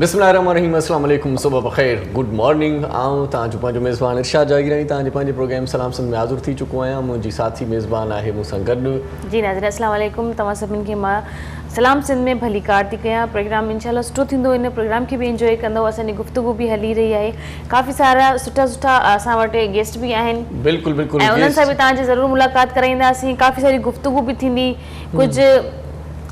بسم الله الرحمن الرحيم السلام عليڪم صبح بخير گڊ مارننگ آئون توهان جو پنهنجو ميزبان ارشاد جاگيراڻي توهان جي پنهنجي پروگرام سلام سنڌ ۾ حاضر ٿي چڪو آهيان منهنجي ساٿي ميزبان آهي مون سان گڏ. جي ناظرين السلام عليڪم توهان سڀني کي مان سلام سنڌ ۾ ڀليڪار ٿي ڪيان پروگرام انشاء الله سٺو ٿيندو ان پروگرام کي به انجوائي ڪندو اسان جي گفتگو به هلي رهي آهي ڪافي سارا سٺا سٺا اسان وٽ گيسٽ به آهن بلڪل بلڪل ۽ انهن سان به توهان جي ضرور ملاقات ڪرائينداسين ڪافي ساري گفتگو به ٿيندي ڪجهه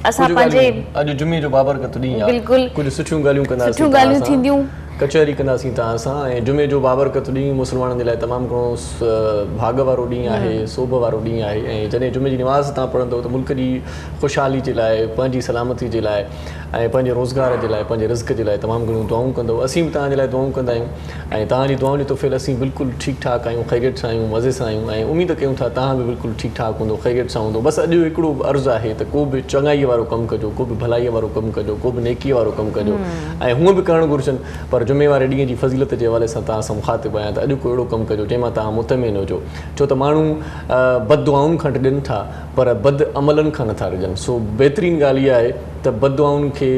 اسان پنهنجي اڄ جمعي جو بابرڪت ڏينهن آهي بلڪل ڪجهه سٺيون ڳالهيون ڪنداسين سٺيون ڳالهيون ٿينديون ڪچهري ڪنداسين توهان سان ۽ جمعي جو بابرڪت ڏينهن مسلمانن جي لاء تمام گهڻو ڀاڳ وارو ڏينهن آهي سوڀ وارو ڏينهن آهي ۽ جڏهن جمعي جي نماز توهان پڙهندو ته ملڪ جي خوشحالي جي لاء پنهنجي سلامتي جي لاء ۽ پنهنجي روزگار جي لاء پنهنجي رزق جي لاء تمام گهڻيون دعائون ڪندو اسين به توهان جي لاء دعائون ڪندا آهيون ۽ توهان جي دعائن جي طفيل اسين بلڪل ٺيڪ ٺاڪ آهيون خيريت سان آهيون مزي سان آهيون ۽ اميد ڪيون ٿا توهان به بلڪل ٺيڪ ٺاڪ هوندو خيريت سان هوندو بس اڄ هڪڙو عرض آهي ته ڪو به چڱائي وارو ڪم ڪجو ڪو به ڀلائي وارو ڪم ڪجو ڪو به نيڪي وارو ڪم ڪجو ۽ هونء به ڪرڻ گهرجن پر جمعي واري ڏينهن جي فضيلت جي حوالي سان توهان سان مخاطب آهيان ته اڄ ڪو اهڙو ڪم ڪجو جنهن مان توهان مطمئن هجو ڇو ته ماڻهو بد دعائن کان ڊڄن ٿا پر بد عملن کان نٿا ڊڄن سو بهترين ڳالهه اها آهي ته بد دعائن کي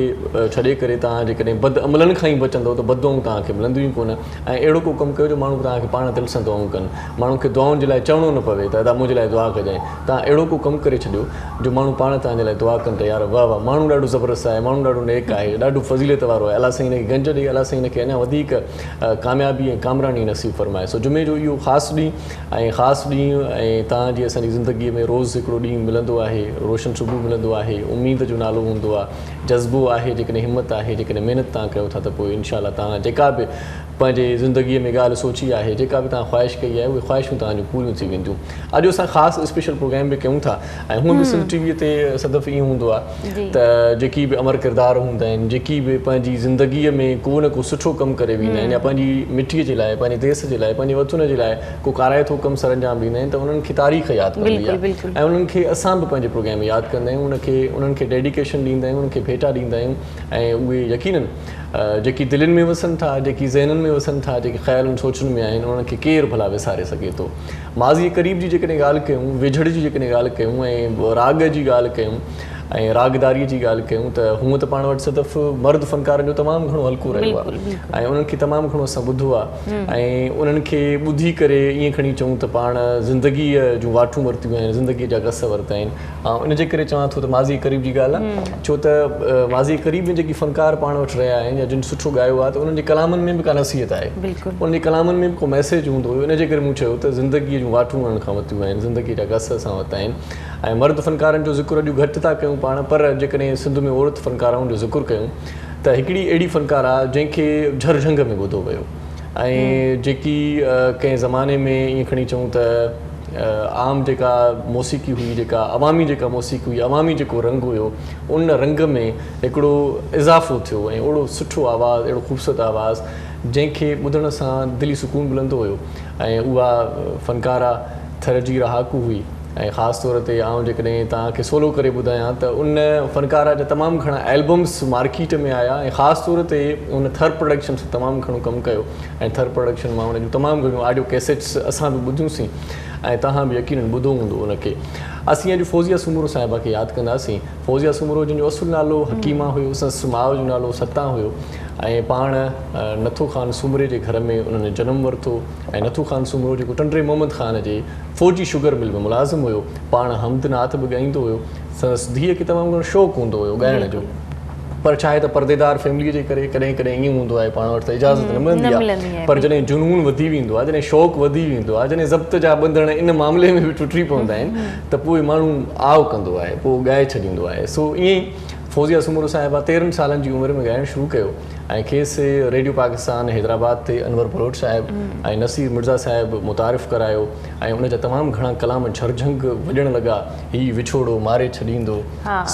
ڇڏي ڪري توهان جيڪڏهن بد عملن کان ئي بچندؤ ته بد دعائون توهان کي ملنديون ئي ڪونه ۽ اهڙو ڪو ڪم ڪيو جو ماڻهو توهان کي پاڻ دل سان دعائون ڪن ماڻهن کي دعائن جي لاء چوڻو نه پوي ته ادا منهنجي لاء دعا ڪجانء توهان اهڙو ڪو ڪم ڪري ڇڏيو جو ماڻهو پاڻ توهان جي لاء دعا ڪن ته يار واه واه ماڻهو ڏاڍو زبردست آهي ماڻهو ڏاڍو نيڪ آهي ڏاڍو فضيلت وارو آهي الله سائين هن کي گنج ڏئي الله سائين هن کي اڃا وڌيڪ ڪاميابي ۽ ڪامراني نصيب فرمائي سو جمعي جو اهو خاص ڏينهن ۽ خاص ڏينهن ۽ توهان جي اسان جي زندگيء ۾ روز هڪڙو ڏينهن ملندو آهي، روشن صبح ملندو آهي، اميد جو نالو هوندو آهي، جذبو آهي، جيڪڏهن همت آهي، جيڪڏهن محنت توهان ڪيو ٿا ته پوء انشاء الله توهان جيڪا به پنهنجي زندگيء ۾ ڳالهه سوچي آهي، جيڪا به توهان خواهش ڪئي آهي، اهي خواهشون توهان جون پوريون ٿي وينديون. اڄ اسان خاص اسپيشل پروگرام به ڪيون ٿا ۽ هونء به سنڌ ٽي ويء تي صدف ائين هوندو آهي ته جيڪي به امر ڪردار هوندا آهن، جيڪي به پنهنجي زندگيء ۾ ڪو نه ڪو سٺو ڪم ڪري ويندا آهن يا پنهنجي مٽيء جي لاء، پنهنجي ديس جي لاء، پنهنجي وطن جي لاء ڪو ڪارائتو ڪم سرانجام ڏيندا آهن ته انهن کي تاريخ ياد ڪندي آهي ۽ انهن کي اسان به پنهنجي پروگرام ۾ ياد ڪندا آهيون، انهن کي ڊيڊيڪيشن ڏيندا آهيون، انهن کي ڀيٽا ڏيندا آهيون ۽ اهي يقينن جيڪي دلين ۾ وسن ٿا، جيڪي ذهنن ۾ وسن ٿا، جيڪي خيالن سوچن ۾ آهن، انهن کي ڪير ڀلا وساري سگهي ٿو. ماضيء قريب جي جيڪڏهن ڳالهه ڪيون، ويجهڙ جي جيڪڏهن ڳالهه ڪيون ۽ راڳ جي ڳالهه ڪيون ۽ راڳداريء جي ڳالهه ڪيون ته هونء ته پاڻ وٽ صدف مرد فنڪارن جو تمام گهڻو حلقو رهيو آهي ۽ انهن کي تمام گهڻو اسان ٻڌو آهي ۽ انهن کي ٻڌي ڪري ائين کڻي چئون ته پاڻ زندگيء جون واٽون ورتيون آهن، زندگيء جا گس ورتا آهن. آئون ان جي ڪري چوان ٿو ته ماضيء قريب جي ڳالهه آهي ڇو ته ماضيء قريب ۾ جيڪي فنڪار پاڻ وٽ رهيا آهن يا جن سٺو ڳايو آهي ته انهن جي ڪلامن ۾ به ڪا نصيحت آهي انهن جي ڪلامن ۾ به ڪو ميسيج هوندو هيو ان جي ڪري مون چيو ته زندگيء جون واٽون انهن کان ورتيون آهن زندگيء جا گس اسان ورتا آهن ۽ مرد فنڪارن جو ذڪر اڄ گهٽ ٿا ڪيون پاڻ پر جيڪڏهن سنڌ ۾ عورت فنڪارائن جو ذڪر ڪيون ته هڪڙي اهڙي فنڪاره جنهن کي جهر جهنگ ۾ ٻڌو ويو ۽ جيڪي ڪنهن زماني ۾ ائين کڻي چئون ته عام جيڪا موسيقي هئي جيڪا عوامي جيڪا موسيقي هئي عوامي جيڪو رنگ هيو ان رنگ ۾ هڪڙو اضافو ٿيو ۽ اهڙو سٺو آواز اهڙو خوبصورت آواز جنهن کي ٻڌڻ سان دلي سڪون ملندو هيو ۽ اها فنڪاره ٿر جي رهاڪو هئي ۽ خاص طور تي آئون جيڪڏهن توهان کي سولو ڪري ٻڌايان ته ان فنڪاره جا تمام گهڻا البمس مارڪيٽ ۾ آيا ۽ خاص طور تي ان ٿر پروڊڪشن سان تمام گهڻو ڪم ڪيو ۽ ٿر پروڊڪشن مان ان جون تمام گهڻيون آڊيو ڪيسيٽس اسان به ٻڌيون سين ۽ توهان به يقينن ٻڌو هوندو ان کي. اسين اڄ فوزيه سومرو صاحبه کي ياد ڪنداسين. فوزيه سومرو جنهن جو اصل نالو حڪيمه هيو سندس ماء جو نالو ستان هيو ۽ پاڻ نٿو خان سومري جي گهر ۾ انهن جنم ورتو ۽ نٿو خان سومرو جيڪو ٽنڊي محمد خان جي فوجي شگر مل ۾ ملازم هيو پاڻ حمد نعت به ڳائيندو هيو سندس ڌيء کي تمام گهڻو شوق هوندو هيو ڳائڻ جو پر ڇا آهي ته پرديدار فيملي جي ڪري ڪڏهن ڪڏهن ائين هوندو آهي پاڻ وٽ ته اجازت نه ملندي آهي پر جڏهن جنون وڌي ويندو آهي جڏهن شوق وڌي ويندو آهي جڏهن ضبط جا ٻنڌڻ ان معاملي ۾ به ٽٽي پوندا آهن ته پوء ماڻهو آء ڪندو آهي پوء ڳائي ڇڏيندو آهي سو ائين ئي فوزيه سومرو صاحبه 13 سالن جي عمر ۾ ڳائڻ شروع ڪيو ۽ کيس ريڊيو پاڪستان حيدرآباد تي انور بلوچ صاحب ۽ نصير مرزا صاحب متعارف ڪرايو ۽ ان جا تمام گهڻا ڪلام جهرجهنگ وڄڻ لڳا هي وڇوڙو ماري ڇڏيندو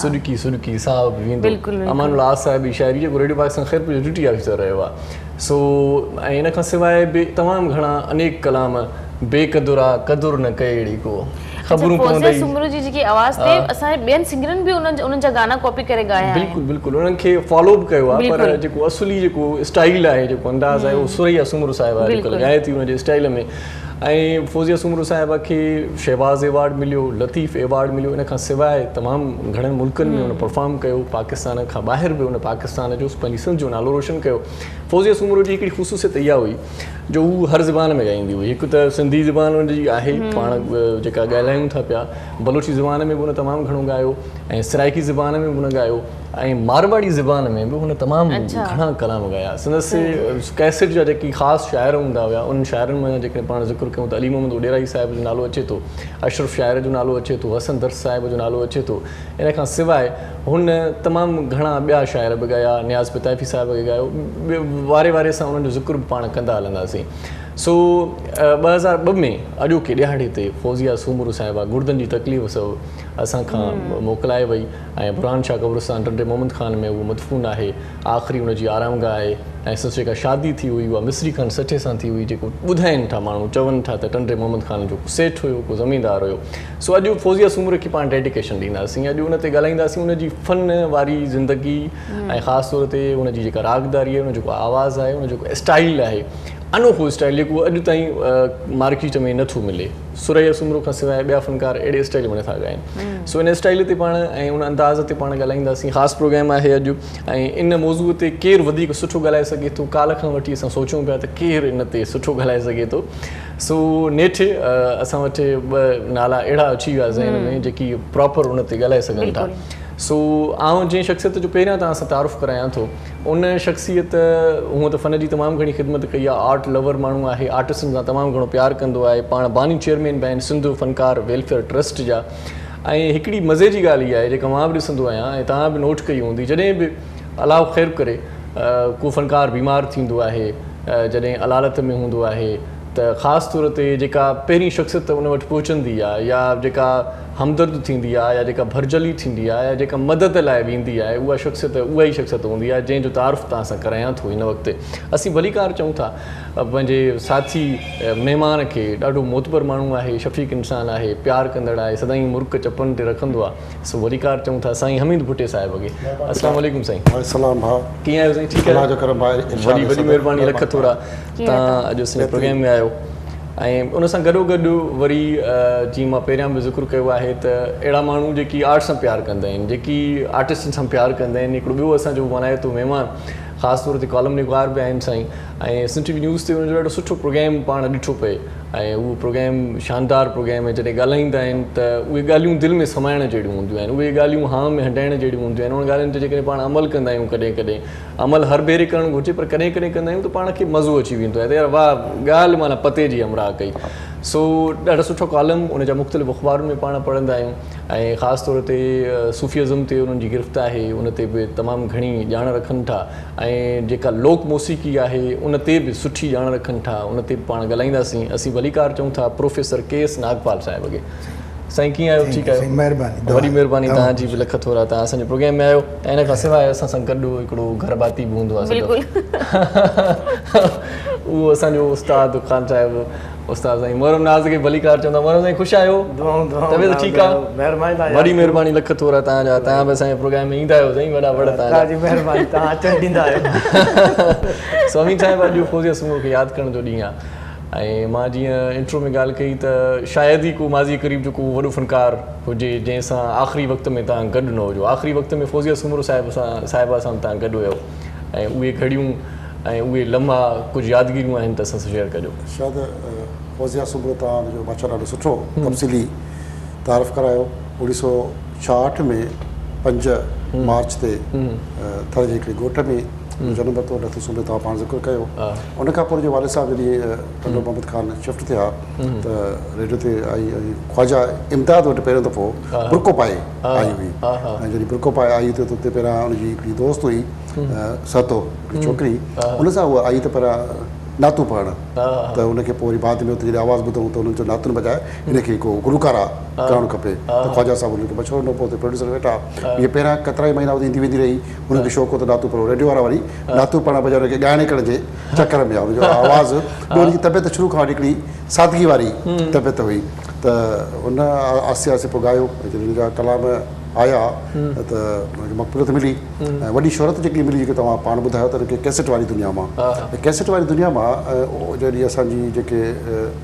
سڏڪي سڏڪي ساهه به ويندو. امان الله آز صاحب جي شاعري جيڪو ريڊيو پاڪستان خيرپور جو ڊيوٽي آفيسر رهيو آهي سو ۽ ان کان سواء به تمام گهڻا انيڪ ڪلام بي قدر آ قدر نه ڪئي ڪو خبرون پوندئي. فوزيه سومرو جي جيڪي آواز تي اسان جي ٻين سنگرن به انهن جا گانا ڪاپي ڪري ڳايا آهن. بلڪل بلڪل انهن کي فالو به ڪيو آهي پر جيڪو اصلي جيڪو اسٽائيل آهي جيڪو انداز آهي اهو ثريا سومرو صاحبه اڄڪلهه ڳائي ٿي ان جي اسٽائيل ۾ ۽ فوزيه سومرو صاحبه کي شهباز ايوارڊ مليو، لطيف ايوارڊ مليو ان کان سواء تمام گهڻن ملڪن ۾ هن پرفارم ڪيو، پاڪستان کان ٻاهر به هن پاڪستان جو پنهنجي سنڌ جو نالو روشن ڪيو. فوزيه سومرو جي هڪڙي خصوصيت اها هئي جو هو هر زبان ۾ ڳائيندي هئي، هڪ ته سنڌي زبان هن جي آهي پاڻ جيڪا ڳالهايون ٿا پيا، بلوچي زبان ۾ به هن تمام گهڻو ڳايو ۽ سرائيڪي زبان ۾ به هن ڳايو ۽ مارواڙي زبان ۾ به هن تمام گهڻا ڪلام ڳايا. سندس ڪئسيٽ جا جيڪي خاص شاعر هوندا هيا انهن شاعرن مان جيڪڏهن پاڻ ذڪر ڪيون ته علي محمد اڏيرائي صاحب جو نالو اچي ٿو، اشرف شاعر جو نالو اچي ٿو، حسن درس صاحب جو نالو اچي ٿو. ان کان سواء هن تمام گهڻا ٻيا شاعر به ڳايا، نياز پتافي صاحب کي ڳايو، واري واري سان انهن جو ذڪر به پاڻ ڪندا هلنداسين. سو 2002 ۾ اڄوڪي ڏهاڙي تي فوزيه سومرو صاحبه گڙدن جي تڪليف سبب اسان کان موڪلائي وئي ۽ برهان شاهه قبرستان ٽنڊي محمد خان ۾ هوء مدفون آهي. آخري ان جي آرامگاهه آهي ۽ سندس جيڪا شادي ٿي هئي اها مصري خان سٺي سان ٿي هئي جيڪو ٻڌائين ٿا ماڻهو چون ٿا ته ٽنڊي محمد خان جو ڪو سيٺ هيو ڪو زميندار هيو. سو اڄ فوزيه سومرو کي پاڻ ڊيڊيڪيشن ڏينداسين اڄ ان تي ڳالهائينداسين ان جي فن واري زندگي ۽ خاص طور تي ان جي جيڪا راڳداري آهي ان جو جيڪو آواز آهي ان جو جيڪو اسٽائيل آهي انوکو اسٽائيل جيڪو اڄ تائين مارڪيٽ ۾ نٿو ملي ثريا سومرو کان سواء ٻيا فنڪار اهڙي اسٽائيل ۾ نٿا ڳائين سو ان اسٽائيل تي پاڻ ۽ ان انداز تي پاڻ ڳالهائينداسين خاص پروگرام آهي اڄ ۽ ان موضوع تي ڪير وڌيڪ سٺو ڳالهائي سگهي ٿو ڪالهه کان وٺي اسان سوچون پيا ته ڪير ان تي سٺو ڳالهائي سگهي ٿو سو نيٺ اسان وٽ ٻه نالا اهڙا اچي ويا ذهن ۾ جيڪي پراپر ان تي ڳالهائي سگهن ٿا. سو آئون جنهن شخصيت جو پهريان توهان سان تعارف ڪرايان ٿو ان شخصيت هونء ته فن جي تمام گهڻي خدمت ڪئي آهي، آرٽ لور ماڻهو آهي، آرٽسٽن سان تمام گهڻو پيار ڪندو آهي، پاڻ باني چيئرمين به آهن سنڌ فنڪار ويلفيئر ٽرسٽ جا ۽ هڪڙي مزي جي ڳالهه اها آهي جيڪا مان به ڏسندو آهيان ۽ توهان به نوٽ ڪئي هوندي جڏهن به الله خير ڪري ڪو فنڪار بيمار ٿيندو آهي جڏهن علالت ۾ هوندو آهي ته خاص طور تي جيڪا پهرين شخصيت ان وٽ پهچندي آهي يا جيڪا همدرد ٿيندي آهي يا جيڪا ڀرجهلي ٿيندي آهي يا جيڪا مدد لاء ويندي آهي اها شخصيت اها ئي شخصيت هوندي آهي جنهن جو تعارف توهان سان ڪرايان ٿو هن وقت اسين ڀليڪار چئون ٿا پنهنجي ساٿي مهمان کي ڏاڍو معتبر ماڻهو آهي شفيق انسان آهي پيار ڪندڙ آهي سدائين مرڪ چپن تي رکندو آهي سو ڀليڪار چئون ٿا سائين حميد ڀٽي صاحب کي. السلام عليڪم سائين. وعليڪم السلام ڀاء. ڪيئن آهيو سائين ٺيڪ آهيو؟ الله جو ڪرم ڀاء ارشاد وڏي وڏي مهرباني لک ٿورا تان اڄ اسان جي پروگرام ۾ آيو ۽ ان سان گڏو گڏ وري جيئن مان پهريان به ذڪر ڪيو آهي ته اهڙا ماڻهو جيڪي آرٽ سان پيار ڪندا آهن جيڪي آرٽسٽن سان پيار ڪندا آهن هڪڙو ٻيو اسان جو مانائتو مهمان خاص طور تي ڪالم نگار به آهن سائين ۽ سنڌ ٽي وي نيوز تي ان جو ڏاڍو سٺو پروگرام پاڻ ڏٺو پئي ۽ اهو پروگرام شاندار پروگرام ۽ جڏهن ڳالهائيندا آهن ته اهي ڳالهيون دل ۾ سمائڻ جهڙيون هونديون آهن اهي ڳالهيون هانء ۾ هنڊائڻ جهڙيون هونديون آهن انهن ڳالهين تي جيڪڏهن پاڻ عمل ڪندا آهيون ڪڏهن ڪڏهن عمل هر ڀيري ڪرڻ گهرجي پر ڪڏهن ڪڏهن ڪندا آهيون ته پاڻ کي مزو اچي ويندو آهي ته يار واهه ڳالهه معنيٰ پتي جي همراهه ڪئي سو ڏاڍو سٺو ڪالم ان جا مختلف اخبارن ۾ پاڻ پڙهندا آهيون ۽ خاص طور تي صوفي ازم تي انهن جي گرفت آهي ان تي به تمام گهڻي ڄاڻ رکن ٿا ۽ جيڪا لوڪ موسيقي آهي ان تي به سٺي ڄاڻ رکن ٿا ان تي به پاڻ ڳالهائينداسين اسين ڀليڪار چئون ٿا پروفيسر ڪي ايس ناگپال صاحب کي سائين ڪيئن آهيو ٺيڪ آهيو مهرباني وڏي مهرباني توهان جي به لک ٿورا توهان اسان جي پروگرام ۾ آيو ۽ ان کان سواء اسان سان گڏ هڪڙو گهر ڀاتي به هوندو آهي بلڪل اهو اسان جو استاد خان صاحب استاد سائين محرم ناز کي ڀليڪار چوندا محرم سائين خوش آهيو دعائون دعائون طبيعت ٺيڪ آ مهرباني توهان وڏي مهرباني لک ٿورا توهان جا توهان به اسان جي پروگرام ۾ ايندا آهيو سائين وڏا وڙ توهان جا جي مهرباني توهان اچڻ ڏيندا آهيو سو امين صاحب اڄ فوزيه سومرو کي ياد ڪرڻ جو ڏينهن آ ۽ مان جيئن انٽرو ۾ ڳالهه ڪئي ته شايد ئي ڪو ماضي قريب جو ڪو وڏو فنڪار هجي جنهن سان آخري وقت ۾ توهان گڏ نه هجو آخري وقت ۾ فوزيه سومرو صاحب سان صاحبه سان توهان گڏ هيو ۽ اهي گهڙيون ۽ اهي لمحا ڪجهه يادگيريون آهن ته اسان سان شيئر ڪجو. شايد فوزيه سومرو توهان جو بادشاهه ڏاڍو سٺو تفصيلي تعارف ڪرايو. 1966 ۾ 5 مارچ تي ٿر جي هڪڙي ڳوٺ ۾ جنم ورتو. نٿو سومري توهان پاڻ ذڪر ڪيو. ان کان پوء جو والد صاحب جڏهن ٽنڊو محمد خان شفٽ ٿيا ته ريڊيو تي آئي ۽ خواجه امداد وٽ پهريون دفعو برقعو پائي آئي هئي ۽ جڏهن برقعو پائي آئي ته اتي پهريان ان جي هڪڙي دوست هئي ستو هڪڙي ڇوڪري ان سان هوء آئي ته پر نعتون پڙهڻ ته ان کي پوء وري بعد ۾ اتي جڏهن آواز ٻڌئون ته انهن چيو نعتن بجاء هن کي ڪو گلوڪارا ڪرڻ کپي ته خواجه صاحب انهن کي مشورو ڏنو پوء اتي پروڊيوسر ويٺا هيء پهريان ڪيترائي مهينا اتي ايندي ويندي رهي هن کي شوق هو ته نعتون پڙهو ريڊيو وارا وري نعتون پڙهڻ بجاء هن کي ڳائڻي ڪرڻ جي چڪر ۾ هئا هن جو آواز ٻيو هن جي طبيعت شروع کان وٺي هڪڙي سادگي واري طبيعت هئي ته هن آهستي آهستي پوء ڳايو ۽ جڏهن هن جا ڪلام آيا ته ان کي مقبوليت ملي ۽ وڏي شهرت جيڪي ملي جيڪي توهان پاڻ ٻڌايو ته ان کي ڪيسٽ واري دنيا مان ڪيسٽ واري دنيا مان جڏهن اسان جي جيڪي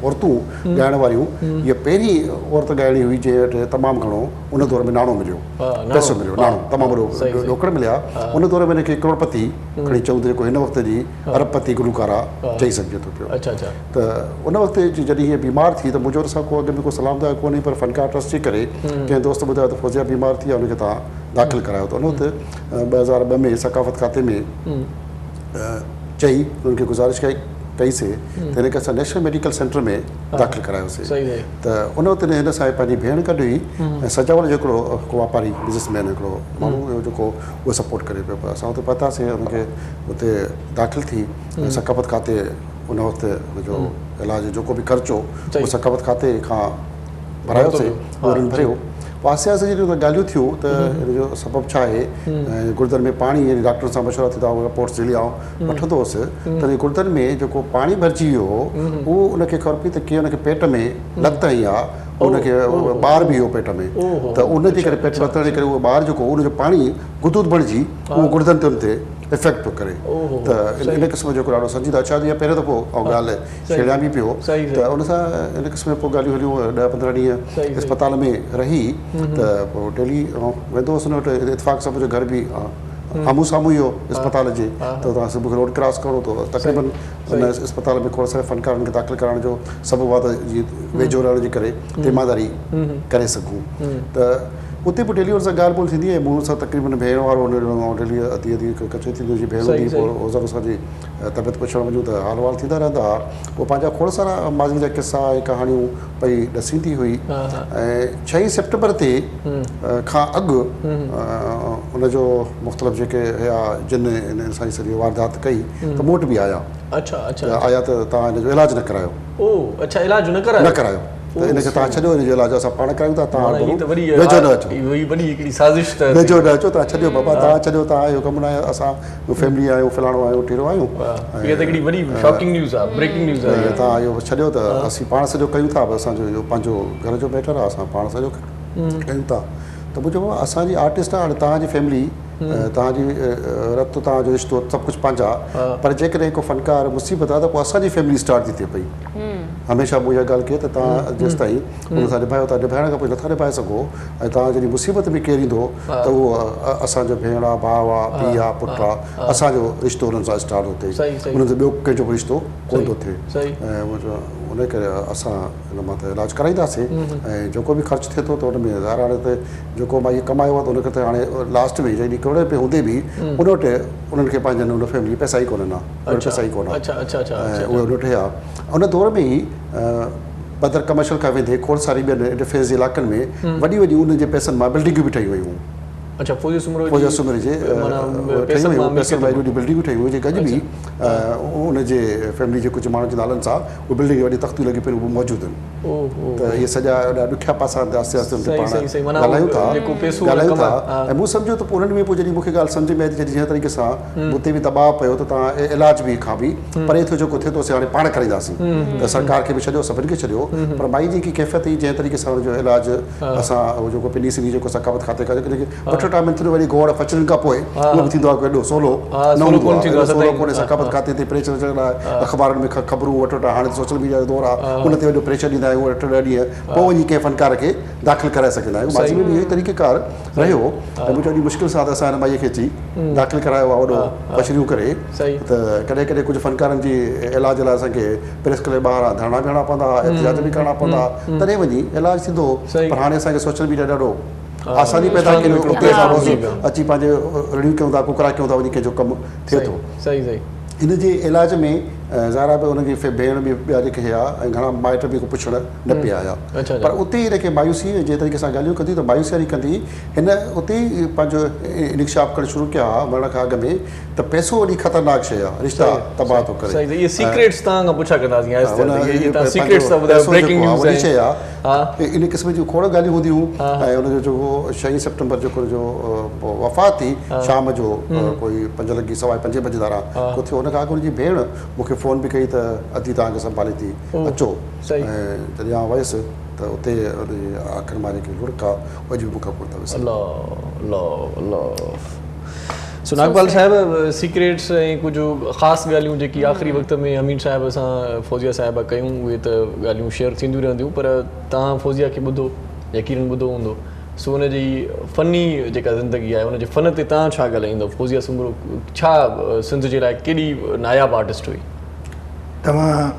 عورتون ڳائڻ واريون هيء پهرين عورت ڳائڻي هئي جنهن وٽ تمام گهڻو ان دور ۾ ناڻو مليو پئسو مليو ناڻو تمام وڏو ڏوڪڙ مليا ان دور ۾ هن کي ڪروڙپتي کڻي چئون ته جيڪو هن وقت جي ارب پتي گلوڪارا چئي سگهجي ٿو پيو ته ان وقت جڏهن هيء بيمار ٿي ته منهنجو ان سان ڪو اڳ ۾ ڪو سلام دعا ڪونهي پر فنڪار ٽرسٽ جي ڪري ڪنهن دوست ٻڌايو ته فوزيا بيمار ٿي آهي ان کي توهان داخل ڪرايو ته ان وقت 2002 ۾ ثقافت کاتي ۾ چئي انهن کي گذارش ڪئي ڪئي سي ته هن کي اسان نيشنل ميڊيڪل سينٽر ۾ داخل ڪرايو سي ته ان وقت هن سان پنهنجي ڀيڻ گڏ هئي ۽ سجاول جو هڪڙو هڪ واپاري بزنس مين هڪڙو ماڻهو هيو جيڪو اهو سپورٽ ڪري پيو پر اسان اتي پهتاسين ان کي اتي داخل ٿي ثقافت کاتي ان وقت ان جو علاج جو جيڪو به خرچ هو اهو ثقافت کاتي کان ڀرايو سي اهو انهن ڀريو پوء آهستي آهستي جڏهن ڳالهيون ٿيون ته ان جو سبب ڇا آهي ۽ گردن ۾ پاڻي يعني ڊاڪٽرن سان مشورا ٿيندا هئا رپورٽس جهلي آئون وٺندو هوس ته گردن ۾ جيڪو پاڻي ڀرجي ويو هو اهو ان کي خبر پئي ته ڪيئن ان کي پيٽ ۾ لت هنئي آهي ان کي ٻار به هيو پيٽ ۾ ته ان جي ڪري پيٽ لت هڻڻ جي ڪري اهو ٻار جيڪو هو ان جو پاڻي غدود بڻجي اهو گردن تي ان تي افيڪٽ پيو ڪري ته ان قسم جو ڏاڍو سنجيده ڇا اها پهريون دفعو آئون ڳالهه ڇيڙيان به پيو ته ان سان ان قسم جون پوء ڳالهيون هليون ڏهه پندرهن ڏينهن اسپتال ۾ رهي ته پوء ڊيلي آئون ويندو هوس ان وٽ اتفاق سان منهنجو گهر به آمهون سامهون ئي هو اسپتال جي ته اتان صبح روڊ ڪراس ڪرڻو ته تقريبن ان اسپتال ۾ کوڙ ساري فنڪارن کي داخل ڪرائڻ جو سبب آهي ته جيئن ويجهو رهڻ جي ڪري تيمارداري ڪري سگهون ته اتي به ڊيلي ان سان ڳالهه ٻولهه ٿيندي ۽ مون سان تقريبن ڀيڻ وارو هن جو آئون ڊيلي ادي ادي ڪچهري ٿيندي هئي ڀيڻ هوندي هئي پوء روزانو اسان جي طبيعت پڇڻ وڃون ته حال احوال ٿيندا رهندا هئا پوء پنهنجا کوڙ سارا ماضي جا قصا ۽ ڪهاڻيون پئي ڏسيندي هئي ۽ ڇهين سيپٽمبر تي کان اڳ ان جو مختلف جيڪي هيا جن ان سان سڄي واردات ڪئي ته مون وٽ به آيا اڇا اڇا آيا ته توهان ان جو علاج نه ڪرايو او اڇا علاج نه ڪرايو نه ڪرايو ته ان کي توهان ڇڏيو ان جو علاج اسان پاڻ ڪرايون ٿا توهان ويجهو نه اچو وڏي هڪڙي سازش ته ويجهو نه اچو توهان ڇڏيو بابا توهان ڇڏيو توهان اهو ڪم ناهي اسان فيملي آهيون فلاڻو آهيون ٽيرو آهيون اها ته هڪڙي وڏي شاڪنگ نيوز آهي بريڪنگ نيوز آهي توهان اهو ڇڏيو ته اسين پاڻ سڄو ڪيون ٿا اسان جو اهو پنهنجو گهر جو ميٽر آهي اسان پاڻ سڄو ڪيون ٿا ته مون چيو بابا اسان جي آرٽسٽ آهي هاڻي توهان جي فيملي توهان جي رت توهان جو رشتو سڀ ڪجهه پنهنجا پر جيڪڏهن ڪو فنڪار مصيبت آهي ته پوء اسان جي فيملي اسٽارٽ ٿي ٿئي پئي هميشه مون اها ڳالهه ڪئي ته توهان جيستائين ان سان نڀايو ٿا نڀائڻ کان پوء نٿا نڀائي سگهو ۽ توهان جڏهن مصيبت ۾ ڪير ايندو ته اهو اسان جو ڀيڻ آ ڀاء آ پيء آ پٽ آ اسان جو رشتو انهن سان اسٽارٽ ٿو ٿئي انهن سان ٻيو ڪنهن جو به رشتو ڪونه ٿو ٿئي ۽ ان ڪري اسان ان مان ته علاج ڪرائينداسين ۽ جيڪو به خرچ ٿئي ٿو ته ان ۾ ظاهر هاڻي ته جيڪو مان اهو ڪمايو آ ته ان کي ته هاڻي لاسٽ ۾ جڏهن ڪروڙين رپيا هوندي به ان وٽ انهن کي پنهنجن ان فيملي پئسا ئي ڪونهن ها پئسا ئي ڪونه ها ۽ اهي ان وٽ هيا ان دور ۾ ئي بدر ڪمرشل کان ويندي کوڙ ساري ٻين ڊفينس جي علائقن ۾ وڏي وڏي انهن جي پئسن مان بلڊنگون به ٺهي ويون. اڇا فوزيه سومرو جي فوزيه سومري جي ٺهي ويون پئسن مان ايڏيون وڏيون بلڊنگون ٺهي ويون جيڪي اڄ به ان جي فيملي جي ڪجهه ماڻهن جي نالن سان اهي بلڊنگ وڏي تختيون لڳيون پيون اهي موجود آهن ته اهي سڄا ايڏا ڏکيا پاسا آهن آهستي آهستي ان تي پاڻ ڳالهايون ٿا ڳالهايون ٿا ۽ مون سمجهيو ته پوء انهن ۾ پوء جڏهن مون کي ڳالهه سمجهه ۾ آئي ته جڏهن جنهن طريقي سان مون تي به دٻاء پيو ته توهان علاج به کان به پري ٿيو جيڪو ٿئي ٿو سي هاڻي پاڻ ڪرائينداسين ته سرڪار کي به ڇڏيو سڀن کي ڇڏيو پر مائي جي هڪ ڪيفيت هئي جنهن طريقي سان ان جو علاج اسان اهو جيڪو پني سني جيڪو ثقافت کاتي کان جيڪو وٺ وٺان ۾ ٿيندو وري گوڙ ڦچڙين کان پوء اهو به ٿيندو آهي ايڏو سولو نه هوندو آهي ايڏو سولو ڪونهي ثقافت کاتي تي پريشر اچڻ لاء اخبارن ۾ خبرون وٺ وٺان هاڻي ته سوشل ميڊيا جو دور آهي ان تي وڏو پريشر ڏيندا آهيون اٺ ڏهه ڏينهن پوء وڃي ڪنهن فنڪار کي داخل ڪرائي سگهندا آهيون ماضي ۾ به اهو ئي طريقه ڪار رهيو ۽ مون چيو ايڏي مشڪل سان ته اسان هن مائي کي اچي داخل ڪرايو آهي وڏو بشريون ڪري ته ڪڏهن ڪڏهن ڪجهه فنڪارن جي علاج لاء اسان کي پريس ڪلب ٻاهران ڌرڻا به هڻڻا پوندا هئا احتجاج به ڪرڻا پوندا هئا تڏهن وڃي علاج ٿيندو هو پر هاڻي اسان کي سوشل ميڊيا ڏاڍو آساني پيدا ڪئي اتي اسان روز اچي پنهنجي رڙيون ڪيون ٿا ڪوڪرا ڪيون ٿا وڃي ڪنهن جو ڪم ٿئي ٿو. هن جي علاج ۾ ظاهر آهي ڀئي هن جي ڀيڻ به ٻيا جيڪي هيا ۽ گهڻا مائٽ به پڇڻ نه پيا آيا پر اتي ئي هن کي مايوسي ۽ جنهن طريقي سان ڳالهيون ڪندي ته مايوسي واري ڪندي هن اتي ئي پنهنجو انڪشاف ڪرڻ شروع ڪيا ها مرڻ کان اڳ ۾ ته پئسو وڏي خطرناڪ شيء آهي رشتا تباهه ٿو ڪري. صحيح اهي سيڪريٽس توهان کان پڇا ڪنداسين آهستي آهستي اهي توهان سيڪريٽس ٿا ٻڌايو بريڪنگ نيوز وڏي شيء آهي ان قسم جون کوڙ ڳالهيون هونديون هيون ۽ ان جو جيڪو ڇهين سيپٽمبر جيڪو ان جو وفات ٿي شام جو ڪوئي پنج لڳي سوا پنجين بجي ڌاران ڪو ٿيو ان کان اڳ ان جي ڀيڻ مون کي فون به ڪئي ته ادي توهان کي سنڀالي ٿي اچو ۽ جڏهن آئون ويس ته ته اتي ان جي اکين مان جيڪي لڙڪ آ اڄ به مون کان ڪونه ٿا وسرن. الله الله الله سو ناگپال صاحب سيڪريٽس ۽ ڪجهه خاص ڳالهيون جيڪي آخري وقت ۾ امين صاحب سان فوزيه صاحبه ڪيون اهي ته ڳالهيون شيئر ٿينديون رهنديون پر توهان فوزيه کي ٻڌو يقينن ٻڌو هوندو سو ان جي فني جيڪا زندگي آهي ان جي فن تي توهان ڇا ڳالهائيندو فوزيه سومرو ڇا سنڌ جي لاء ڪيڏي ناياب آرٽسٽ هئي. توهان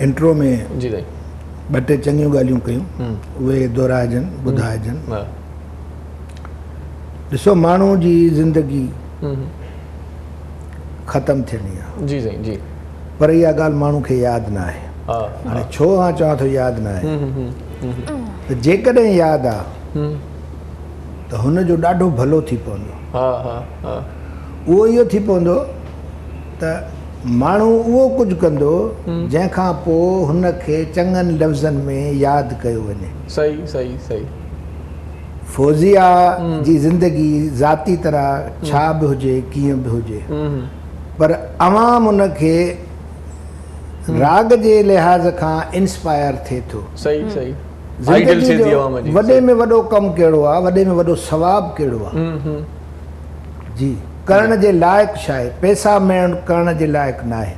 انٽرو ۾ جي سائين. ٻه ٽي چڱيون ڳالهيون ڪيون اهي دهرائجن ٻڌائجن. ڏسو ماڻهو جي زندگي ختم ٿيڻي آهي. جي سائين جي. پر اها ڳالهه ماڻهو کي ياد نه آهي. هاڻي ڇو آن چوان ٿو ياد نه آهي ته جيڪڏهن ياد آ ته هن جو ڏاڍو ڀلو ٿي پوندو. اهو اهو ٿي پوندو ته ماڻهو اهو ڪجهه ڪندو جنهن کان پوء هن کي چڱن لفظن ۾ ياد ڪيو وڃي. صحيح صحيح صحيح. فوزيه جي زندگي ذاتي طرح ڇا به هجي ڪيئن به هجي پر عوام ان کي راڳ جي لحاظ کان انسپائر ٿئي ٿو. صحيح صحيح. آئيڊل زندگي ٿئي ٿي جو عوام جي. وڏي ۾ وڏو ڪم ڪهڙو آ وڏي ۾ وڏو ثواب ڪهڙو آ. جي ڪرڻ جي لائق ڇا آهي؟ پئسا ميڙ ڪرڻ جي لائق ناهي.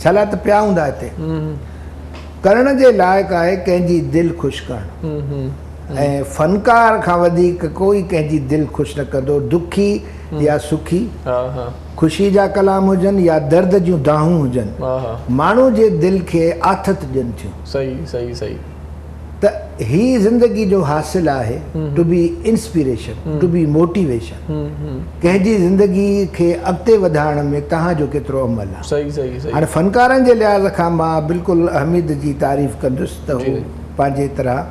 ڇا لاء ته پيا هوندا هتي. ڪرڻ جي لائق آهي ڪنهن جي دل خوش ڪرڻ. ۽ فنڪار کان وڌيڪ ڪوئي ڪنهن جي دل خوش نه ڪندو، دکي يا سکي، خوشي جا ڪلام هجن يا درد جون دانهون هجن، ماڻهو جي دل کي آٿت ڏين ٿيون. صحيح صحيح صحيح. ته هي زندگي جو حاصل آهي to be inspiration, to be motivation, ڪنهن جي زندگي کي اڳتي وڌائڻ ۾ توهان جو ڪيترو عمل آهي. صحيح صحيح صحيح. هاڻي فنڪارن جي لحاظ کان مان بلڪل حميد جي تعريف ڪندس ته هو پنهنجي طرح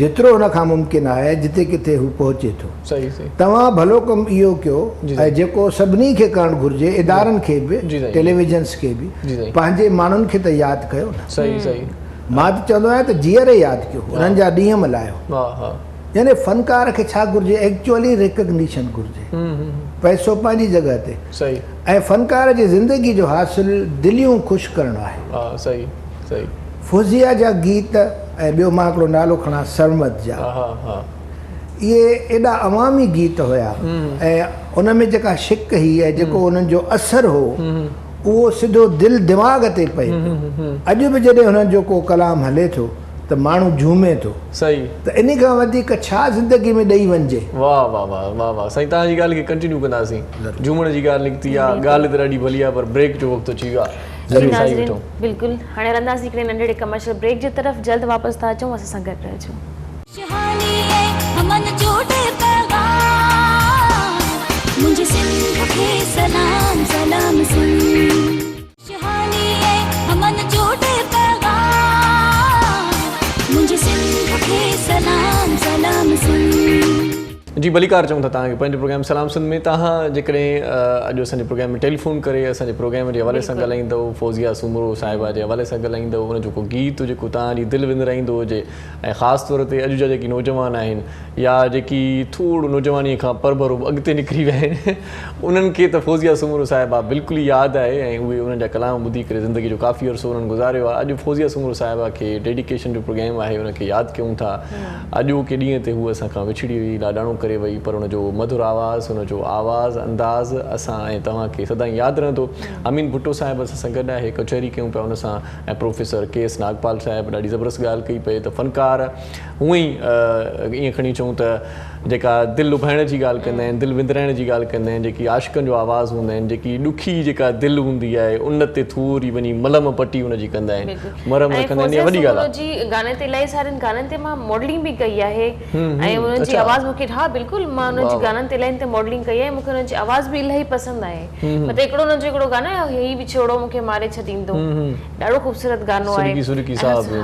جيترو هن کان ممڪن آهي جتي ڪٿي هو پهچي ٿو. صحيح صحيح. توهان ڀلو ڪم اهو ڪيو ۽ جيڪو سڀني کي ڪرڻ گهرجي ادارن کي به ٽيليويزنس کي به پنهنجي ماڻهن کي ته ياد ڪيو نه. صحيح صحيح. مان ته چوندو آهيان ته جيئري ياد ڪيو انهن جا ڏينهن ملهايو. يعني فنڪار کي ڇا گهرجي ايڪچوئلي ريڪگنيشن گهرجي پئسو پنهنجي جڳهه تي صحيح. ۽ فنڪار جي زندگي جو حاصل دليون خوش ڪرڻ آهي. صحيح صحيح. فوزيه جا گيت ۽ ٻيو مان هڪڙو نالو کڻان سرمد جا اهي ايڏا عوامي گيت هيا ۽ ان ۾ جيڪا شڪ هئي ۽ جيڪو انهن جو اثر هو اهو سڌو دل دماغ تي پئي پيو. اڄ به جڏهن هنن جو ڪو ڪلام هلي ٿو ته ماڻهو جهومي ٿو. صحيح. ته انهي کان وڌيڪ ڇا زندگي ۾ ڏئي وڃجي. واه واه واه واه واه سائين توهان جي ڳالهه کي ڪنٽينيو ڪنداسين جهومڻ جي ڳالهه نڪتي آ ڳالهه ته ڏاڍي ڀلي آ پر بريڪ جو وقت اچي ويو آ جي ناظرين بلڪل هاڻي هلنداسين هڪڙي ننڍڙي ڪمرشل بريڪ جي طرف جلد واپس ٿا اچون اسان سان گڏ رهجو. خوشحالي ۽ امن جو ڏي پيغام منهنجي سنڌ کي سلام سلام سنڌ خوشحالي ۽ امن جو ڏي پيغام منهنجي سنڌ کي سلام سلام سنڌ. جي ڀليڪار چئون ٿا توهان کي پنهنجو پروگرام سلام سنڌ ۾ توهان جيڪڏهن اڄ اسان جي پروگرام ۾ ٽيليفون ڪري اسان جي پروگرام جي حوالي سان ڳالهائيندؤ فوزيه سومرو صاحبه جي حوالي سان ڳالهائيندؤ ان جو ڪو گيت جيڪو توهان جي دل وندرائيندو هجي ۽ خاص طور تي اڄ جا جيڪي نوجوان آهن يا جيڪي ٿورو نوجوانيء کان پرڀرو اڳتي نڪري ويا آهن انهن کي ته فوزيه سومرو صاحبه بلڪل ئي ياد آهي ۽ اهي انهن جا ڪلام ٻڌي ڪري زندگي جو ڪافي عرصو انهن گذاريو آهي اڄ فوزيه سومرو صاحبه کي ڊيڊيڪيشن جو پروگرام آهي ان کي ياد ڪيون ٿا اڄوڪي ڏينهن تي هوء اسان کان وڇڙي وئي لاڏاڻو ڪري وئي پر ان جو مڌر آواز ان جو آواز انداز اسان ۽ توهان کي سدائين ياد رهندو امين ڀٽو صاحب اسان سان گڏ آهي ڪچهري ڪيون پيا ان سان ۽ پروفيسر ڪي ايس ناگپال صاحب ڏاڍي زبردست ڳالهه ڪئي پئي ته فنڪار هونئن ئي ائين کڻي چئون ته جيڪا دل لڀائڻ جي ڳالهه ڪندا آهن دل وندرائڻ جي ڳالهه ڪندا آهن جيڪي عاشقن جو آواز هوندا آهن جيڪي ڏکي جيڪا دل هوندي آهي ان تي ٿوري وڃي ملم پٽي ان جي ڪندا آهن مرهم رکندا آهن اها وڏي ڳالهه آهي. جي گاني تي الاهي سارن گانن تي مان ماڊلنگ به ڪئي آهي ۽ انهن جي آواز مون کي ها بلڪل مان انهن جي گانن تي الاهي تي ماڊلنگ ڪئي آهي مون کي انهن جي آواز به الاهي پسند آهي. مطلب هڪڙو انهن جو هڪڙو گانو آهي هي وڇوڙو مون کي ماري ڇڏيندو ڏاڍو خوبصورت گانو آهي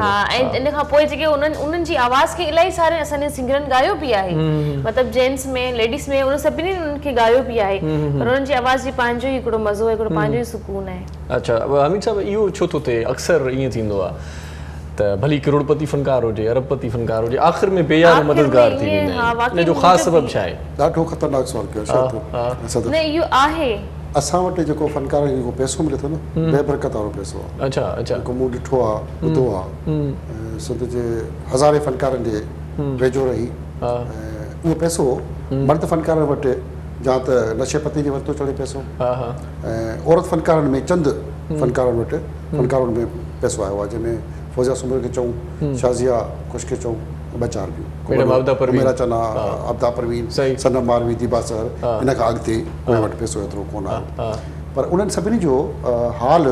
ها ۽ ان کان پوء جيڪي انهن انهن جي آواز کي الاهي سارن اسان جي سنگرن ڳايو به آهي مطلب جينٽس ۾ ليڊيز ۾ انهن سڀني انهن کي ڳايو به آهي پر انهن جي آواز جي پنهنجو ئي هڪڙو مزو هڪڙو پنهنجو ئي سڪون آهي. اڇا حميد صاحب اهو ڇو ٿو ٿئي اڪثر ائين ٿيندو آهي ته ڀلي ڪروڙپتي فنڪار هجي ارب پتي فنڪار هجي آخر ۾ بي يار و مددگار ٿي ويندا آهن ان جو خاص سبب ڇا آهي؟ ڏاڍو خطرناڪ سوال ڪيو شايد نه اهو آهي. اسان وٽ جيڪو فنڪارن کي جيڪو پئسو ملي ٿو نه بي برڪت وارو پئسو آهي. اڇا اڇا. جيڪو مون ڏٺو آهي ٻڌو آهي سنڌ جي هزارين فنڪارن جي ويجهو رهي اهو پئسو مرد فنڪارن وٽ جا ته نشي پتي جي ور ٿو چڙهي پئسو ۽ عورت فنڪارن ۾ چند فنڪارن وٽ فنڪارن ۾ پئسو آيو آهي جنهن ۾ فوزيا سومرو کي چئون شازيا خوش کي چئون ٻه چار ٻيون حميرا چنا عابده پروين صنم ماروي ديبا سحر ان کان اڳتي ڪنهن وٽ پئسو ايترو ڪونه آيو پر انهن سڀني جو حال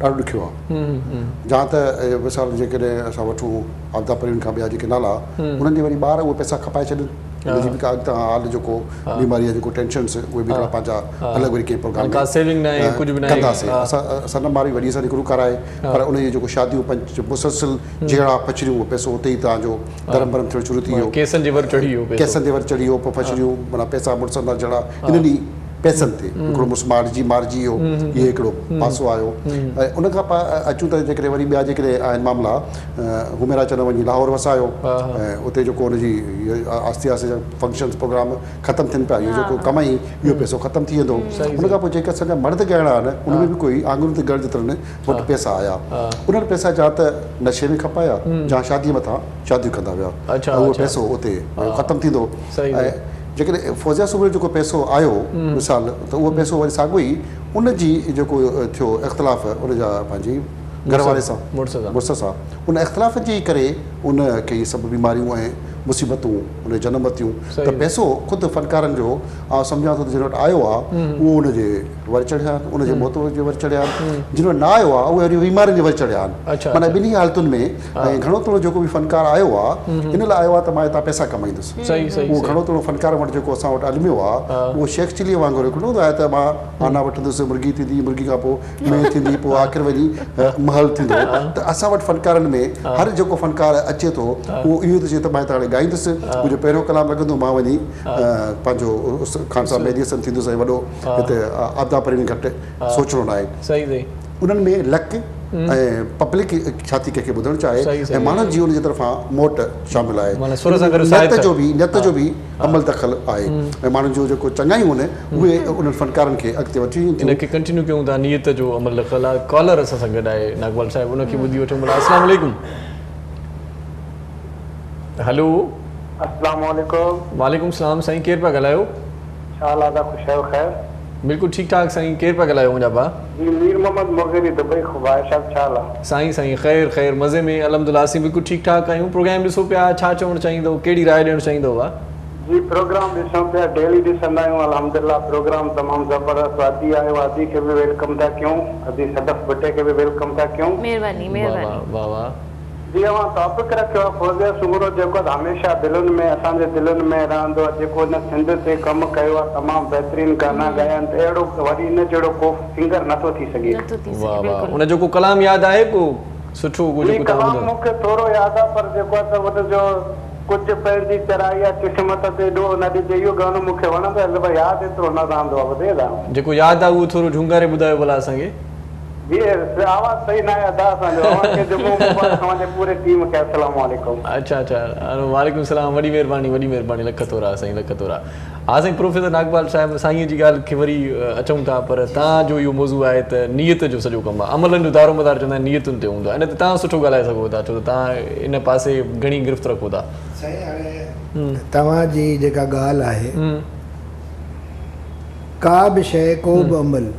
ڏاڍو ڏکيو آهي جا ته مثال جيڪڏهن اسان وٺون عابده پروين کان ٻيا جيڪي نالا انهن جي وري ٻار اهي پئسا کپائي ڇڏن ان جي به ڪا اڳتان حال جيڪو بيماري جا جيڪو ٽينشنس اهي به هڪڙا پنهنجا الڳ وري ڪنهن پروگرام ڪا سيونگ ناهي ڪجهه به ناهي ڪنداسين اسان صنم ماروي وڏي اسان جي گلوڪار آهي پر ان جي جيڪو شاديون پنچ مسلسل جهيڙا پڇڙيون اهو پئسو اتي ئي توهان جو درم برم ٿيڻ شروع ٿي ويو ڪيسن جي ور چڙهي ويو پئسو ڪيسن جي ور چڙهي ويو پوء پڇڙيون معنيٰ پئسا مڙسن سان جهيڙا انهن ئي پئسن تي هڪڙو مڙس مارجي مارجي ويو اهي هڪڙو پاسو آيو ۽ ان کان پوء اچون ته جيڪڏهن وري ٻيا جيڪڏهن آهن معاملا حميرا چنا وڃي لاهور وسايو ۽ اتي جيڪو ان جي آهستي آهستي فنڪشنز پروگرام ختم ٿين پيا اهو جيڪو ڪمائي اهو پئسو ختم ٿي ويندو ان کان پوء جيڪي اسان جا مرد ڳائڻا آهن ان ۾ به ڪوئي آڱرين تي ڳڻ جيترن وٽ پئسا آيا انهن پئسا جا ته نشي ۾ کپايا جا شادي مٿان شاديون ڪندا ويا اهو پئسو اتي ختم ٿيندو ۽ جيڪڏهن فوزيا سومرو جيڪو پئسو آيو مثال ته اهو پئسو وري ساڳيو ئي ان جي جيڪو ٿيو اختلاف ان جا پنهنجي گهر واري سان مڙس سان ان اختلاف جي ڪري ان کي اهي سڀ بيماريون ۽ مصيبتون ان جنم ورتيون ته پئسو خود فنڪارن جو آئون سمجهان ٿو ته جن وٽ آيو آهي اهو ان جي ور چڙهيا آهن ان جي موت جي ور چڙهيا آهن جن وٽ نه آيو آهي اهي وري بيمارين جي ور چڙهيا آهن معنيٰ ٻنهي حالتن ۾ ۽ گهڻو تڻو جيڪو به فنڪار آيو آهي ان لاء آيو آهي ته مان هتان پئسا ڪمائيندس اهو گهڻو تڻو فنڪار وٽ جيڪو اسان وٽ الميو آهي اهو شيخ چلي وانگر هڪڙو هوندو آهي ته مان آنا وٺندس مرغي ٿيندي مرغي کان پوء مينهن ٿيندي پوء آخر وڃي محل ٿيندو ته اسان وٽ فنڪارن ۾ هر جيڪو فنڪار اچي ٿو اهو اهو ٿو چئي ته مان هتان هاڻي ڳائيندس منهنجو پهريون ڪلام لڳندو مان وڃي پنهنجو خان صاحب مهدي حسن ٿيندس ۽ وڏو هتي عابده پروين گهٽ سوچڻو ناهي انهن ۾ لڪ ۽ پبلڪ ڇا ٿي ڪنهن کي ٻڌڻ چاهي ۽ ماڻهن جي ان جي طرفان موٽ شامل آهي نيت جو به نيت جو به عمل دخل آهي ۽ ماڻهن جون جيڪو چڱايون آهن اهي انهن فنڪارن کي اڳتي وٺي وڃن ٿيون. ان کي ڪنٽينيو ڪيون ٿا نيت جو عمل دخل آهي ڪالر اسان سان گڏ آهي ناگپال صاحب ان کي ٻڌي وٺون ڀلا السلام عليڪم هلو. السلام عليڪم. وعليڪم السلام سائين ڪير پيا ڳالهايو. ڇا حال آ ادا خوش آهيو خير. بلڪل ٺيڪ ٺاڪ سائين ڪير پيا ڳالهايو منهنجا ڀاء. جي مير محمد مغيري دبئي کان ڀاء صاحب ڇا حال آ. سائين سائين خير خير مزي ۾ الحمدلله اسين بلڪل ٺيڪ ٺاڪ آهيون پروگرام ڏسو پيا ڇا چوڻ چاهيندو ڪهڙي راء ڏيڻ چاهيندو ڀاء. جي پروگرام ڏسون پيا ڊيلي ڏسندا آهيون الحمدلله پروگرام تمام زبردست ادي آيو ادي کي به welcome ٿا ڪيون ادي صدف ڀٽي کي به welcome ٿا ڪيون. مهرباني واه مهرباني. واه واه واه. جي اوهان ٽاپڪ رکيو آهي فوزيه سومرو جيڪو هميشه دلن ۾ اسان جي دلن ۾ رهندو آهي جيڪو هن سنڌ تي ڪم ڪيو آهي تمام بهترين گانا ڳايا آهن ته اهڙو وري ان جهڙو ڪو سنگر نٿو ٿي سگهي. نٿو ٿي سگهي واه واه بلڪل. ان جو ڪو ڪلام ياد آهي ڪو سٺو ڪو جي جيڪو توهان ڪلام ٻڌو. مون کي ٿورو ياد آهي پر جيڪو آهي ته ان جو ڪجهه پنهنجي چرائي آ قسمت تي ڏوهه نه ڏجي اهو گانو مون کي وڻندو آهي پر ياد ايترو نه رهندو آهي ٻڌي ادا. جيڪو ياد آهي اهو ٿورو جهونگاري ٻڌايو ڀلا اسان کي. جي آواز صحيح ناهي ادا اسان جو اوهان کي جمعو مبارڪ اوهان جي پوري ٽيم کي السلام عليڪم. اڇا اڇا وعليڪم السلام وڏي مهرباني وڏي مهرباني لک ٿورا سائين لک ٿورا. ها سائين پروفيسر ناگپال صاحب سائين جي ڳالهه کي وري اچون ٿا پر توهان جو اهو موضوع آهي ته نيت جو سڄو ڪم آهي عملن جو دارومدار چوندا آهن نيتن تي هوندو آهي ان تي توهان سٺو ڳالهائي سگهو ٿا ڇو ته توهان ان پاسي گهڻي گرفت رکو ٿا. سائين هاڻي توهان جي جيڪا ڳالهه آهي ڪا به شيء ڪو به عمل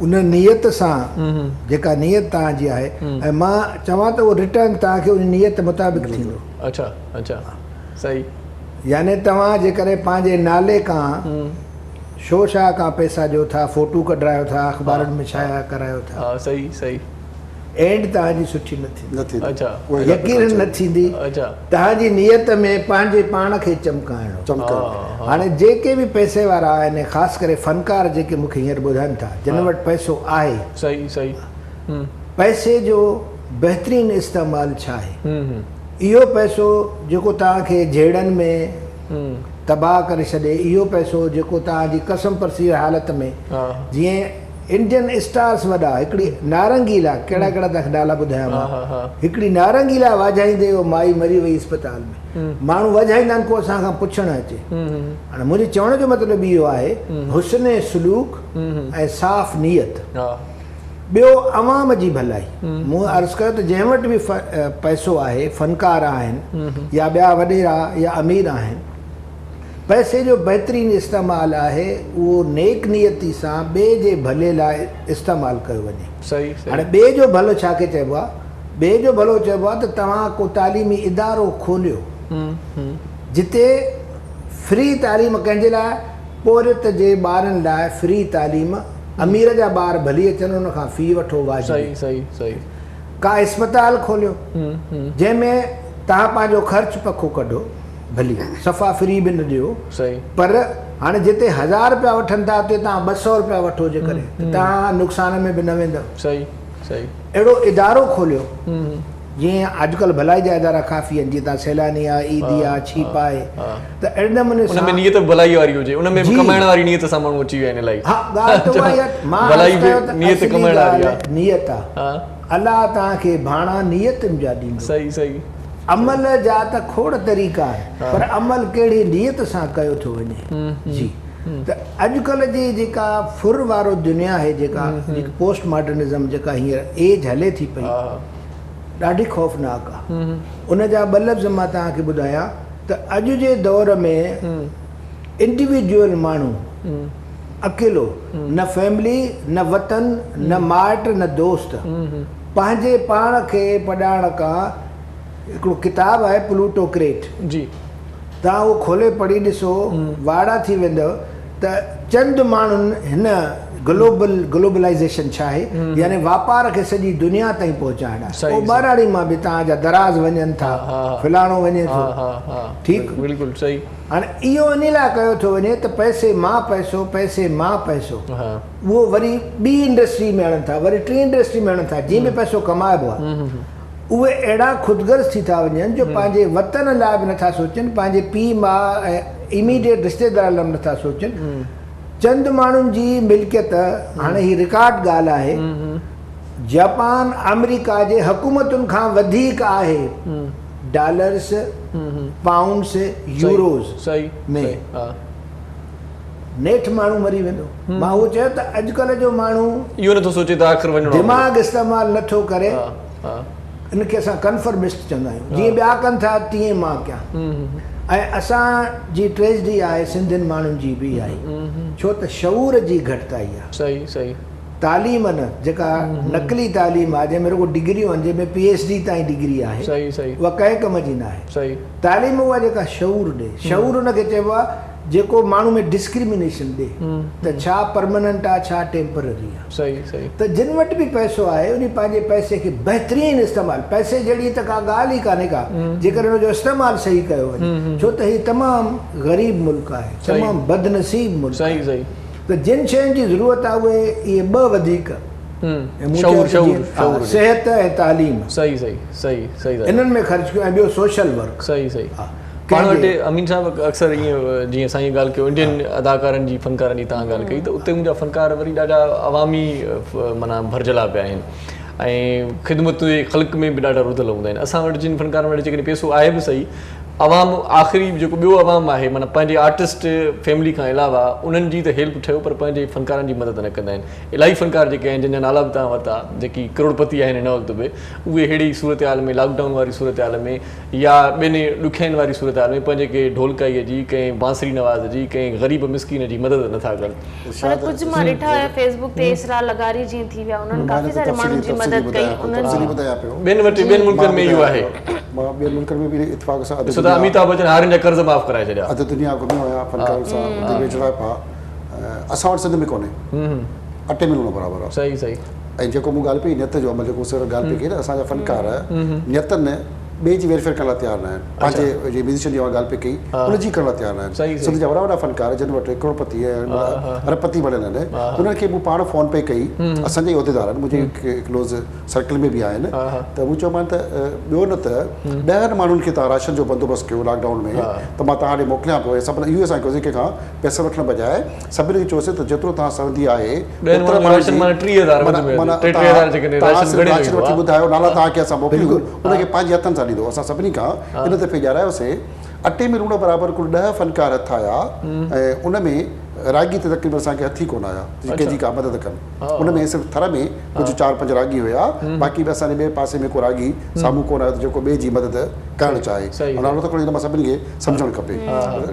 ان نيت سان جيڪا نيت توهان جي آهي ۽ مان چوان ته اهو ريٽرن توهان کي ان نيت مطابق ٿيندو. اڇا اڇا صحيح. يعني توهان جيڪڏهن پنهنجي نالي کان شو شاهه کان پئسا ڏيو ٿا، فوٽو ڪڍرايو ٿا، اخبارن ۾ شايع ڪرايو ٿا. ها صحيح صحيح. اينڊ توهان جي سٺي نه ٿيندي. اڇا. يقينن نه ٿيندي. اڇا. توهان جي نيت ۾ پنهنجي پاڻ کي چمڪائڻو. چمڪائڻو. هاڻي جيڪي به پئسي وارا آهن ۽ خاص ڪري فنڪار جيڪي مون کي هينئر ٻڌن ٿا جن وٽ پئسو آهي. صحيح صحيح. پئسي جو بهترين استعمال ڇا آهي؟ اهو پئسو جيڪو توهان کي جهيڙن ۾ تباهه ڪري ڇڏي، اهو پئسو جيڪو توهان جي ڪسمپرسي حالت ۾ جيئن انڊين اسٽارس وڏا هڪڙي نارنگي لا ڪهڙا ڪهڙا توهان کي نالا ٻڌايان مان هڪڙي نارنگي لا واجهائيندي اهو مائي مري وئي اسپتال ۾ ماڻهو واجهائيندا آهن ڪو اسان کان پڇڻ اچي هاڻي منهنجي چوڻ جو مطلب اهو آهي حسن سلوڪ ۽ صاف نيت ٻيو عوام جي ڀلائي مون عرض ڪيو ته جنهن وٽ به پئسو آهي فنڪار آهن يا ٻيا وڏيرا يا امير آهن پئسي جو بهترين استعمال آهي اهو نيڪ نيتي سان ٻئي جي ڀلي لاء استعمال ڪيو وڃي. هاڻي ٻئي جو ڀلو ڇا کي چئبو آهي؟ ٻئي جو ڀلو چئبو آهي ته توهان ڪو تعليمي ادارو کوليو جتي فري تعليم ڪنهن جي لاء؟ پورهيت جي ٻارن لاء فري تعليم، امير جا ٻار ڀلي اچن ان کان في وٺو واجبي. ڪا اسپتال کوليو جنهن ۾ توهان پنهنجو خرچ پکو ڪڍو. ڀلي صفا فري به نه ڏيو پر هاڻي جتي هزار رپيا وٺن ٿا اتي توهان 200 رپيا وٺو جيڪڏهن ته توهان نقصان ۾ به نه ويندؤ. صحيح صحيح. اهڙو ادارو کوليو جيئن اڄڪلهه ڀلائي جا ادارا ڪافي آهن جيئن توهان سيلاني آهي عيدي آهي ڇيپ آهي ته اهڙي نموني سان ان ۾ نيت به ڀلائي واري هجي ان ۾ به ڪمائڻ واري نيت سان ماڻهو اچي ويا آهن الاهي. ها ڳالهه ته اها ئي آهي مان ڀلائي به نيت ڪمائڻ واري آهي. نيت آهي الله توهان کي ڀاڻا نيتن جا ڏيندو. صحيح صحيح. عمل جا ته کوڙ طريقا آهن پر عمل ڪهڙي نيت سان ڪيو ٿو وڃي جي ته اڄڪلهه جي جيڪا ڦر وارو دنيا آهي جيڪا پوسٽ ماڊرنزم جيڪا هينئر ايج هلي ٿي پئي ڏاڍي خوفناڪ آهي ان جا ٻه لفظ مان توهان کي ٻڌايان ته اڄ جي دور ۾ انڊيويجوئل ماڻهو اڪيلو نه فيملي نه وطن نه مائٽ نه دوست پنهنجي پاڻ کي پڏائڻ کان هڪڙو ڪتاب آهي پلوٽو ڪريٽ جي. توهان اهو کولي پڙهي ڏسو وائڙا ٿي ويندؤ ته چند ماڻهن هن گلوبل گلوبلائيزيشن ڇا آهي يعني واپار کي سڄي دنيا تائين پهچائڻ آهي اهو ٻهراڙي مان به توهان جا دراز وڃن ٿا فلاڻو وڃي ٿو ٺيڪ بلڪل صحيح. هاڻي اهو انهي لاء ڪيو ٿو وڃي ته پئسي مان پئسو پئسي مان پئسو اهو وري ٻي انڊسٽري ۾ هڻن ٿا وري ٽين انڊسٽري ۾ هڻن ٿا جيئن به پئسو ڪمائبو آهي اهي اهڙا خود غرض ٿي ٿا وڃن جو پنهنجي وطن لاء به نٿا سوچن، پنهنجي پيء ماء ۽ اميڊيٽ رشتيدارن لاء به نٿا سوچن. چند ماڻهن جي ملڪيت، هاڻي هي رڪارڊ ڳالهه آهي، جاپان آمريڪا جي حڪومتن کان وڌيڪ آهي، ڊالرس، پائونڊس، يوروز ۾. نيٺ ماڻهو مري ويندو. مان اهو چيو ته اڄڪلهه جو ماڻهو اهو نٿو سوچي ته آخر وڃڻو آهي. دماغ استعمال نٿو ڪري. ان کي اسان ڪنفرمسٽ چوندا آهيون. جيئن ٻيا ڪن ٿا تيئن مان ڪيان. ۽ اسان جي ٽريجڊي آهي سنڌين ماڻهن جي به اها ئي. ڇو ته شعور جي گهٽتائي آهي. صحيح صحيح. تعليم نه جيڪا نقلي تعليم آهي جنهن ۾ رڳو ڊگريون آهن جنهن ۾ پي ايڇ ڊي تائين ڊگري آهي صحيح صحيح. اها ڪنهن ڪم جي ناهي. صحيح. تعليم اها جيڪا شعور ڏي. شعور ان کي چئبو آهي جيڪو ماڻهو ۾ ڊسڪريمينيشن ڏي ته ڇا پرمننٽ آ ڇا ٽيمپرري آ. صحيح صحيح. ته جن وٽ به پئسو آهي انهي پنهنجي پئسي کي بهترين استعمال پئسي جهڙي ته ڪا ڳالهه ئي ڪانهي ڪا جيڪڏهن ان جو استعمال صحيح ڪيو وڃي ڇو ته هي تمام غريب ملڪ آهي تمام بدنصيب ملڪ آهي صحيح ته جن شين جي ضرورت آهي اهي اهي ٻه وڌيڪ شعور شعور شعور صحت ۽ تعليم صحيح صحيح صحيح صحيح انهن ۾ خرچ ڪيو ۽ ٻيو سوشل ورڪ صحيح صحيح پاڻ وٽ امين صاحب اڪثر ائين جيئن سائين ڳالهه ڪيو انڊين اداڪارن جي فنڪارن جي تهان ڳالهه ڪئي ته اتي منهنجا فنڪار وري ڏاڍا عوامي معنيٰ ڀرجهلا پيا آهن ۽ خدمت خلق ۾ به ڏاڍا رڌل هوندا آهن اسان وٽ جن فنڪارن وٽ جيڪڏهن پيسو آهي به صحيح عوام آخري جيڪو ٻيو عوام آهي معنيٰ پنهنجي آرٽسٽ فيملي کان علاوه انهن جي ته هيلپ ٺهيو پر پنهنجي فنڪارن جي مدد نه ڪندا آهن الاهي فنڪار جيڪي آهن جن جا نالا به تهان ورتا جيڪي ڪروڙپتي آهن هن وقت به اهي ههڙي صورتحال ۾ لاڪ ڊائون واري صورتحال ۾ يا ٻين ڏکيائين واري صورتحال ۾ پنهنجي ڪنهن ڍولڪائيء جي، ڪنهن بانسري نواز جي، ڪنهن غريب مسڪين جي مدد نه ٿا ڪن. پر ڪجهه مان ڏٺا هيا فيس بڪ تي اسرار لغاري جيئن ٿي ويا انهن ڪافي ساري ماڻهن جي مدد ڪئي انهن ٻين وٽ ٻين ملڪن ۾ اهو آهي. مان ٻين ملڪن ۾ به اتفاق سان ڏسو ته اميتاڀ بچن هارين جا قرض معاف ڪرائي ڇڏيا. اڌ دنيا گهميو آهيان فنڪارن سان اتي ويجهڙائپ آ اسان وٽ سنڌ ۾ ڪونهي اٽي ۾ لوڻ برابر آ. صحيح صحيح. ۽ جيڪو مون ڳالهه پئي نيت جو عمل جيڪو سر ڳالهه پئي ڪئي نه اسان جا فنڪار نيتن ٻئي جي ويلفيئر ڪرڻ لاء تيار نه آهن. پنهنجي جي ميوزيشن جي اوهان ڳالهه پئي ڪئي ان جي ڪرڻ لاء تيار نه آهن. سنڌ جا وڏا وڏا فنڪار جن وٽ ڪروڙپتي ۽ اربپتي بڻيل آهن انهن کي مون پاڻ فون پئي ڪئي اسان جا ئي عهديدار آهن منهنجي ڪلوز سرڪل ۾ به آهن ته مون چيومان ته ٻيو نه ته ڏهن ماڻهن کي توهان راشن جو بندوبست ڪيو لاڪ ڊائون ۾ ته مان توهان ڏي موڪليان پيو ۽ سڀ اهو اسان ڪيوسين ڪنهن کان پئسا وٺڻ بجاء سڀني کي چيوسين ته جيترو توهان سرندي آهي اوترا ماڻهن جي معنيٰ توهان صرف راشن وٺي ٻڌايو نالا توهان کي اسان موڪليون ان کي پنهنجي هٿن سان ڏيندو اسان سڀني کان ان دفعي ڏيارايوسين اٽي ۾ لوڻ برابر ڪل ڏهه فنڪار هٿ آيا ۽ ان ۾ راڳي ته تقريبن اسان کي هٿ ئي ڪونه آيا ڪنهن جي ڪا مدد ڪن ان ۾ صرف ٿر ۾ ڪجهه چار پنج راڳي هيا باقي به اسان جي ٻئي پاسي ۾ ڪو راڳي سامهون ڪونه آيو ته جيڪو ٻئي جي مدد ڪرڻ چاهي نالو ته کڻي ان مان سڀني کي سمجهڻ کپي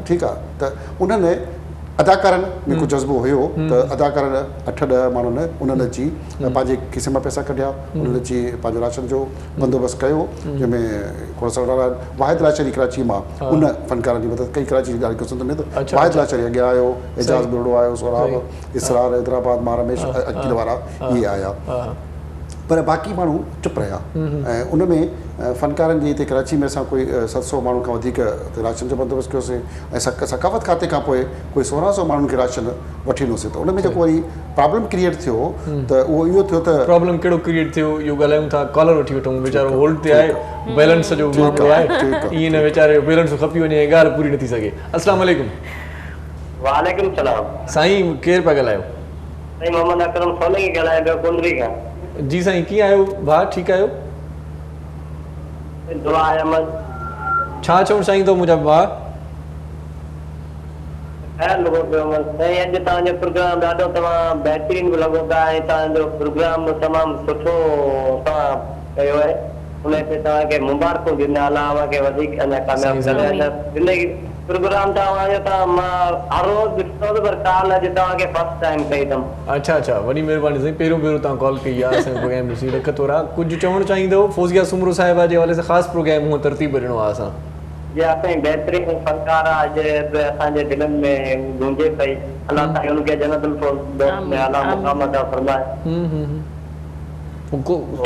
ٺيڪ آ ته انهن اداڪارن ۾ ڪو جذبو هيو ته اداڪارن اٺ ڏهه ماڻهن انهن اچي پنهنجي کيسي مان پئسا ڪڍيا انهن اچي پنهنجو راشن جو بندوبست ڪيو جنهن ۾ کوڙ سارا نالا آهن واحد لاشاري ڪراچي مان ان فنڪارن جي مدد ڪئي ڪراچي جي ڳالهه ڪيو سنڌ ۾ ته واحد لاشاري اڳيان آيو اعجاز ٻرڙو آيو سهراب اسرار حيدرآباد مان رميش عقيل وارا اهي آيا پر باقي ماڻهو چپ رهيا ۽ ان ۾ فنڪارن جي هتي ڪراچي ۾ اسان ڪوئي 700 ماڻهن کان وڌيڪ راشن جو بندوبست ڪيوسين ۽ ثقافت کاتي کان پوء ڪوئي 1600 ماڻهن کي راشن وٺي ڏنوسين ته ان ۾ جيڪو وري پرابلم ڪريئيٽ ٿيو ته اهو اهو ٿيو ته پرابلم ڪهڙو ڪريئيٽ ٿيو اهو ڳالهايون ٿا ڪالر وٺي وٺون ويچارو هولڊ تي آهي بيلنس جو معاملو آهي ائين نه ويچاري جو بيلنس کپي وڃي ۽ ڳالهه پوري نه ٿي سگهي السلام عليڪم. وعليڪم السلام. سائين ڪير پيا ڳالهايو. سائين محمد اڪرم سولنگي ڳالهايان پيو ڪنري کان. جي سائين ڪيئن آهيو ڀاء ٺيڪ آهيو. دعا آهي احمد. ڇا چوڻ چاهيندو منهنجا ڀاء. خير لڳو پيو احمد سائين اڄ توهان جو پروگرام ڏاڍو تمام بهترين به لڳو پيا ۽ توهان جو پروگرام به تمام سٺو توهان ڪيو آهي ان تي توهان کي مبارڪون ڏيندا الله اوهان کي وڌيڪ اڃا ڪامياب ڪري اڃا زندگي پروگرام ته اوهان جو ته مان هر روز ڏسندو هوس پر ڪال اڄ توهان کي فرسٽ ٽائيم ڪئي اٿم. اڇا اڇا وڏي مهرباني سائين پهريون ڀيرو توهان ڪال ڪئي آهي اسان جو پروگرام ڏسي لک ٿورا ڪجهه چوڻ چاهيندؤ فوزيه سومرو صاحبه جي حوالي سان خاص پروگرام هونء ترتيب ڏنو آهي اسان. جي ها سائين بهترين فنڪاره اڄ به اسان جي دلن ۾ گونجي پئي الله سائين ان کي جنت الفردوس ۾ اعليٰ مقام عطا فرمائي.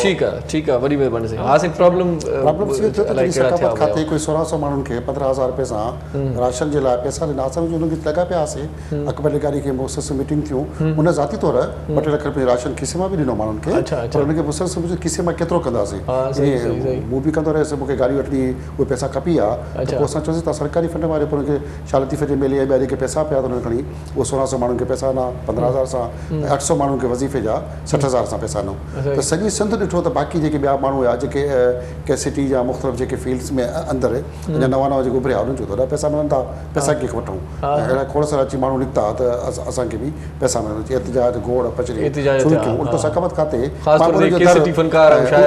ٺيڪ آ ٺيڪ آ وڏي مهرباني سائين ها سائين پرابلم پرابلم اهو ٿيو ته جڏهن ثقافت کاتي ڪوئي 1600 ماڻهن کي 15000 رپئي سان راشن جي لاء پئسا ڏنا اسان انهن کي لڳا پيا هئاسين اڪبر لغاري کي مسلسل ميٽنگ ٿيون ان ذاتي طور 2 ٽي لک رپئي راشن کيسي مان به ڏنو ماڻهن کي پر انهن کي مسلسل پڇيو کيسي مان ڪيترو ڪنداسين مون به ڪندو رهيس مون کي گاڏي وٺڻي هئي اهي پئسا کپي ها ته پوء اسان چيوسين توهان سرڪاري فنڊ مان ڏيو پوء انهن کي شاهه لطيف جي ميلي ۽ ٻيا جيڪي پئسا پيا ته انهن کڻي اهي 1600 ماڻهن کي پئسا ڏنا 15000 سان ۽ 800 ماڻهن کي وظيفي جا 60 هزار سان پئسا ڏنو ته سڄي سنڌ ڏٺو ته باقي جيڪي ٻيا ماڻهو هيا جيڪي ڪي سي ٽي يا مختلف جيڪي فيلڊس ۾ اندر اڃا نوان نوان جيڪي اڀريا انهن جو ته وڏا پئسا ملن ٿا پئسا ڪيئن وٺون ۽ اهڙا کوڙ سارا اچي ماڻهو نڪتا ته اسان کي به پئسا ملن اچي احتجاج گوڙ پچريون شروع ٿيون الٽو ثقافت کاتي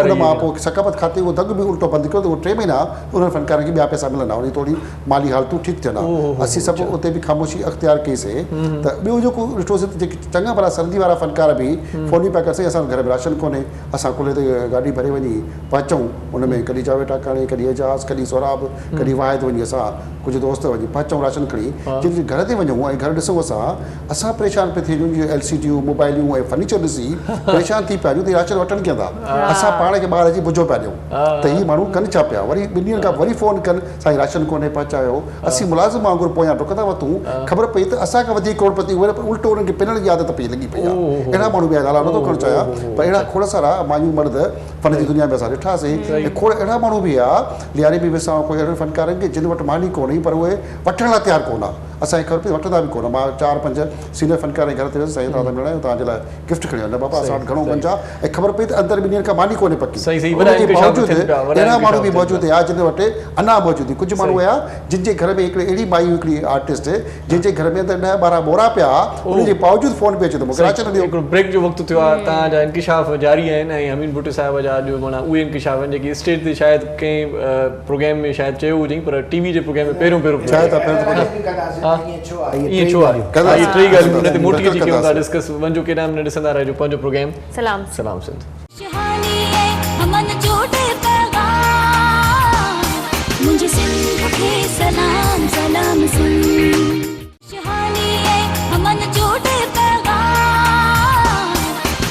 ان مان پوء ثقافت کاتي اهو دڳ به الٽو بند ڪيو ته اهو ٽي مهينا انهن فنڪارن کي ٻيا پئسا ملندا انهي ٿوري مالي حالتون ٺيڪ ٿين ها. اسين سڀ اتي به خاموشي اختيار ڪئي سي ته ٻيو جيڪو ڏٺو سي ته جيڪي چڱا ڀلا سرندي وارا فنڪار به فونيون پيا ڪن سائين اسان وٽ گهر ۾ راشن ڪونهي اسان ڪلهي تي گاڏي ڀري وڃي پهچون ان ۾ ڪڏهن جاويد ٽاڪاڻي ڪڏهن اعجاز ڪڏهن سهراب ڪڏهن واحد وڃي اسان ڪجهه دوست وڃي پهچون راشن کڻي جن گهر تي وڃون ۽ گهر ڏسون اسان اسان پريشان پئي ٿي وڃون جو ايل سي ڊيون موبائليون ۽ فرنيچر ڏسي پريشان ٿي پيا آهيون ته هي راشن وٺن ڪيئن ٿا اسان پاڻ کي ٻاهر اچي بجو پيا ڏيون ته هي ماڻهو ڪن ڇا پيا وري ٻن ڏينهن کان وري فون ڪن سائين راشن ڪونهي پهچايو اسين ملازم وانگر پويان ڊڪندا وتون خبر پئي ته اسان کان وڌيڪ ڪروڙپتي اهي پر الٽو انهن کي پنڻ جي عادت پئي لڳي پئي آهي اهڙا ماڻهو به آهن نالا نٿو کڻڻ چاهيان پر اهڙا کوڙ سارا مايون مرد فن جي دنيا ۾ اسان ڏٺاسين ۽ کوڙ اهڙا ماڻهو به هيا لياري ۾ وسان ڪوئي اهڙن فنڪارن کي جن وٽ ماني ڪونهي پر اهي وٺڻ لاء تيار ڪونه اسان کي خبر پئي وٺندا به ڪونه مان چار پنج سينئر فنڪارن جي گهر تي ويس سائين توهان سان ملڻ آيو توهان جي لاء گفٽ کڻي آيو نه بابا اسان وٽ گهڻو گنج آ ۽ خبر پئي ته اندر ٻن ڏينهن کان ماني ڪونهي پڪي. ان جي باوجود اهڙا ماڻهو به موجود هيا جن وٽ انا موجود هئي. ڪجهه ماڻهو هيا جن جي گهر ۾ هڪڙي اهڙي مائي هئي هڪڙي آرٽسٽ جنهن جي گهر ۾ اندر ڏهه ٻارهن ٻورا پيا ها ان جي باوجود فون پئي اچي ته مون کي راشن ڏيو. هڪڙو بريڪ جو وقت ٿيو آهي توهان جا انڪشاف جاري آهن ۽ امين ڀٽي صاحب جا اڄ معنيٰ اهي انڪشاف آهن جيڪي اسٽيج تي شايد ڪنهن پروگرام ۾ شايد چيو هجئين پر ٽي وي جي پروگرام ۾ پهريون ڀيرو شايد پهريون دفعو ائين ڇو آهي اهي ٽئي ڳالهيون ان تي موٽي اچي ڪيون ٿا ڊسڪس وڃجو ڪيڏانهن به نه ڏسندا رهجو پنهنجو پروگرام سلام سلام سنڌ. خوشحالي ۽ امن جو ڏي پيغام منهنجي سنڌ کي سلام سلام سنڌ. خوشحالي ۽ امن جو ڏي پيغام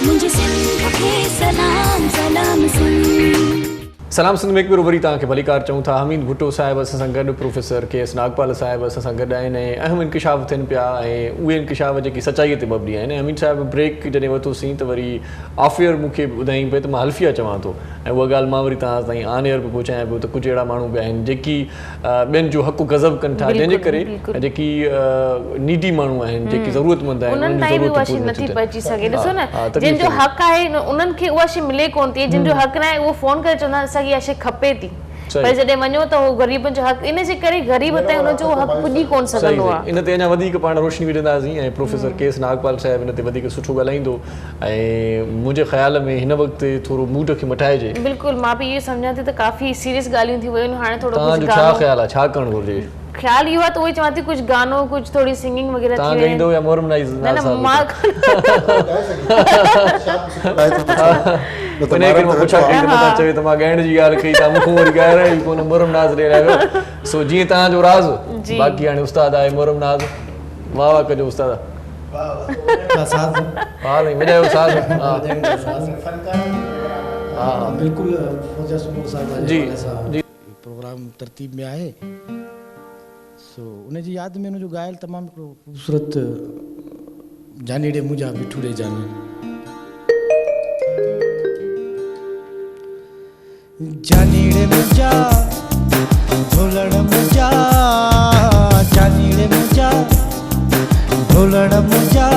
منهنجي سنڌ کي سلام سلام سنڌ. سلام سنڌ ۾ هڪ ڀيرو وري توهان کي ڀليڪار چئون ٿا. حميد ڀٽو صاحب اسان سان گڏ، پروفيسر ڪي ايس ناگپال صاحب اسان سان گڏ آهن ۽ اهم انڪشاف ٿين پيا ۽ اهي انڪشاف جيڪي سچائيء تي مبني آهن ۽ حميد صاحب بريڪ جڏهن ورتوسين ته وري آف ايئر مون کي ٻڌايائين پئي ته مان حلفيه چوان ٿو ۽ اها ڳالهه مان وري توهان تائين آن ايئر به پهچايان پيو ته ڪجهه اهڙا ماڻهو به آهن جيڪي ٻين جو حق غضب ڪن ٿا جنهن جي ڪري جيڪي نيڊي ماڻهو آهن جيڪي ضرورتمند آهن انهن تائين به اها شي نٿي پهچي سگهي. ڏسو نه جن جو حق آهي انهن کي اها شي ملي ڪونه ٿي جن جو حق ناهي اهو فون ڪري چوندا آهن اسان کي اها شي کپي ٿي پر جڏهن وڃو ته هو غريبن جو حق ان جي ڪري غريب تائين انهن جو حق پڄي ڪونه سگهندو آهي. ان تي اڃا وڌيڪ پاڻ روشني وجهنداسين ۽ پروفيسر ڪي ايس ناگپال صاحب ان تي وڌيڪ سٺو ڳالهائيندو. ۽ منهنجي خيال ۾ هن وقت ٿورو موڊ کي مٽائجي. بلڪل مان به اهو سمجهان ٿي ته ڪافي سيريس ڳالهيون ٿي ويون آهن هاڻي ٿورو توهان ڪجهه جو ڇا گانو. خيال آهي ڇا ڪرڻ گهرجي؟ خيال اهو آهي ته اهو ئي چوان ٿي ڪجهه گانو ڪجهه ٿوري سنگنگ وغيره ٿي توهان وڃي. ڳائيندو يا محرم ناز نه نه صاحب مان انهيء ڪري مان پڇا ڪئي ته متان چوي ته مان ڳائڻ جي ڳالهه ڪئي توهان مون کان وري ڳائرايو ئي ڪونه محرم ناز ڏي هليا ويو سو جيئن توهان جو راز باقي هاڻي استاد آهي محرم ناز واهه واهه ڪجو استاد. بلڪل فوزيه سومرو صاحبه جي حوالي سان پروگرام ترتيب ۾ آهي سو ان جي ياد ۾ ان جو ڳايل تمام هڪڙو خوبصورت جاني ڙي منهنجا مٺوڙي جاني. جاني ڙي منهنجا ڍولڻ منهنجا جاني ڙي منهنجا ڍولڻ منهنجا.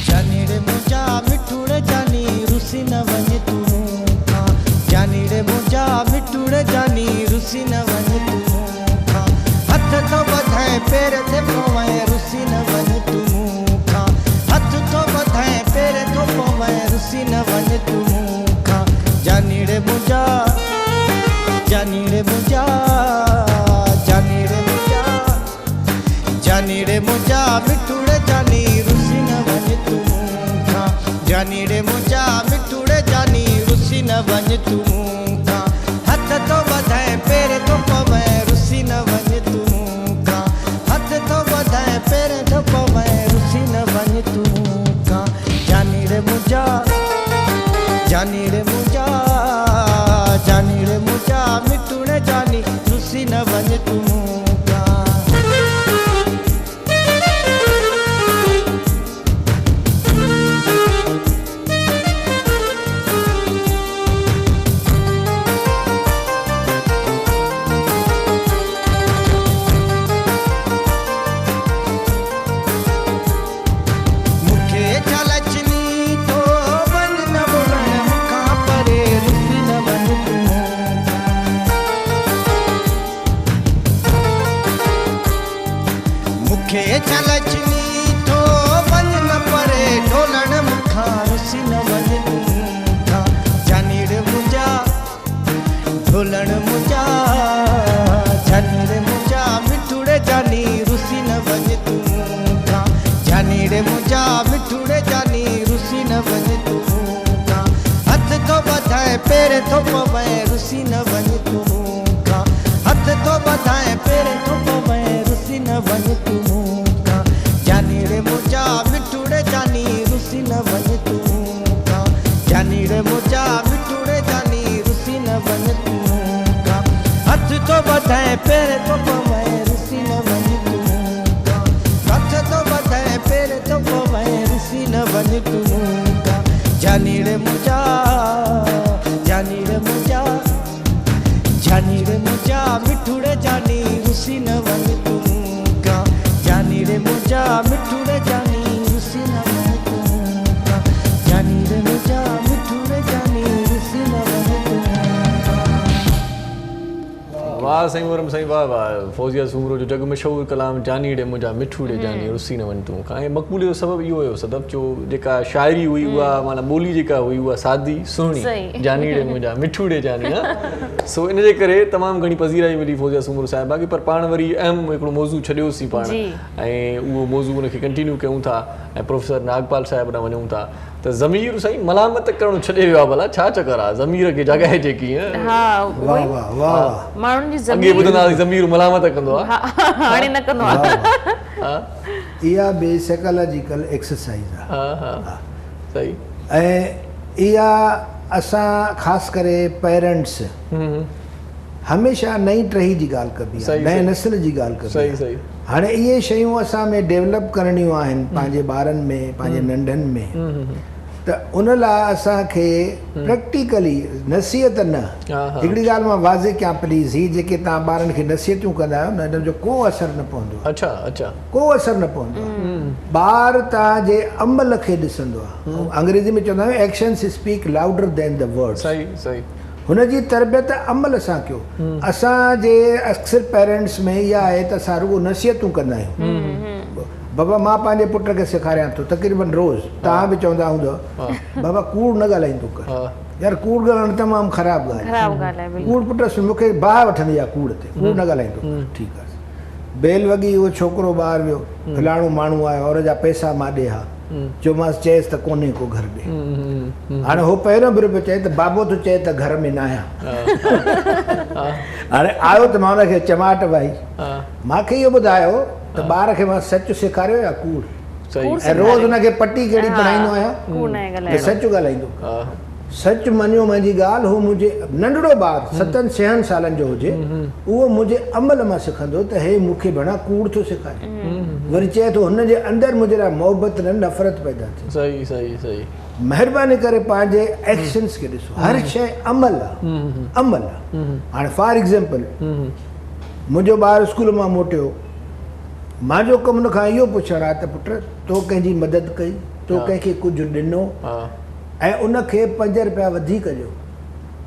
جاني ڙي منهنجا مٺوڙي جاني رسي نه وڃ تون مون کان جاني ڙي منهنجا مٺوڙي جاني رسي نه وڃ تون مون کان هٿ ٿو ٻڌائين پير تي پوين رسي نه وڃ تون مون کان هٿ ٿو ٻڌائين پير ٿو پوين رسي نه وڃ تون مون کان جاني ڙي منهنجا جاني ڙي منهنجا جاني ڙي منهنجا جاني ڙي منهنجا مٺوڙي جاني رسي نه وڃ تون مون کان جاني ڙي منهنجا مٺوڙي جاني رسي نه وڃ تون مون کان هٿ ٿو ٻڌائين پير ٿو پوين رسي نه وڃ تون مون کان هٿ ٿو ٻڌائين پير ٿو پوين رسي نه وڃ تون مون کان جاني ڙي منهنجا جاني ڙي منهنجا جاني ڙي منهنجا مٺوڙي جاني رسي نه وڃ تون مون کان. مون کي ڇا لڇني ٿو وڃ نه وڃ مون کان پري رسي نه وڃ تون مون کان. مون کي ڇا لڇني ٿو وڃ نه پري ڍولڻ مون کان رسي نه وڃ تون مون کان جاني ڙي منهنجا ڍولڻ منهنجا جاني ڙي منهنجا مٺوڙي جاني رسي نه وڃ تون مون کان جاني ڙي منهنجا مٺوڙي جاني رسي نه وڃ تون مون کان هٿ ٿو ٻڌائين پير ٿو پوين رسي نه وڃ تون مون کان هٿ ٿو ٻڌائين پير ٿو پوين رسي نه وڃ تون مون کان جاني ڙي منهنجا مٺوڙي جاني رسي نه وڃ تون مون کان جاني ڙي منهنجا مٺوڙي جاني رسي نه وڃ تون مون کان هٿ ٿو ٻڌائين پير ٿو پوين رسي نه وڃ تون مون کان هٿ ٿو ٻڌائين پير ٿو پوين رسي نه وڃ تون مون کان جاني ڙي منهنجا جاني ڙي منهنجا جاني ڙي منهنجا مٺوڙي جاني رسي نه وڃ تون مون کان جاني ڙي منهنجا مٺوڙي جاني رسي نه وڃ تون مون کان جاني ڙي منهنجا مٺوڙي جاني رسي نه وڃ تون مون کان. واھ سائين محرم سائين واھ واھ فوزيه سومرو جو جڳ مشهور ڪلام جاني ڙي منهنجا مٺو ڙي جاني رسي نه وڃ تون کان ۽ مقبوليت جو سبب اهو هيو صدف جو جيڪا شاعري هئي اها معنيٰ ٻولي جيڪا هئي اها سادي سهڻي جاني ڙي منهنجا مٺو ڙي جاني ها سو ان جي ڪري تمام گهڻي پذيرائي ملي فوزيه سومرو صاحبه کي پر پاڻ وري اهم هڪڙو موضوع ڇڏيوسين پاڻ ۽ اهو موضوع ان کي ڪنٽينيو ڪيون ٿا ۽ پروفيسر ناگپال صاحب ڏانهن وڃون ٿا ته ته ضمير سائين ملامت ڪرڻ ڇڏي ويو آ ڀلا ڇا چڪر آ ضمير کي جاڳائجي ڪيئن. ها اهو ئي واه واه واه واه. ماڻهن جي اڳي ضمير ٻڌندا هئاسين ضمير ملامت ڪندو آ. ها هاڻي نه ڪندو آ. واه واه. اها به سائيڪالاجيڪل ايڪسرسائيز آ. ها ها صحيح. ۽ اها اسان خاص ڪري پيرنٽس هميشه نئين ٽهي جي ڳالهه ڪبي آ نئين نسل جي ڳالهه ڪبي آ. هاڻي اهي شيون اسان ۾ ڊيولپ ڪرڻيون آهن پنهنجي ٻارن ۾ پنهنجي ننڍن ۾ ته ان لاء اسان کي پريڪٽيڪلي نصيحت نه هڪڙي ڳالهه مان واضح ڪيان پليز هي جيڪي توهان ٻارن کي نصيحتون ڪندا آهيو نه ان جو ڪو اثر نه پوندو آهي ڪو اثر نه پوندو آهي ٻار توهان جي عمل کي ڏسندو آهي انگريزي ۾ چوندا آهيون actions speak louder than the words هن جي تربيت عمل سان ڪيو. اسان جي اڪثر پيرنٽس ۾ اها آهي ته اسان رڳو نصيحتون ڪندا آهيون. بابا مان پنهنجي پٽ کي سيکاريان ٿو تقريبن روز توهان به چوندا هوندؤ بابا ڪوڙ نه ڳالهائيندو ڪر. يار ڪوڙ ڳالهائڻ تمام خراب ڳالهه آهي. ڪوڙ پٽ مون کي باهه وٺندي آهي ڪوڙ تي ڪوڙ نه ڳالهائيندو ڪر. ٺيڪ آهي. بيل وڳي اهو ڇوڪرو ٻاهر ويو فلاڻو ماڻهو آيو اور جا پئسا مان ڏي ها. چيومانس چيس ته ڪونهي ڪو گهر ڏي. هاڻي هو پهريون ڀيرو پيو چئي ته بابو ٿو چئي ته گهر ۾ ناهيان. هاڻي آيو ته مان ان کي چماٽ وهائي. مان کي اهو ٻڌايو ته ٻار کي مان سچ سيکاريو يا ڪوڙ؟ ۽ روز ان کي پٽي ڪهڙي پڙهائيندو آهيان ته سچ ڳالهائيندو ڪر. سچ مڃيو منهنجي ڳالهه، هو منهنجي ننڍڙو ٻار ستن ڇهن سالن جو هجي، اهو منهنجي عمل مان سکندو ته هي مون کي ڀڻا ڪوڙ ٿو سيکاري. وري چئي ٿو هن جي اندر منهنجي لاء محبت نه نفرت پيدا ٿي. صحيح صحيح صحيح. مهرباني ڪري پنهنجي ايڪشنز کي ڏسو. هر شيء عمل آ. عمل آ. هاڻي فار ايگزيمپل منهنجو ٻار اسڪول مان موٽيو، مانجو ڪم ان کان اهو پڇڻ آ ته پٽ تو ڪنهن جي مدد ڪئي، تو ڪنهن کي ڪجهه ڏنو؟ ۽ ان کي پنج رپيا وڌيڪ ڏيو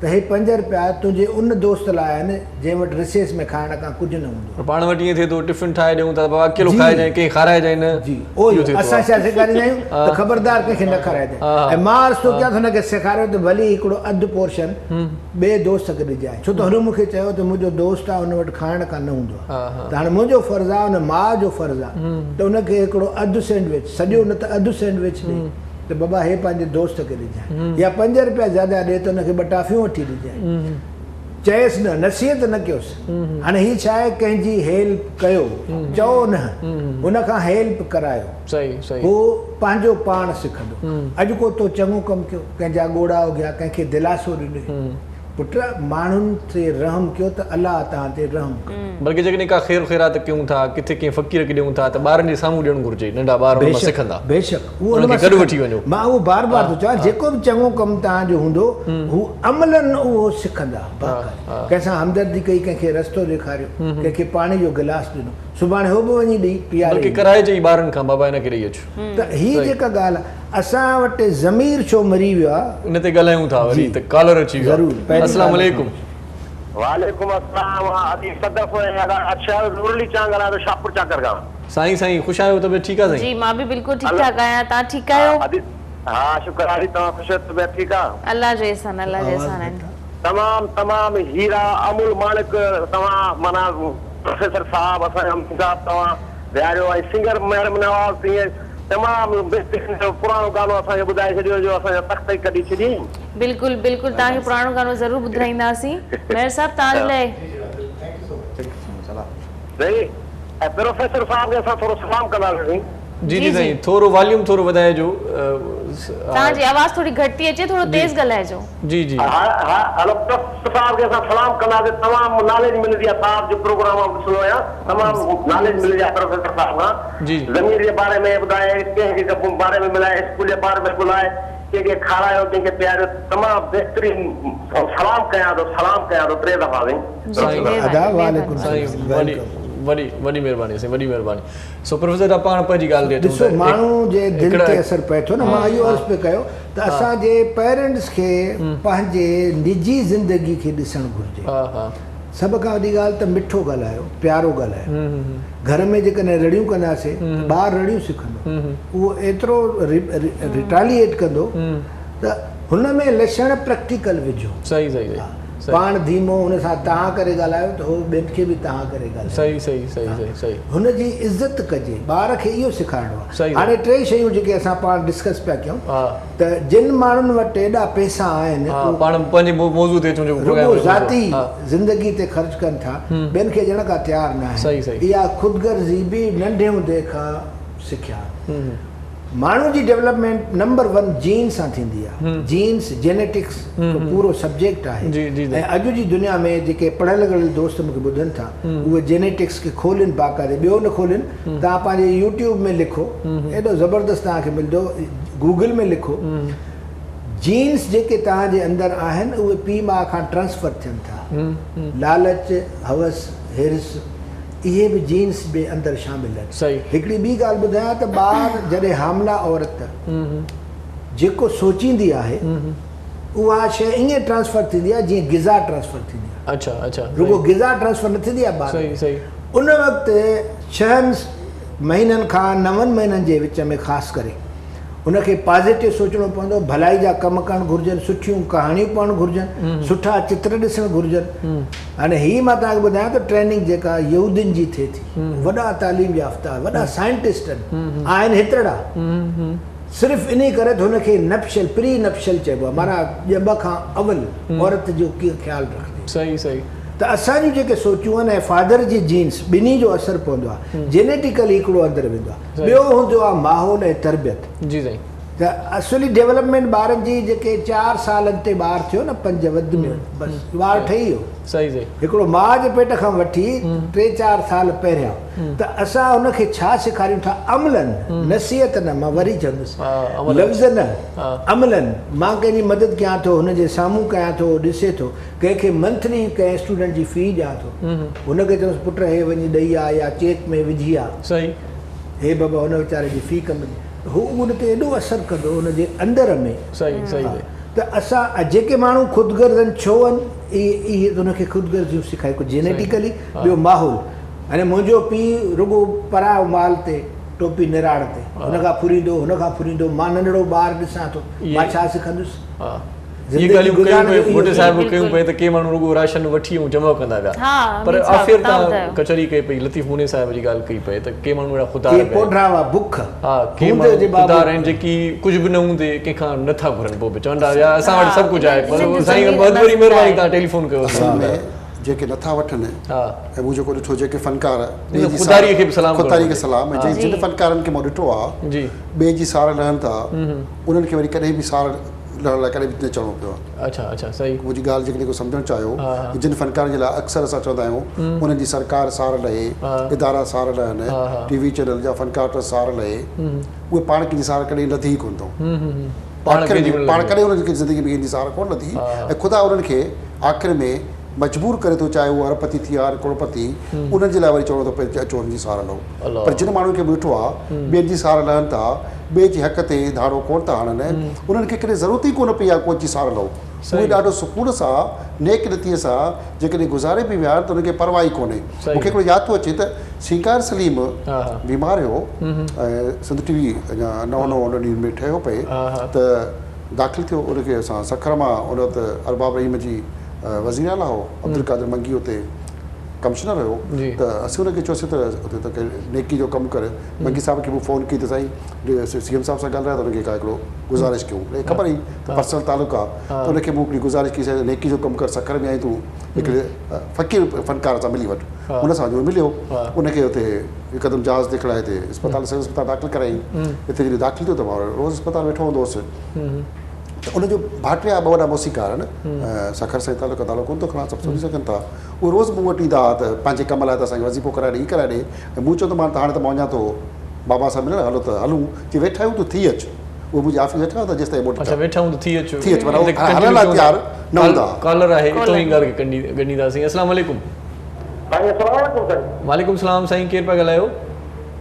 ته هي پنج رپيا تنهنجي ان دوست لاء آهن جنهن وٽ رسيس ۾ کائڻ کان ڪجهه نه هوندو آهي. پاڻ وٽ ائين ٿئي ٿو ٽفن ٺاهي ڏيون ٿا ته بابا اڪيلو کائجانء ڪنهن کي کارائجانء نه. جي اهو ئي اسان ڇا سيکاريندا آهيون ته خبردار ڪنهن کي نه کارائجانء ۽ مان عرض ٿو ڪيان ته هن کي سيکاريو ته ڀلي هڪڙو اڌ پورشن ٻئي دوست کي ڏجانء ڇو ته هن مون کي چيو ته منهنجو دوست آهي ان وٽ کائڻ کان نه هوندو آهي ته هاڻي منهنجو فرض آهي ان ماء جو فرض آهي ته ان کي هڪڙو اڌ سينڊوچ سڄو نه ته اڌ سينڊوچ ڏي. ته بابا هي پنهنجي دوست کي ڏجانء يا پنج رپيا زياده ڏي ته ان کي ٻه ٽافيون وٺي ڏجانء. چئيس نه، نصيحت نه ڪيوس. هاڻي هي ڇا آهي ڪنهن جي هيلپ ڪيو، چئو نه، هن کان هيلپ ڪرايو. هو پنهنجو پاڻ سکندو. اڄ ڪو تو چڱو ڪم ڪيو، ڪنهن جا ڳوڙها اگهيا، ڪنهن کي دلاسو ڏنوئي. پٽ ماڻهن تي رحم ڪيو ته الله توهان تي رحم ڪندو. بلڪه جيڪڏهن ڪا خير خيرات ڪيون ٿا، ڪٿي ڪنهن فقير کي ڏيون ٿا ته ٻارن جي سامهون ڏيڻ گهرجي، ننڍا ٻار ان مان سکندا. بيشڪ اهو ان انهن مان کي گڏ وٺي سکندا. وڃو. مان اهو بار بار ٿو چوان جيڪو به چڱو ڪم توهان جو هوندو هو عملاً اهو سکندا. باقاعده ڪنهن سان همدردي ڪئي، ڪنهن کي رستو ڏيکاريو، ڪنهن کي پاڻي جو گلاس ڏنو، سڀاڻي هو به وڃي ڏئي پياري بلڪه ايندو. ڪرائجي ئي ٻارن کان بابا هن کي ڏئي اچ. ته هي جيڪا ڳالهه اسان وٽ ضمير ڇو مري ويو آ. ان تي ڳالهايون ٿا وري ته ڪالر اچي ويو آ. السلام عليڪم. وعليڪم السلام ادي صدف ۽ ادا ارشاد نورعلي چانگ ڳالهايان ٿو شاهپور چاڪر کان. سائين سائين خوش آهيو طبيعت ٺيڪ آ سائين. جي مان به بلڪل ٺيڪ ٺاڪ آهيان توهان ٺيڪ آهيو. ادي ها شڪر آ ادي توهان خوش آهيو طبيعت ٺيڪ آ. الله جو احسان الله جو احسان آهن. تمام تمام هيرا امول ماڻڪ توهان معنيٰ پروفيسر صاحب اسان جا امين صاحب توهان ويهاريو ۽ سنگر محرم نواز تيئن تمام بهترين پراڻو گانو اسان کي ٻڌائي ڇڏيو جو اسان جا تخت ئي ڪڍي ڇڏيائين. بلڪل بلڪل توهان کي پراڻو گانو ضرور ٻڌرائينداسين مهر صاحب توهان جي لاء. سائين ۽ پروفيسر صاحب کي اسان ٿورو سلام ڪنداسين. جي جي سائين ٿورو واليوم ٿورو وڌائجو. توهان جي آواز ٿوري گهٽ ٿي اچي ٿورو تيز ڳالهائجو. جي جي. ها ها هلو پروفيسر صاحب کي اسان سلام ڪنداسين تمام ناليج ملندي آهي صاحب جو پروگرام آئون ڏسندو آهيان تمام ناليج ملندي آهي پروفيسر صاحب کان جي. ضمير جي باري ۾ ٻڌائي ڪنهن کي باري ۾ ملائي اسڪول جي باري ۾ ٻڌائي ڪنهن کي کارايو ڪنهن کي پياريو تمام بهترين سلام ڪيان ٿو سلام ڪيان ٿو ٽي دفعا سائين. ادا وعليڪم سائين السلام وڏي welcome. وڏي وڏي مهرباني سائين وڏي مهرباني. سو پروفيسر صاحب پاڻ پنهنجي ڳالهه تي اچون ڏسو ته ماڻهو جي دل هڪڙا تي اثر پئي ٿو نه مان اهو عرض پئي ڪيو ته اسان جي پيرنٽس کي پنهنجي نجي زندگي کي ڏسڻ گهرجي سڀ کان وڏي ڳالهه ته مٺو ڳالهايو پيارو ڳالهايو گهر ۾ جيڪڏهن رڙيون ڪنداسين ته ٻار رڙيون سکندو اهو ايترو ريٽاليئيٽ ڪندو ته هن ۾ لڇڻ پريڪٽيڪل وجهو صحيح صحيح صحيح. پاڻ ڌيمو هن سان توهان ڪري ڳالهايو ته هو ٻين کي به توهان ڪري ڳالهائيندو. صحيح صحيح صحيح صحيح صحيح. هن جي عزت ڪجي ٻار کي اهو سيکارڻو آهي. هاڻي ٽي شيون جيڪي اسان پاڻ ڊسڪس پيا ڪيون ته جن ماڻهن وٽ ايڏا پئسا آهن اهي پاڻ پنهنجي موضوع تي اچون جيڪو رڳو ذاتي زندگي تي خرچ ڪن ٿا ٻين کي ڏيڻ کان تيار نه آهن. اها خودغرضي به ننڍي هوندي کان سکيا. ماڻهو جي ڊولپمينٽ نمبر ون جين سان ٿيندي آهي. جينس، جينيٽڪس، هڪ پورو سبجيڪٽ آهي ۽ اڄ جي دنيا ۾ جيڪي پڙهيل ڳڙهيل دوست مون کي ٻڌن ٿا اهي جينيٽڪس کي کولين باقاعدي ٻيو نه کولين توهان پنهنجي يوٽيوب ۾ لکو ايڏو زبردست توهان کي ملندو گوگل ۾ لکو جينس جيڪي توهان جي اندر آهن اهي پيء ماء کان ٽرانسفر ٿين ٿا لالچ، هوس، حرص، اهي به جينس به اندر شامل آهن. هڪڙي ٻي ڳالهه ٻڌايان ته ٻار جڏهن حامله عورت جيڪو سوچيندي آهي اها شيء ائين ٽرانسفر ٿيندي آهي جيئن غذا ٽرانسفر ٿيندي آهي. رڳو غذا ٽرانسفر نه ٿيندي آهي ٻار ۾. ان وقت ڇهن مهينن کان نون مهينن جي وچ ۾ خاص ڪري ان کي پازيٽو سوچڻو پوندو، ڀلائي جا ڪم ڪرڻ گهرجن، سٺيون ڪهاڻيون پڙهڻ گهرجن، سٺا چتر ڏسڻ گهرجن. هاڻي هي مان توهان کي ٻڌايان ته ٽريننگ جيڪا يهودين جي ٿئي ٿي، وڏا تعليم يافته، وڏا سائنٽسٽ آهن هيترڙا، صرف انهي ڪري ته هن کي نپشل، پري نپشل چئبو آهي، معنيٰ ڄم کان اول عورت جو ڪيئن خيال رکجي. صحيح صحيح. ته اسان جون جيڪي سوچون آهن ۽ فادر جي جينس ٻنهي جو اثر پوندو آهي، جينيٽيڪلي هڪڙو اندر ويندو آهي. ٻيو هوندو آهي ماحول ۽ تربيت. جي سائين. ته اصلي ڊولپمينٽ ٻارن جي جيڪي 4 سالن تي ٻار ٿيو نه 5 وڌ ۾ وڌ بس ٻار ٺهي ويو. صحيح صحيح. هڪڙو ماء جي پيٽ کان وٺي 3 4 سال پهريان ته اسان هن کي ڇا سيکاريون ٿا عملن نصيحت نه مان وري چوندس لفظ نه عملن مان ڪنهن جي مدد ڪيان ٿو هن جي سامهون ڪيان ٿو هو ڏسي ٿو ڪنهن کي منٿلي ڪنهن اسٽوڊنٽ جي في ڏيان ٿو هن کي چوندس پٽ هي وڃي ڏئي آ يا چيڪ ۾ وجهي آ. صحيح. هي بابا هن ويچاري جي في ڪم جي هو ان تي ايڏو اثر ڪندو ان جي اندر ۾. صحيح صحيح. ته اسان جيڪي ماڻهو خود غرض آهن ڇو آهن اهي اهي ته ان کي خود غرضيون سکائي ڪو جينيٽيڪلي ٻيو ماحول يعني منهنجو پيء رڳو پرايو مال تي ٽوپي نراڙ تي هن کان ڦريندو هن کان ڦريندو مان ننڍڙو ٻار ڏسان ٿو مان ڇا سکندس. اهي ڳالهيون ڪيون پئي ڀٽي صاحب به ڪيون پئي ته ڪي ماڻهو رڳو راشن وٺي ۽ جمع ڪندا ويا پر آخر تان ڪچهري ڪئي پئي لطيف موني صاحب جي ڳالهه ڪئي پئي ته ڪي ماڻهو اهڙا خوددار به آهن بک ها ڪي ماڻهو خوددار آهن جيڪي ڪجهه به نه هوندي ڪنهن کان نه ٿا گهرن پوء به چون ٿا يار اسان وٽ سڀ ڪجهه آهي پر سائين بهت وڏي مهرباني تان ٽيليفون ڪيو اصل ۾ جيڪي نه ٿا وٺن ۽ مون جيڪو ڏٺو جيڪي فنڪار ٻئي جي خودداري کي به سلام خودداري کي سلام ۽ جن فنڪارن کي مون ڏٺو آهي ٻئي جي سار لهن ٿا انهن کي وري ڪڏهن به سار لهڻ لاء ڪڏهن به نه چوڻو پيو آهي. اڇا اڇا صحيح. منهنجي ڳالهه جيڪڏهن ڪو سمجهڻ چاهيو ته جن فنڪارن جي لاء اڪثر اسان چوندا آهيون انهن جي سرڪار سار لهي، ادارا سار لهن، ٽي وي چينل جا فنڪار ٽرسٽ سار لهي، اهي پاڻ ڪنهن جي سار ڪڏهن لڌي ئي ڪونه اٿئون. پاڻ ڪنهن جي به نه پاڻ ڪڏهن انهن کي زندگي ۾ ڪنهن جي سار ڪونه لڌي ۽ خدا انهن کي آخر ۾ مجبور ڪري ٿو چاهي اهو ارب پتي ٿي يا ڪروڙ پتي انهن جي لاء وري چوڻو ٿو پئي ته اچو انهن جي سار لهو. پر جن ماڻهن کي مون ڏٺو آهي ٻين جي سار لهن ٿا، ٻئي جي حق تي ڌاڙو ڪونه ٿا هڻن، انهن کي ڪڏهن ضرورت ئي ڪونه پئي آهي ڪو اچي سار لهو. اهي ڏاڍو سڪون سان، نيڪ نيتيء سان جيڪڏهن گذاري به ويا آهن ته انهن کي پرواهه ئي ڪونهي. مون کي هڪڙو ياد ٿو اچي ته سينگار سليم بيمار هيو ۽ سنڌ ٽي وي اڃا نئون نئون انهن ڏينهن ۾ ٺهيو پئي ته داخل ٿيو، ان کي اسان سکر مان ان وقت ارباب رحيم جي وزير اعليٰ هو عبدالقادر منگي اتي ڪمشنر هيو ته اسين ان کي چيوسين ته اتي ته ڪنهن نيڪي جو ڪم ڪر. منگي صاحب کي مون فون ڪئي ته سائين سي ايم صاحب سان ڳالهرايو ته ان کي ڪا هڪڙو گذارش ڪيون. ان کي خبر هئي ته پرسنل تعلق آ ته ان کي مون هڪڙي گذارش ڪئي سائين نيڪي جو ڪم ڪر سکر ۾ آهين تون هڪڙي فقير فنڪار سان ملي وٺ. ان سان وڃي مليو. ان کي اتي هڪدم جهاز تي کڻائي هتي اسپتال سول اسپتال داخل ڪرايائين. هتي جڏهن داخل ٿيو ته مان روز اسپتال ويٺو هوندو هوس. ته ان جو ڀائٽيا ٻه وڏا موسيقار آهن سکر سان تعلق تعلق ڪونه ٿو کڻان سڀ سمجهي سگهن ٿا اهي روز مون وٽ ايندا هئا ته پنهنجي ڪم لاء ته اسان کي وظيفو ڪرائي ڏي هي ڪرائي ڏي ۽ مون چيو ته مان ته هاڻي ته مان وڃان ٿو بابا سان ملڻ هلو ته هلون چي ويٺا آهيون تون ٿي اچ اهي منهنجي آفيس ويٺا هئا ته جيستائين موٽ اڇا ويٺا آهيون ته ٿي اچ ٿي اچ معنيٰ هلڻ لاء تيار نه هوندا هئا. ڪالر آهي اتو ئي ڳالهه کي ڳنڍينداسين السلام عليڪم. سائين السلام عليڪم سائين. وعليڪم السلام سائين ڪير پيا ڳالهايو.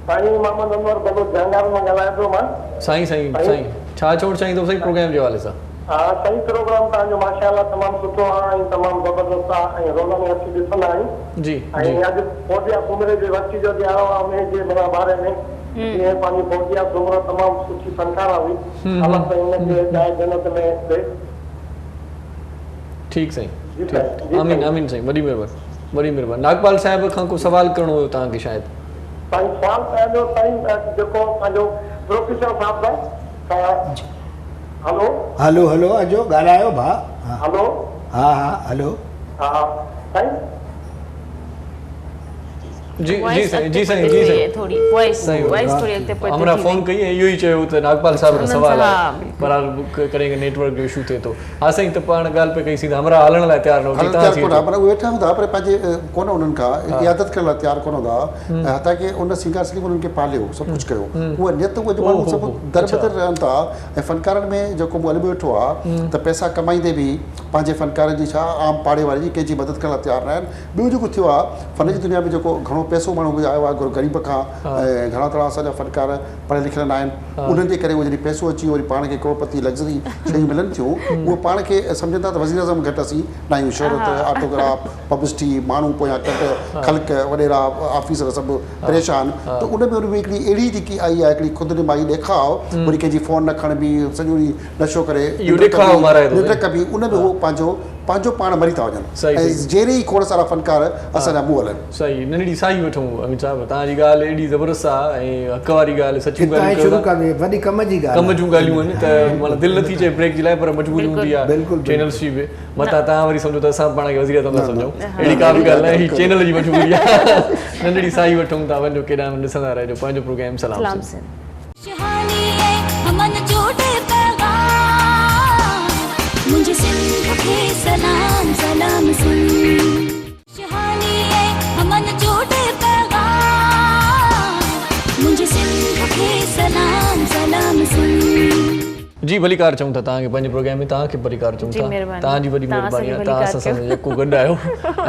سائين محمد انور بلوچ جهانگارو مان ڳالهايان پيو مان. سائين سائين سائين ڇا چوڻ چاهيندو سائين پروگرام جي حوالي سان. ها سائين پروگرام توهان جو ماشاء الله تمام سٺو آ ۽ تمام زبردست آ ۽ روزاني اسين ڏسندا آهيون جي ۽ جي. اڄ فوزيا سومري جي ورسي جو ڏهاڙو آ انهي جي معنيٰ باري ۾ جيئن پنهنجي فوزيا سومرو تمام سٺي فنڪاره هئي الله سائين ان کي جاء جنت ۾ ڏي. ٺيڪ سائين. جي. ٺيڪ آمين آمين سائين وڏي مهرباني وڏي مهرباني ناگپال صاحب کان ڪو سوال ڪرڻو هيو توهان کي شايد. سائين سوال پنهنجو سائين جيڪو پنهنجو پروفيسر صاحب سان هلو. هلو هلو اچو ڳالهايو ڀاء ها. هلو. ها ها هلو. ها سائين. جي جي سائين جي سائين جي سائين ٿوري وائس وائس ٿوري اڳتي پوئتي همراهه فون ڪئي ۽ اهو ئي چيو ته ناگپال صاحب کان سوال آهي بهرحال ڪڏهن ڪڏهن نيٽ ورڪ جو اشو ٿئي ٿو ها سائين ته پاڻ ڳالهه پئي ڪئي سين ته همراهه هلڻ لاء تيار نه هجي هلڻ تيار ڪونه پر اهي ويٺا هوندا پر پنهنجي ڪونه انهن کان عيادت ڪرڻ لاء تيار ڪونه هوندا ۽ حتيٰ ڪي ان سينگار سليم انهن کي پاليو سڀ ڪجهه ڪيو اها نيت اهي جو ماڻهو سڀ دربدر رهن ٿا ۽ فنڪارن ۾ جيڪو مون اڄ به ڏٺو آهي ته پئسا ڪمائيندي به پنهنجي فنڪارن جي ڇا عام پاڙي واري جي ڪنهن جي مدد ڪرڻ لاء تيار نه آهن ٻيو جيڪو ٿيو آهي فن جي دنيا ۾ جيڪو گهڻو پئسو ماڻهو به آيو آهي غريب کان ۽ گهڻا تڻا اسان جا فنڪار پڙهيل لکيل نه آهن انهن جي ڪري اهي جڏهن پئسو اچي وري پاڻ کي ڪروڙپتي لگزري شيون ملن ٿيون اهي پاڻ کي سمجهن ٿا ته وزير اعظم گهٽ اسين نه آهيون شهرت آٽوگراف پبلسٽي ماڻهو پويان ڪٽ خلق وڏيرا آفيسر سڀ پريشان ته ان ۾ ان ۾ هڪڙي اهڙي جيڪي آئي آهي هڪڙي خود نمائي ڏيکاء وري ڪنهن جي فون نه کڻبي سڄو ڏينهن نشو ڪري ننڊ ڪبي ان ۾ هو پنهنجو پنهنجو پاڻ مري ٿا وڃن ۽ جيئري ئي کوڙ سارا فنڪار اسان جا منهن هلن. صحيح ننڍڙي ساهي وٺون امين صاحب توهان جي ڳالهه ايڏي زبردست آ ۽ حق واري ڳالهه سچيون ڳالهيون ڪيو ٿا وڏي ڪم جي ڳالهه ڪم جون ڳالهيون آهن ته معنيٰ دل نٿي چئي بريڪ جي لاء پر مجبوري هوندي آ چينلز جي به متان توهان وري سمجهو ته اسان پاڻ کي وزير اعظم ٿا سمجهون اهڙي ڪا به ڳالهه ناهي هي چينل جي مجبوري آ ننڍڙي ساهي وٺون ٿا وڃو ڪيڏانهن نه ڏسندا رهجو پنهنجو پروگرام سلام سنڌ. خوشحالي ۽ امن جو ڏي پيغام منهنجي سنڌ کي سلام سلام سنڌ. خوشحالي ۽ امن جو ڏي پيغام منهنجي سنڌ کي سلام سلام سنڌ. جي ڀليڪار چئون ٿا توهان کي پنهنجي پروگرام ۾ توهان کي به ڀليڪار چئون جي ٿا مهرباني توهان جي وڏي توهان مهرباني اسان کي آهي توهان ڀليڪار اسان سان ڪيو يڪو گڏ آهيو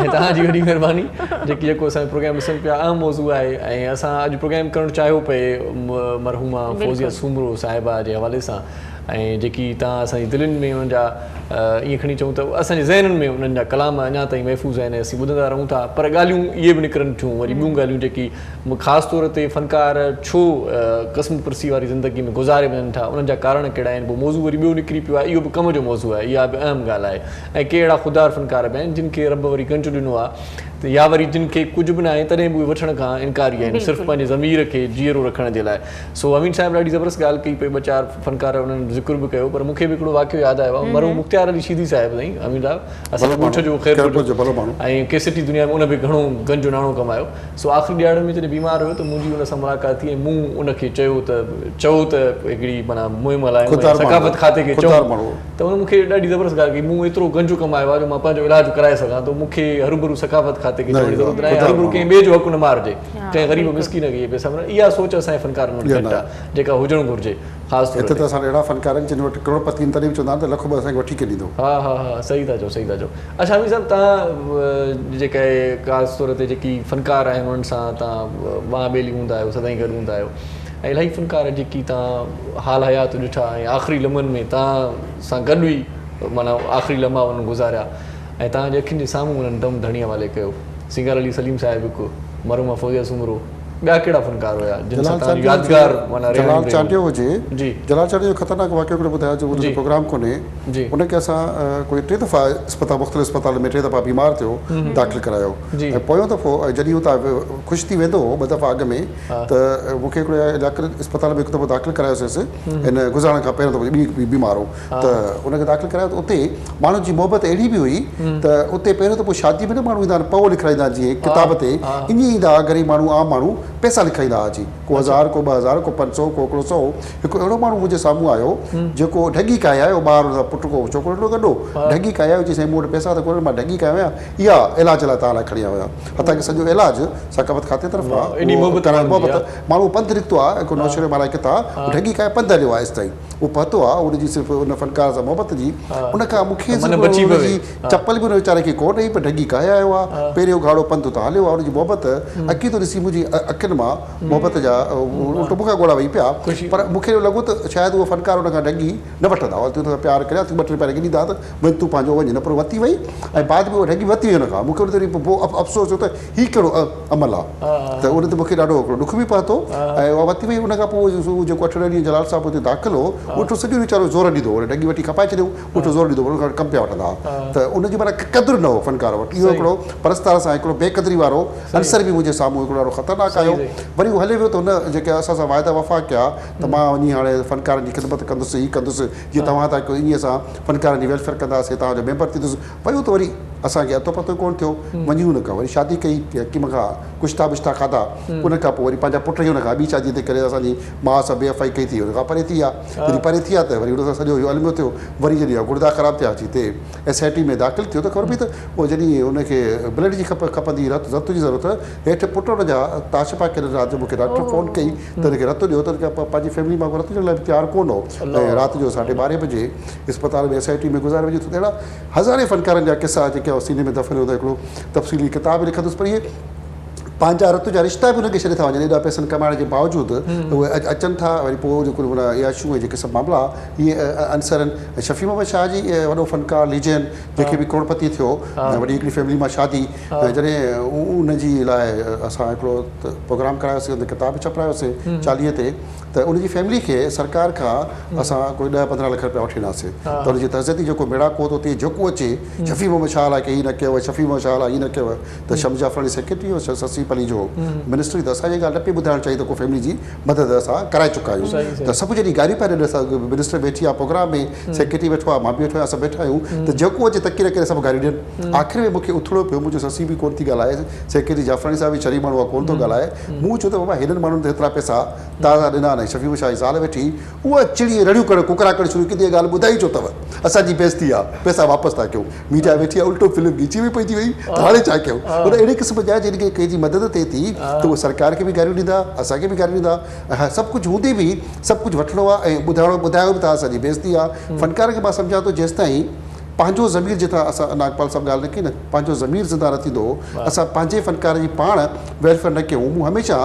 ۽ توهان جي وڏي مهرباني جيڪي يڪو اسان جو پروگرام ڏسن پيا اهم موضوع آهي ۽ اسان اڄ پروگرام ڪرڻ چاهيو پئي مرحومه فوزيه بلڪل سومرو صاحبه جي حوالي سان ۽ جيڪي توهان اسان جي دلين ۾ انهن جا ائين کڻي چئون ته اسان جي ذهنن ۾ انهن جا ڪلام اڃا تائين محفوظ آهن ۽ اسين ٻڌندا رهون ٿا پر ڳالهيون اهي به نڪرن ٿيون وري ٻيون ڳالهيون جيڪي خاص طور تي فنڪار ڇو ڪسم پرسي واري زندگي ۾ گذاري وڃن ٿا انهن جا ڪارڻ ڪهڙا آهن پوء موضوع وري ٻيو نڪري پيو آهي اهو به ڪم جو موضوع آهي اها به اهم ڳالهه آهي ۽ ڪي اهڙا خوددار فنڪار به آهن جن کي رب وري گنج ڏنو آهي ته يا وري جن کي ڪجهه به ناهي تڏهن به اهي وٺڻ کان انڪاري آهن صرف بلڪل. پنهنجي ضمير کي جيئرو رکڻ جي لاء سو امين صاحب ڏاڍي زبردست ڳالهه ڪئي پئي ٻه چار فنڪار انهن ذڪر به ڪيو پر مون کي به هڪڙو واقعو ياد آيو آهي مرحوم مختيار علي شيدي صاحب سائين امين صاحب اسان جي ڳوٺ جو خيرپور جو ۽ ڪيسٽ جي دنيا ۾ ان به گهڻو گنج ناڻو ڪمايو سو آخري ڏهاڙن ۾ جڏهن بيمار هيو ته منهنجي ان سان ملاقات ٿي ۽ مون ان کي چيو ته چئو ته هڪڙي معنيٰ مهم هلايون ۽ ثقافت کاتي کي چئون ته ان مون کي ڏاڍي زبردست ڳالهه ڪئي مون ايترو گنج ڪمايو آهي جو مان پنهنجو علاج ڪرائي سگهان ٿو مون کي هروڀرو ثقافت کاتي کي چوڻ جي ضرورت ناهي هروڀرو ڪنهن ٻئي جو حق نه مارجي ڪنهن غريب مسڪين کي اهي پئسا ملن اها سوچ اسان جي فنڪارن وٽ گهٽ آهي جيڪا هجڻ گهرجي خاص طور هتي تي. ته اسان وٽ اهڙا فنڪار آهن جن وٽ ڪروڙپتي آهن تڏهن به چوندا آهن ته لک ٻه اسان کي وٺي ڪير ڏيندو. ها ها ها صحيح ٿا چئو صحيح ٿا چئو اڇا امين صاحب توهان جيڪي خاص طور تي جيڪي فنڪار آهن انهن سان توهان ٻانهن ٻيلي هوندا آهيو سدائين گڏ هوندا آهيو ۽ الاهي فنڪار جيڪي توهان حال حيات ڏٺا ۽ آخري لمحن ۾ توهان سان گڏ ئي معنيٰ آخري لمحا انهن گذاريا ۽ توهان جي اکين جي سامهون انهن دم ڌڻي حوالي ڪيو سينگار علي سليم صاحب هڪ مرحومه فوزيه سومرو ٻيا ڪهڙا فنڪار هيا جن سان جلال توهان جون چانڊيو يادگار معنيٰ هجي رهاڻيون جلال رهيون چانڊيو هجي جي. جلال چانڊيو جو خطرناڪ واقعو هڪڙو ٻڌايان جو ان جو جي. پروگرام ڪونهي جي. ان کي اسان ڪوئي ٽي دفعا اسپتال مختلف اسپتالن ۾ ٽي دفعا بيمار ٿيو داخل ڪرايو جي. ۽ پويون دفعو جڏهن هو اتان خوش ٿي ويندو هو ٻه دفعا اڳ ۾ ته مون کي هڪڙو لياقت اسپتال ۾ هڪ دفعو داخل ڪرايوسيس هن گذارڻ کان پهريون دفعو ٻي بيمار هو ته ان کي داخل ڪرايو ته اتي ماڻهن جي محبت اهڙي به هئي ته اتي پهريون دفعو شادي ۾ نه ماڻهو ايندا آهن پئو لکرائيندا آهن جيئن ڪتاب تي ائين ايندا هئا غريب ماڻهو عام ماڻهو پئسا لکرائيندا هئا اچي ڪو هزار ڪو 2000 ڪو 500 ڪو هڪڙو سئو هڪ اهڙو ماڻهو منهنجي سامهون آيو جيڪو ڍڳي ڪاهي آيو ٻار ان سان پٽ ڪو ڇوڪرو ننڍو گڏ هو ڍڳي ڪاهي آيو چي سائين مون وٽ پئسا ته ڪونهن مان ڍڳي ڪاهي آيو آهيان اها علاج لاء توهان لاء کڻي آيو آهيان حتيٰ ڪه سڄو علاج ثقافت کاتي طرفان ماڻهو پنڌ نڪتو آهي هڪ نوشهري مان الائي ڪٿان ڍڳي ڪاهي پنڌ هليو آهي ايستائين اهو پهتو آ ان جي صرف ان فنڪار سان محبت جي ان کان مون کي صرف ان جي چپل به ان ويچاري کي ڪو نه هئي پر ڍڳي ڪاهي آيو آ پيرين اگهاڙو پنڌ اتان هليو آ ان جي محبت عقيدو ڏسي منهنجي اک اکين مان محبت جا الٽو مون کان ڳوڙها وهي پيا پر مون کي اهو لڳو ته شايد اهو فنڪار ان کان ڍڳي نه وٺندا هئا تون ان سان پيار ڪريان تون ٻه ٽي رپيا ڍڳي ڏيندا ته وڃ تون پنهنجو وڃ نه پر ورتي وئي ۽ بعد ۾ اها ڍڳي ورتي وئي ان کان مون کي ان تي وري پوء افسوس ٿيو ته هي ڪهڙو عمل آ ته ان تي مون کي ڏاڍو هڪڙو ڏک به پهتو ۽ اها ورتي وئي ان کان پوء اهو جيڪو اٺ ڏهه ڏينهن جلال صاحب اتي داخل هو اهو سڄو ڏينهن ويچارو زور ڏيندو هو ڍڳي وٺي کپائي ڇڏيائون اهو زور ڏيندو هو ان کان ڪم پيا وٺندا هئا ته ان جي معنيٰ قدر نه هو فنڪار وٽ اهو هڪڙو پرستار سان هڪڙو بي قدري وارو عنصر به منهنجي سامهون هڪڙو ڏاڍو خطرناڪ آيو وري هو هلي ويو ته هن جيڪي اسان سان واعدا وفا ڪيا ته مان وڃي هاڻي فنڪارن جي خدمت ڪندس هي ڪندس جيئن توهان ٿا ڪيو ائين اسان فنڪارن جي ويلفيئر ڪنداسين توهان جو ميمبر ٿيندس ويو ته وري اسان کي اتو پتو ئي ڪونه ٿيو وڃي ان کان وري شادي ڪئي حڪيم کان ڪشتا ٻشتا کاڌا ان کان پوء وري پنهنجا پٽ ئي ان کان ٻي شادي ٿي ڪري اسان جي ماء سان بي وفائي ڪئي ٿي ان کان پري ٿي ويا جڏهن پري ٿي ويا ته وري ان سان سڄو اهو الميو ٿيو وري جڏهن گڙدا خراب ٿيا اچي هتي ايس I ٽي ۾ داخل ٿيو ته خبر پئي ته پوء جڏهن ان کي بلڊ جي کپ کپندي رت رت جي ضرورت هيٺ پٽ ان جا تاش پيا کيڏن رات جو مون کي ڊاڪٽر فون ڪئي ته ان کي رت ڏيو ته ان کي پنهنجي فيملي مان رت ڏيڻ لاء به تيار ڪونه هو ۽ رات جو ساڍي ٻارهين بجي اسپتال ۾ ايس I ٽي ۾ گذاري وڃي ٿو ته اهڙا هزارين فنڪارن جا قصا جيڪي آئون سيني ۾ دفن هوندا هڪڙو تفصيلي ڪتاب به لکندس پر اهي پنهنجا رت جا رشتا به انهن کي ڇڏي ٿا وڃن ايڏا پئسن ڪمائڻ جي باوجود اهي اچن ٿا وري پوء جيڪو معنيٰ عياشيون ۽ جيڪي سڀ معاملا اهي عنصر آهن ۽ شفيع محمد شاهه جي وڏو فنڪار ليجنڊ جيڪي به ڪروڙپتي ٿيو ۽ وڏي هڪڙي فيملي مان شادي ۽ جڏهن ان جي لاء اسان هڪڙو پروگرام ڪرايوسي ان تي ڪتاب به ڇپرايوسي چاليهي تي ته ان جي فيملي کي سرڪار کان اسان ڪوئي ڏهه 15 لک رپيا وٺي ڏناسي ته ان جي تعزيتي جيڪو ميڙاڪو ٿو ٿئي جيڪو اچي شفيع محمد شاهه لاء هي نه ڪيو شفيع محمد شاهه لاء هي نه ڪيو ته شمس جعفراڻي سيڪريٽري هو سسي پليجو منسٽر هئي ته اسان جي ڳالهه نه پئي ٻڌائڻ چاهي ته ڪو فيملي جي مدد اسان ڪرائي چڪا آهيون ته سڀ جڏهن گاريون پيا ڏين اسان منسٽر ويٺي آهي پروگرام ۾ سيڪريٽري ويٺو آهي مان به ويٺو آهيان سڀ ويٺا آهيون ته جيڪو اچي تقرير ڪري سڀ گاريون ڏين آخر ۾ مون کي اٿڻو پيو منهنجو سسي به ڪونه ٿي ڳالهائي سيڪريٽري جعفراڻي صاحب به شريف ماڻهو آهي ڪونه ٿو ڳالهائي مون چيو ته بابا هنن ماڻهن ته هيترا پئسا تازا ڏنا آهن ۽ شفيع شاهه جي زال ويٺي اها چڙي ۽ رڙيون ڪرڻ ڪوڪرا ڪرڻ شروع ڪئي ته اها ڳالهه ٻڌائي ڇو اٿو اسان جي بيعزتي آهي پئسا واپس ٿا ڪيون ميڊيا ويٺي آهي الٽو فلم ڳيچي ۾ پئجي وئي ته هاڻي ڇا ڪيون مطلب اهڙي قسم جا جن کي ڪنهن جي مدد ٿئي ٿي ته اهي سرڪار کي به گاريون ڏيندا اسان کي به گاريون ڏيندا ۽ سڀ ڪجهه هوندي به سڀ ڪجهه وٺڻو آهي ۽ ٻڌائڻو ٻڌايو به ته اسان جي بيعزتي آهي فنڪار کي مان سمجهان ٿو جيستائين پنهنجو ضمير جتان اسان ناگپال صاحب ڳالهه نه ڪئي نه پنهنجو ضمير زنده نه ٿيندو اسان پنهنجي فنڪار جي پاڻ ويلفيئر نه ڪيون مون هميشه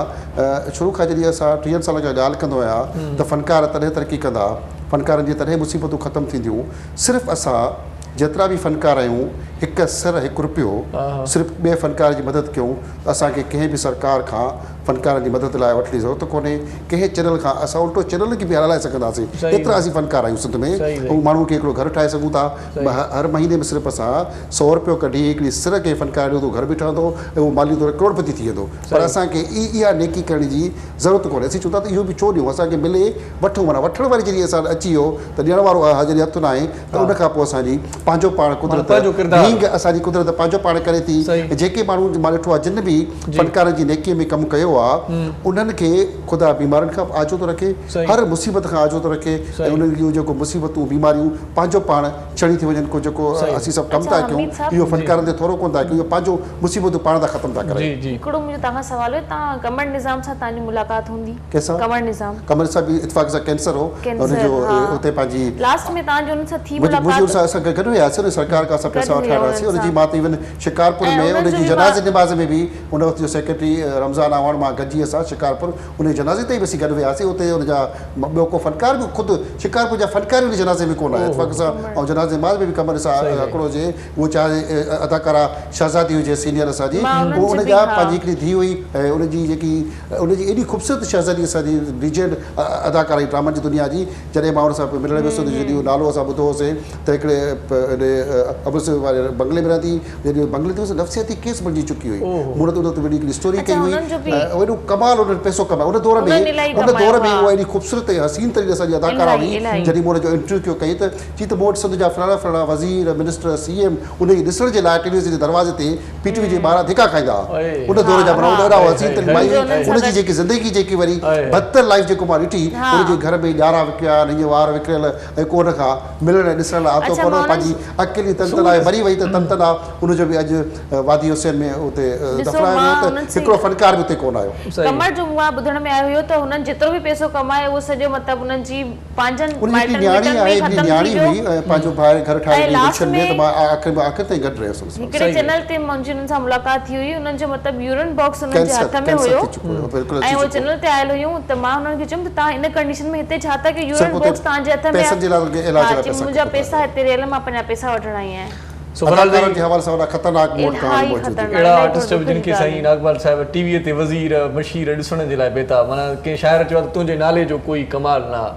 شروع کان جڏهن اسان ٽيهن سالن کان ڳالهه ڪندو آهيان ته فنڪار تڏهن ترقي ڪندا فنڪارن جي تڏهن مصيبتون ختم ٿينديون صرف اسان جيترا به فنڪار آهيون هڪ سر هڪ روپيو صرف ٻئي فنڪار جي مدد ڪيون ته اسان کي ڪنهن به سرڪار کان فنڪارن جي مدد لاء وٺڻ جي ضرورت ڪونهي ڪنهن چينل کان اسان الٽو چينلن کي به هلائي سگهنداسين ايترا اسين فنڪار آهيون سنڌ ۾ ۽ ماڻهو کي هڪڙو گهر ٺاهي سگهون ٿا هر مهيني ۾ صرف اسان سو روپيو ڪڍي هڪڙي سر ڪنهن فنڪار ڏيون ته هو گهر به ٺهندو ۽ اهو مالي طور ڪروڙپتي ٿي ويندو پر اسان کي اها نيڪي ڪرڻ جي ضرورت ڪونهي اسين چون ٿا ته اهو به ڇو ڏيون اسان کي ملي وٺون معنيٰ وٺڻ واري جڏهن اسان وٽ اچي ويو ته ڏيڻ وارو جڏهن هٿ ناهي ته ان کان پوء اسان جي پنهنجو پاڻ قدرت ڍينگ اسان جي قدرت پنهنجو پاڻ ڪري ٿي جيڪي ماڻهو مان ڏٺو آهي جن به فنڪارن جي نيڪي ۾ ڪم ڪيو آهي انهن کي خدا بيمارين کان به آجو ٿو رکي هر مصيبت کان آجو ٿو رکي ۽ انهن جون جيڪو مصيبتون بيماريون پنهنجو پاڻ ڇڙي ٿي وڃن ڪو جيڪو اسين سڀ ڪم ٿا ڪيون اهو فنڪارن تي ٿورو ڪونه ٿا ڪيون اهو پنهنجو مصيبتون پاڻ ٿا ختم ٿا ڪرايون. هڪڙو منهنجو توهان کان سوال هيو توهان قمر نظام سان توهان جي ملاقات هوندي؟ ڪنهن سان؟ قمر نظام. قمر صاحب به اتفاق سان ڪينسر هو ان جو اتي پنهنجي لاسٽ ۾ توهان جو انهن سان ٿي ملاقات منهنجي ان سان اسان گڏ هياسين ان سرڪار کان اسان پئسا وٺائي رهياسين ان جي مان ته ايون شڪارپور ۾ ان جي جنازي نماز ۾ به ان وقت جو سيڪريٽري رمضان اعواڻ مان گڏجي اسان شڪارپور ان جي جنازي تي به اسين گڏ وياسين اتي ان جا ٻيو ڪو فنڪار به خود شڪارپور جا فنڪار به ان جنازي ۾ ڪونه آيا اتفاق سان ۽ جنازي نماز ۾ به قمر سان هڪڙو هجي اهو چاهي اداڪارا شهزادي هجي سينيئر اسان جي اهو ان جا پنهنجي هڪڙي ڌيء هئي ۽ ان جي جيڪي ان جي ايڏي خوبصورت شهزادي اسان جي ليجنڊ اداڪارا هئي ڊرامن جي دنيا جي جڏهن مان ان سان ملڻ ويس ته جڏهن اهو نالو اسان ٻڌو هوسين ته هڪڙي امرتسر واري بنگلي ۾ رهندي هئي جڏهن بنگلي تي ويس نفسياتي ڪيس بڻجي چڪي هئي مون ان تي وڏي هڪڙي اسٽوري ڪئي هئي ايڏو ڪمال انهن پئسو ڪمايو ان دور ۾ ان دور ۾ اها ايڏي خوبصورت ۽ حسين ترين اسان جي اداڪارا هئي جڏهن مون ان جو انٽرويو ڪيو ڪئي ته چي ته مون وٽ سنڌ جا فلاڻا فلاڻا وزير منسٽر سي ايم ان کي ڏسڻ جي لاء ٽيليويزن جي دروازي تي پي ٽي وي جي ٻاهران ڌڪا کائيندا هئا ان دور جا معنيٰ اهڙا حسين ترين مائي هئي ان جي جيڪي زندگي جيڪي وري بدتر لائيف جيڪو مان ڏٺي ان جي گهر ۾ ڄارا وڪيا آهن ائين وار وکريل ۽ ڪو ان کان ملڻ ۽ ڏسڻ لاء آتو ڪونه پنهنجي اڪيلي تن تنها مري وئي ته تن تنها ان جو به اڄ وادي حسين ۾ اتي دفنايو ويو ته هڪڙو فنڪار به اتي ڪونه آيو. ڪونه آيو. قمر جو مون ٻڌڻ ۾ آيو هيو ته هنن جيترو به پئسو ڪمايو اهو سڄو مطلب انهن جي پنهنجن ان جي مائٽن هڪڙي نياڻي مٽن ۾ آهي، ئي هڪڙي ختم ٿي نياڻي ويو هئي ۽ پنهنجو ڀائر گهر ٺاهي ۽ ڏني لاسٽ گلشن ۾ ۾ ته مان آخر ۾ آخر تائين گڏ رهيس ان سان. هڪڙي چينل تي منهنجي انهن سان ملاقات ٿي هئي انهن جو مطلب يورين باڪس انهن جي ڪينسر هٿ ۾ ڪينسر هيو ٿي چڪو هيو بلڪل ۽ اچي اهي چڪو چينل تي آيل هيون ته مان انهن کي چيم ته توهان ان ڪنڊيشن ۾ هتي ڇا ٿا ڪيو يورين صرف اتي باڪس توهان جي هٿ ۾ پئسن جي لاء علاج ها لاء چيم پئسا منهنجا کپندا پئسا هيا. هتي رهيل مان پنهنجا پئسا وٺڻ آئي آهيان. سو بهرحال اداڪارن جي حوالي سان وڏا خطرناڪ مون وٽ ڪهاڻيون الائي موجود آهن. خطرناڪ اهڙا الائي آرٽسٽ ٿورو به ڏک جن جي کي ڳالهه سائين آهي. ناگپال صاحب ٽي ويء تي وزير مشير ڏسڻ جي لاء بيتا معنيٰ ڪنهن شاعر چيو آهي ته تنهنجي نالي جو ڪوئي ڪمال نه آ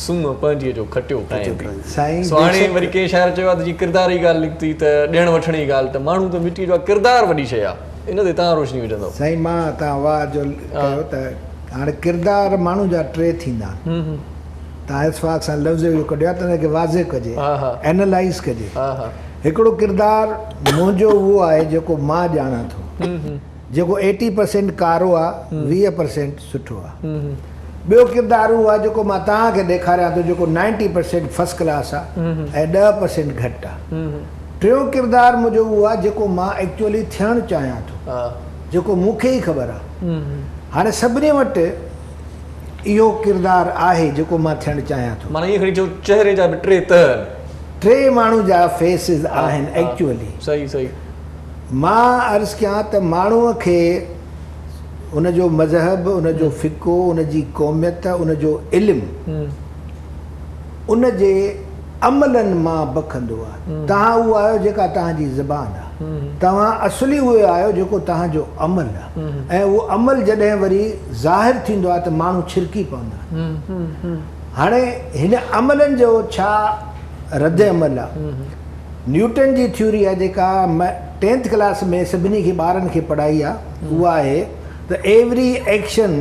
سونهن پنهنجيء جو کٽيو کائين ٿي. سائين سو هاڻي بيشڪ. وري ڪنهن شاعر چيو آهي ته جي ڪردار جي ڳالهه نڪتي ته ڏيڻ وٺڻ جي ڳالهه ته ماڻهو ته مٽيء جو آهي ڪردار وڏي شيء آهي ان تي توهان روشني وجهندؤ. سائين مان توهان واهه جو ڪيو ته هاڻي ڪردار ماڻهو جا ٽي ٿيندا آهن. توهان اتفاق سان لفظ اهو ڪڍيو آهي ته ان کي واضح ڪجي، اينالائيز ڪجي. هڪڙو ڪردار منهنجو اهو آهي جيڪو مان ڄاڻان ٿو، جيڪو ايٽي پرسينٽ ڪارو آهي، 20 پرسينٽ سٺو آهي. ٻيو ڪردار اهو آهي جيڪو مان توهان کي ڏيکاريان ٿو، جيڪو نائنٽي پرسينٽ فرسٽ ڪلاس آهي ۽ 10% گهٽ آهي. ٽيون ڪردار منهنجو اهو آهي جيڪو مان ايڪچوئلي ٿيڻ چاهيان ٿو، جيڪو مون کي ئي خبر آهي. هاڻي سڀني وٽ اهو ڪردار آهي جيڪو مان ٿيڻ چاهيان ٿو. معنيٰ ائين کڻي چئو چهري جا به ٽي تهه آهن. ٽي ماڻهو جا فيسز آهن ايڪچوئلي. صحيح صحيح. مان عرض ڪيان ته ماڻهوء کي ان جو مذهب، ان جو فقه، ان جي قوميت، ان جو علم ان جي عملن مان بکندو آهي. توهان اهو آهيو جيڪا توهان جي زبان آهي. توهان اصلي اهي آهيو جيڪو توهان جو عمل آهي ۽ اهو عمل جڏهن وري ظاهر ٿيندو آهي ته ماڻهو ڇرڪي پوندا آهن. هاڻي هن عملن جو ڇا رد عمل آهي؟ نيوٽن جي ٿيوري آهي جيڪا ٽينٿ ڪلاس ۾ سڀني کي ٻارن کي پڙهائي آهي اها آهي ته every action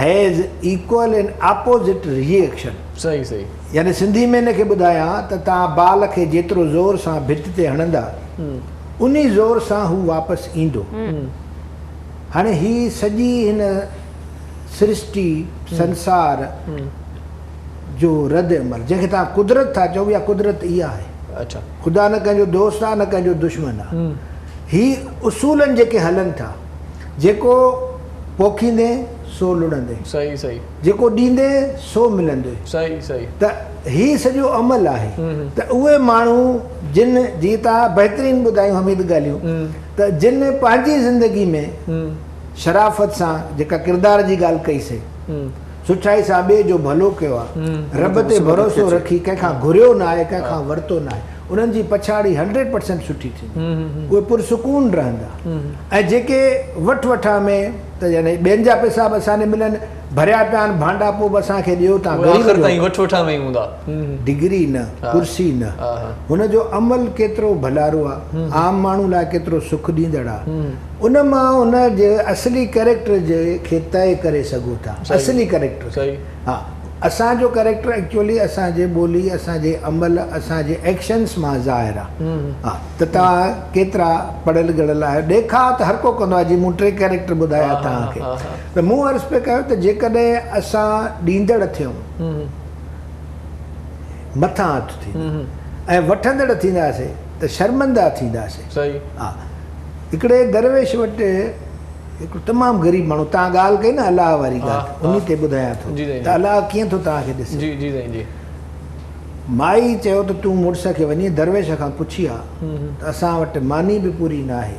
has equal and opposite reaction. صحيح صحيح. يعني سنڌي ۾ ان کي ٻڌايان ته توهان بال کي جيترو زور سان ڀت تي هڻندا انهي زور سان هو واپس ايندو. هاڻي هي سڄي هن سرشٽي، سنسار، جو رد عمل جنهن کي توهان قدرت ٿا چئو اها قدرت اها آهي. خدا نه ڪنهن جو دوست آهي نه ڪنهن جو دشمن آهي. هي اصولن جيڪي هلن ٿا جيڪو پوکيندين سو لڻندين. صحيح صحيح. جيڪو ڏيندين سو ملندوئي. صحيح صحيح. ته هي سڄو عمل آهي ته اهي ماڻهو جن جي توهان بهترين ٻڌايون حميد ڳالهيون ته جن پنهنجي زندگي ۾ شرافت سان جيڪا ڪردار جي ڳالهه ڪئي سي سٺائي سان ٻئي جو ڀلو ڪيو آهي رب تي ڀروسو رکي ڪنهن کان گهريو نه آهي ڪنهن کان ورتو نه آهي انهن جي پڇاڙي هنڊريڊ پرسينٽ سٺي ٿيندي اهي پرسڪون رهندا ۽ جيڪي وٺ وٺان ۾ ته يعني ٻين جا پئسا به اسان ڏي ملن، ڀريا پيا آهن ڀانڊا پوء به اسان کي ڏيو تان اهي غريب آخر جو تائين وٺ وٺان ۾ ئي هوندا. ڊگري نه، ڪرسي نه، هن جو عمل ڪيترو ڀلارو آ، عام ماڻهو لاء ڪيترو سک ڏيندڙ آ، ان مان هن جي اصلي ڪريڪٽر جي کي طئي ڪري سگهو ٿا، اصلي ڪريڪٽر کي. ها اسان جو ڪريڪٽر ايڪچوئلي اسان جي ٻولي، اسان جي عمل، اسان جي ايڪشنس مان ظاهر آ. ها ته توهان ڪيترا پڙهيل ڳڙهيل آهيو. ڏيکاء ته هر ڪو ڪندو آهي جي مون ٽي ڪريڪٽر ٻڌايا توهان کي ته مون عرض پئي ڪيو ته جيڪڏهن اسان ڏيندڙ ٿيون مٿان هٿ ٿيندو ۽ وٺندڙ ٿينداسين ته شرمندا ٿينداسين. ها هڪڙي درويش وٽ هڪڙو تمام غريب ماڻهو توهان ڳالهه ڪئي نه الله واري ڳالهه انهي تي ٻڌايان ٿو ته الله ڪيئن ٿو توهان کي ڏسي. جي جي سائين جي. مائي چيو ته تون مڙس کي وڃي درويش کان پڇي آ ته اسان وٽ ماني به پوري ناهي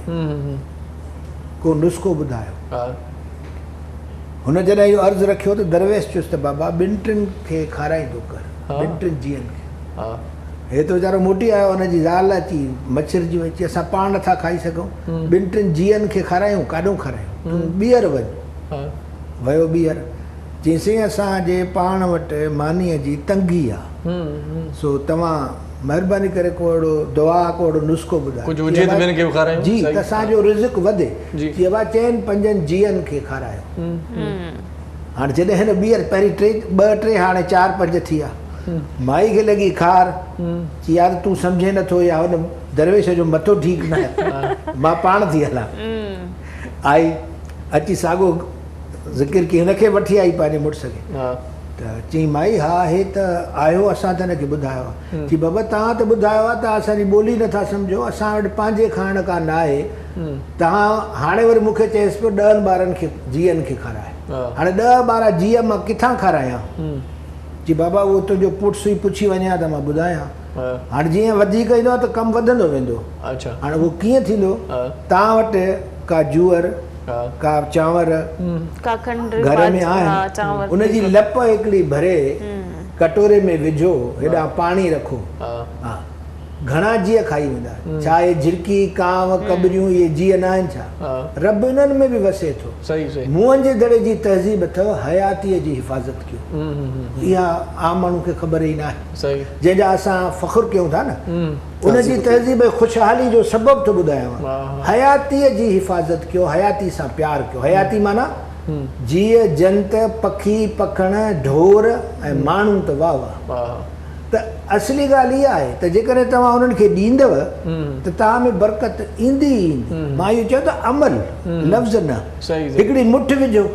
ڪو نسخو ٻڌايو. هن جڏهن اهو عرض رکيو ته درويش چيس ته بابا ٻن ٽن کي کارائيندو ڪر ٻن ٽن جيئن کي. هي ته ويچارو موٽي آيو، هن جي زال اچي مڇرجي وئي، چي اسان پاڻ نٿا کائي سگهون، ٻن ٽن جيئن کي کارايون، ڪاڏهون کارايون، تون ٻيهر وڃ. ويو ٻيهر، چيائين سائين اسان جي پاڻ وٽ مانيء جي تنگي آ، سو توهان مهرباني ڪري ڪو اهڙو دعا، ڪو اهڙو نسخو ٻڌايو. ڪجهه هجي ته ٻين کي به کارايون. جي، ته اسان جو رزق وڌي. چي ابا چئن پنجن جيئن کي کارايو. هاڻ جڏهن هن ٻيهر پهرين ٽي، ٻه ٽي هاڻي چار پنج ٿي ويا. مائي کي لڳي خار، چي يار تون سمجهين نٿو يا هن درويش جو مٿو ٺيڪ ناهي، مان پاڻ ٿي هلان. آئي، اچي ساڳو ذڪر ڪيائين، هن کي وٺي آئي پنهنجي مڙس کي. ته چيائين مائي ها هي ته آيو اسان ته هن کي ٻڌايو آهي. چي بابا توهان ته ٻڌايو آهي توهان اسان جي ٻولي نٿا سمجهو اسان وٽ پنهنجي کائڻ ڪا ناهي توهان هاڻي وري مون کي چئيس پيو ڏهن ٻارن کي جيئن کي کاراء هاڻي ڏهه ٻارهن جيئن مان ڪٿان کارايان چي بابا اهو تنهنجو پٽس ئي پڇي وڃي ها ته مان ٻڌايان هاڻي جيئن وڌيڪ ايندو آهي ته ڪم وڌندو ويندو هاڻي اهو ڪيئن ٿيندو توهان وٽ ڪا جوئر ڪا چانور گهر ۾ آهن ان جي لپ هڪڙي ڀري ڪٽوري ۾ وجهو هيڏانهن پاڻي رکو ها گهڻا جيء کائي ويندا ڇا اهي جهرڪي ڪانء ڪٻريون اهي جيء نه آهن ڇا رب انهن ۾ به وسي ٿو موهن جي دڙي جي تهذيب اٿو حياتيء جي حفاظت ڪيو اها عام ماڻهو کي خبر ئي ناهي جنهن جا اسان فخر ڪيون ٿا نه ان جي تهذيب ۽ خوشحالي جو سبب ٿو ٻڌايانو. حياتيء جي حفاظت ڪيو، حياتي سان پيار ڪيو. حياتي معنيٰ جيء، جنت، پکي، پکڻ، ڍور ۽ ماڻهو ته واهه واهه. ته اصلي ڳالهه اها آهي ته جيڪڏهن توهان انهن کي ڏيندؤ ته توهان ۾ برڪت ايندي ئي ايندي. مان اهو چيو ته عمل، لفظ نه. هڪڙي مٺ وجهو،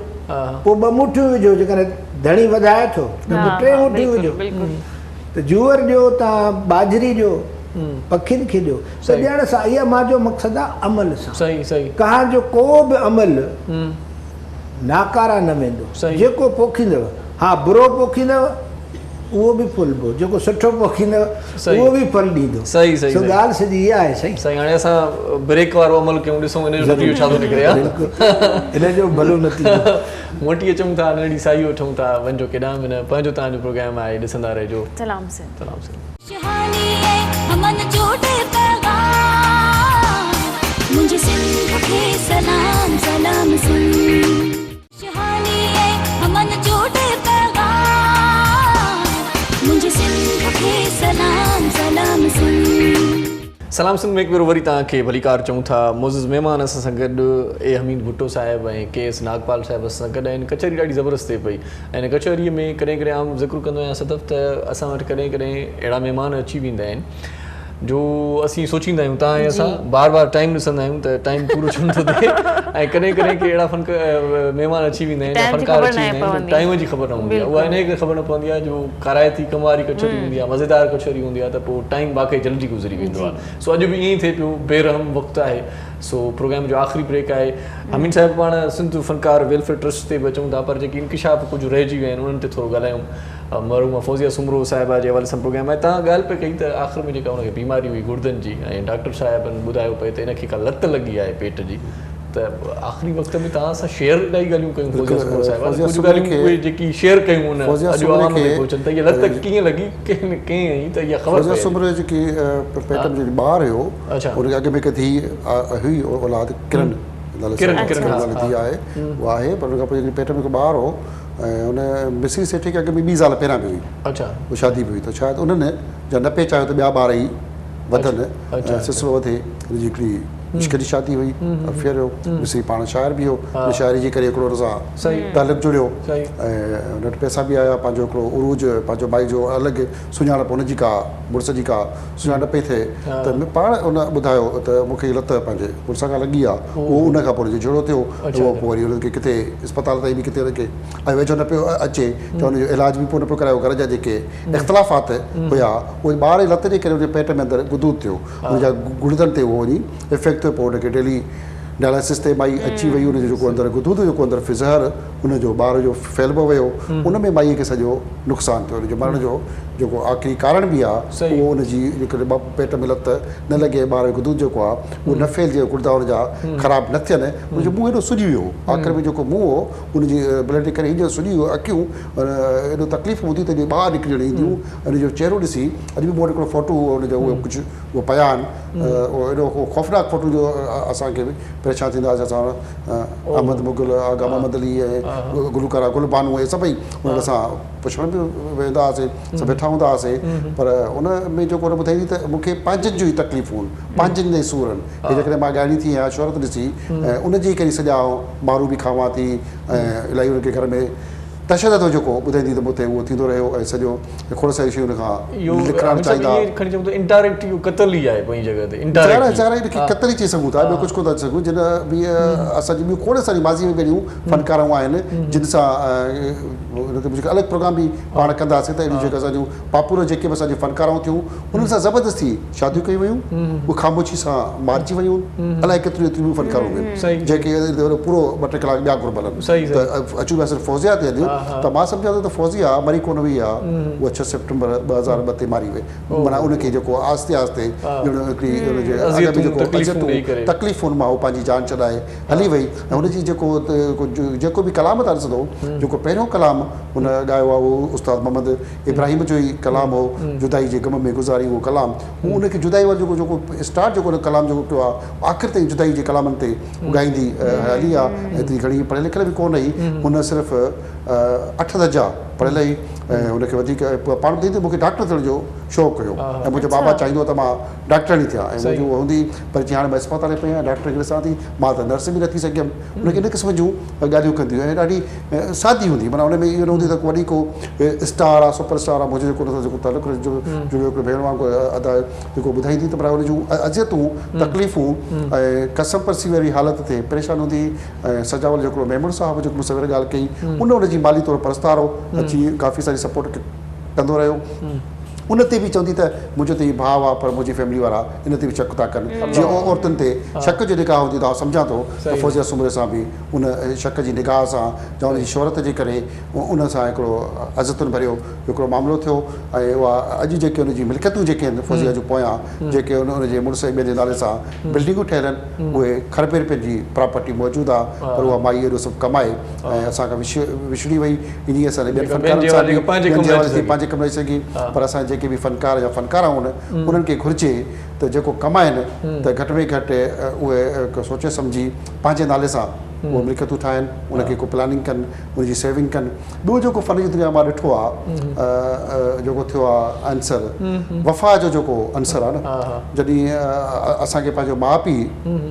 پوء ٻه مٺيون وجهو، جيڪڏهن ڌڻي وڌائي ٿو ته پوء ٽي مٺيون وجهو. ته جوئر ڏيو تان ٻاجهري ڏيو پکين کي ڏيو ته ڏيڻ سان اها مان جو مقصد آ عمل سان ڪهان جو ڪو به عمل ناڪارا نه ويندو جيڪو پوکيندؤ ها برو پوکيندؤ اهو به ڦلبو جيڪو سٺو پوکيندؤ اهو به ڦل ڏيندو سو ڳالهه سڄي اها آهي سائين. سائين هاڻي اسان بريڪ وارو عمل ڪيون ڏسون ان جو نتيجو ڇا ٿو نڪري ها بلڪل ان جو ڀلو نتيجو. موٽي اچون ٿا ننڍڙي ساهي وٺون ٿا وڃجو ڪيڏانهن به نه پنهنجو توهان جو پروگرام آهي ڏسندا رهجو. سلام سنڌ. سلام سنڌ. خوشحالي ۽ امن جو ڏي پيغام منهنجي سنڌ کي سلام سلام سنڌ. خوشحالي ۽ امن جو ڏي پيغام منهنجي سنڌ کي سلام سلام سنڌ. سلام سنڌ ۾ هڪ ڀيرو وري توهان کي ڀليڪار چئون ٿا. معزز مهمان اسان سان گڏ اي حميد ڀٽو صاحب ۽ ڪي ايس ناگپال صاحب اسان سان گڏ آهن. ڪچهري ڏاڍي زبردست ٿئي پئي ۽ ان ڪچهريء ۾ ڪڏهن ڪڏهن آئون ذڪر ڪندو آهيان صدف ته اسان وٽ ڪڏهن ڪڏهن اهڙا مهمان اچي ويندا آهن جو اسين سوچيندا آهيون توهان ۽ اسان بار بار ٽائيم ڏسندا آهيون ته ٽائيم پورو ڇو نٿو ٿئي ۽ ڪڏهن ڪڏهن ڪي اهڙا فن مهمان اچي ويندا آهن يا فنڪار اچي ويندا آهن جو ٽائيم جي خبر نه هوندي آهي اها انهيء ڪري خبر نه پوندي آهي جو ڪارائتي ڪم واري ڪچهري هوندي آهي مزيدار ڪچهري هوندي آهي ته پوء ٽائيم واقعي جلدي گذري ويندو آهي سو اڄ به ائين ئي ٿئي پيو بي رحم وقت آهي سو پروگرام جو آخري بريڪ آهي حميد صاحب پاڻ سنڌ فنڪار ويلفيئر ٽرسٽ تي به اچون ٿا پر جيڪي انڪشاف ڪجهه رهجي ويا آهن انهن تي ٿورو ڳالهايون مرحومه فوزيه سومرو صاحبه جي حوالي سان پروگرام آهي توهان ڳالهه پئي ڪئي ته آخر ۾ جيڪا ان کي بيماري هئي گڙدن جي ۽ ڊاڪٽر صاحبن ٻڌايو پئي ته ان کي ڪا لت لڳي آهي پيٽ جي ته آخري وقت ۾ توهان سان شيئر الاهي ڳالهيون ڪيون فوزيه سومرو صاحبه ڪجهه ڳالهيون اهي جيڪي شيئر ڪيون ان اڄ عوام تائين پهچن ته اها لت ڪيئن لڳي ڪنهن ڪئين هئي ته اها خبر فوزيه سومرو جيڪي پيٽ ۾ جيڪي ٻار هيو ان کي اڳ ۾ هڪ ڌيء هئي اولاد ڪرن نالي سان ڪرن نالي ڌيء آهي اها آهي پر ان کان پوء جيڪي پيٽ ۾ هڪ ٻار هو ۽ ان مصري سيٺ کي اڳ ۾ ٻي زال پهريان به هئي اها شادي به هئي ته شايد انهن جا نه پئي چاهيو ته ٻيا ٻار ئي وڌن ۽ سلسلو وڌي هن جي هڪڙي عشق جي شادي هئي افيئر هيو مصري پاڻ شاعر به هو ان شاعري جي ڪري هڪڙو هن سان تعلق جڙيو ۽ هن وٽ پئسا به آيا پنهنجو هڪڙو عروج پنهنجو مائي جو الڳ سڃاڻپ هن جي ڪا مڙس جي ڪا سڃاڻپ نه پئي ٿئي ته پاڻ ان ٻڌايو ته مون کي لت پنهنجي مڙس کان لڳي آهي اهو ان کان پوء هن جو جهيڙو ٿيو اهو پوء وري هن کي ڪٿي اسپتال تائين به ڪٿي هن کي ۽ ويجهو نه پيو اچي ته ان جو علاج به پوء نه پيو ڪرايو گهر جا جيڪي اختلافات هيا اهي ٻار جي لت جي ڪري ان جي پيٽ ۾ اندر غدود ٿيو ان جا گڙدن تي اهو وڃي افيڪٽ ٿيو پوء ان کي ڊيلي ڊائلاسس تي مائي اچي وئي ان جو جيڪو اندر غدود جيڪو اندر زهر ان جو ٻار جو ڦهلبو ويو ان ۾ مائي کي سڄو نقصان ٿيو ان جو مرڻ جو جيڪو آخري ڪارڻ به آهي اهو ان جي جيڪڏهن پيٽ ۾ لت نه لڳي ٻار جو غدود جيڪو آهي اهو نه ڦهلجي گڙدا ان جا خراب نه ٿين ان جو منهن ايڏو سڄي ويو هو آخر ۾ جيڪو منهن هو ان جي بلڊ جي ڪري هيئن سڄي ويو اکيون ايڏو تڪليف هوندي ته ٻاهر نڪري اينديون ان جو چهرو ڏسي اڄ به مون وٽ هڪڙو فوٽو هو ان جو اهي ڪجهه اهي پيا آهن اهو ايڏو خوفناڪ فوٽو جو اسان کي به پريشان ٿيندا هئاسين اسان احمد مغل آغا محمد علي ۽ گلوڪارا گل بانو اهي سڀئي انهن سان پڇڻ به ويندا هئاسين سڀ ويٺا هوندا هئاسين پر ان ۾ جيڪو ان ٻڌائيندي ته مون کي پنهنجن جون ئي تڪليفون پنهنجن جا ئي سور آهن هي جيڪڏهن مان ڳائڻي ٿي آهيان شهرت ڏسي ۽ ان جي ڪري سڄا آئون مارون به کاوان ٿي ۽ الاهي انهن کي گهر ۾ تشدد جيڪو ٻڌائيندي ته مون تي اهو ٿيندو رهيو ۽ سڄو کوڙ ساريون شيون ان کان لکرائڻ چاهيندا. اهو کڻي چئون ته انڊائريڪٽ اهو قتل ئي آهي پنهنجي جڳهه تي انڊائريڪٽ. ظاهر آهي ان کي قتل ئي چئي سگهون ٿا ٻيو ڪجهه ڪونه ٿا چئي سگهون. جن به اسان جون ٻيون کوڙ ساريون ماضي ۾ به اهڙيون فنڪارائون آهن جن سان ان تي مونکي الڳ پروگرام به پاڻ ڪنداسين ته اهڙيون جيڪي اسان جون پاپولر جيڪي به اسان جون فنڪارائون ٿيون انهن سان زبردستي شاديون ڪيون ويون اهي خاموشي سان مارجي ويون الائي ڪيتريون ايتريون ٻيون فنڪارون به آهن جيڪي پورو ٻه ٽي ڪلاڪ ٻيا گهربل آهن ته اچون پيا صرف فوزيا تي اڄ ته مان سمجهان ٿو ته فوزيا مري ڪونه وئي آهي اها 6 سيپٽمبر 2002 تي ماري وئي معنيٰ ان کي جيڪو آهستي آهستي ڄڻ هڪڙي ان جي اڳ ۾ جيڪو اذيتون تڪليفن مان هو پنهنجي جان ڇڏائي هلي وئي ۽ هن جي جيڪو جيڪو به ڪلام تان ڏسندو جيڪو پهريون ڪلام هن ڳايو آهي اهو استاد محمد ابراهيم جو ئي ڪلام هو جدائي جي غم ۾ گذاري اهو ڪلام هو ان کي جدائي وارو جيڪو جيڪو اسٽارٽ جيڪو ان ڪلام جيڪو ڪيو آهي آخر تائين جدائي جي ڪلامن تي ڳائيندي هلي آهي ايتري گهڻي پڙهيل لکيل به ڪونه هئي هن صرف 8 درجا پڙهيل هئي ۽ هن کي وڌيڪ پاڻ ٻڌائيندي مون کي ڊاڪٽر ٿيڻ جو شوق هيو ۽ منهنجو بابا چاهيندو هو ته مان ڊاڪٽرڻي ٿيان ۽ منهنجو اهو هوندي پر چيائين هاڻي مان اسپتال ۾ پئي آهيان ڊاڪٽر کي ڏسان ٿي مان ته نرس به نه ٿي سگهيم ان کي ان قسم جون ڳالهيون ڪندي هئي ۽ ڏاڍي سادي هوندي معنيٰ ان ۾ اهو نه هوندي ته وڏي ڪو اسٽار آهي سپر اسٽار آهي منهنجو جيڪو ان سان جيڪو تعلق جڙيو هڪڙو ڀيڻ وانگر ادا جيڪو ٻڌائيندي ته پر ان جون اذيتون تڪليفون ۽ ڪسمپرسي واري حالت تي پريشان هوندي ۽ سجاول جو هڪڙو ميمڻ صاحب جيڪو مون سوير ڳالهه ڪئي ان ان جي مالي طور پرستار هو اچي ڪافي ساري سپورٽ ڪندو رهيو ان تي به چوندي ته منهنجو ته هي ڀاء آ پر منهنجي فيملي وارا ان تي به شڪ ٿا ڪن جيئن عورتن تي شڪ جي نگاهه هوندي ته آئون سمجهان ٿو ته فوزيه سومري سان به ان شڪ جي نگاهه سان يا ان جي شهرت جي ڪري ان سان هڪڙو عزتن ڀريو هڪڙو معاملو ٿيو ۽ اها اڄ جيڪي ان جي ملڪيتون جيڪي آهن فوزيه جون پويان جيڪي ان جي مڙس ۽ ٻين جي نالي سان بلڊنگون ٺهيل آهن اهي کربين رپين جي پراپرٽي موجود آ پر اها مائي ايڏو سڀ ڪمائي ۽ اسان کان وڇڙي وئي انهيء اسان جي ٻين فنڪارن سان به ٻين جي حوالي ٿي پنهنجي ڪم نه اچي سگهي پر اسان جي جيڪي به فنڪار يا فنڪارائون آهن انهن کي گهرجي ته جيڪو ڪمائن ته گهٽ ۾ گهٽ اهي سوچي سمجهي پنهنجي نالي سان اهي ملڪيتون ٺاهن ان کي ڪو پلاننگ ڪن ان جي سيونگ ڪن ٻيو جيڪو فن جي دنيا مان ڏٺو آهي جيڪو ٿيو آهي عنصر وفا جو جيڪو عنصر آهي نه جڏهن اسان کي پنهنجو ماء پيء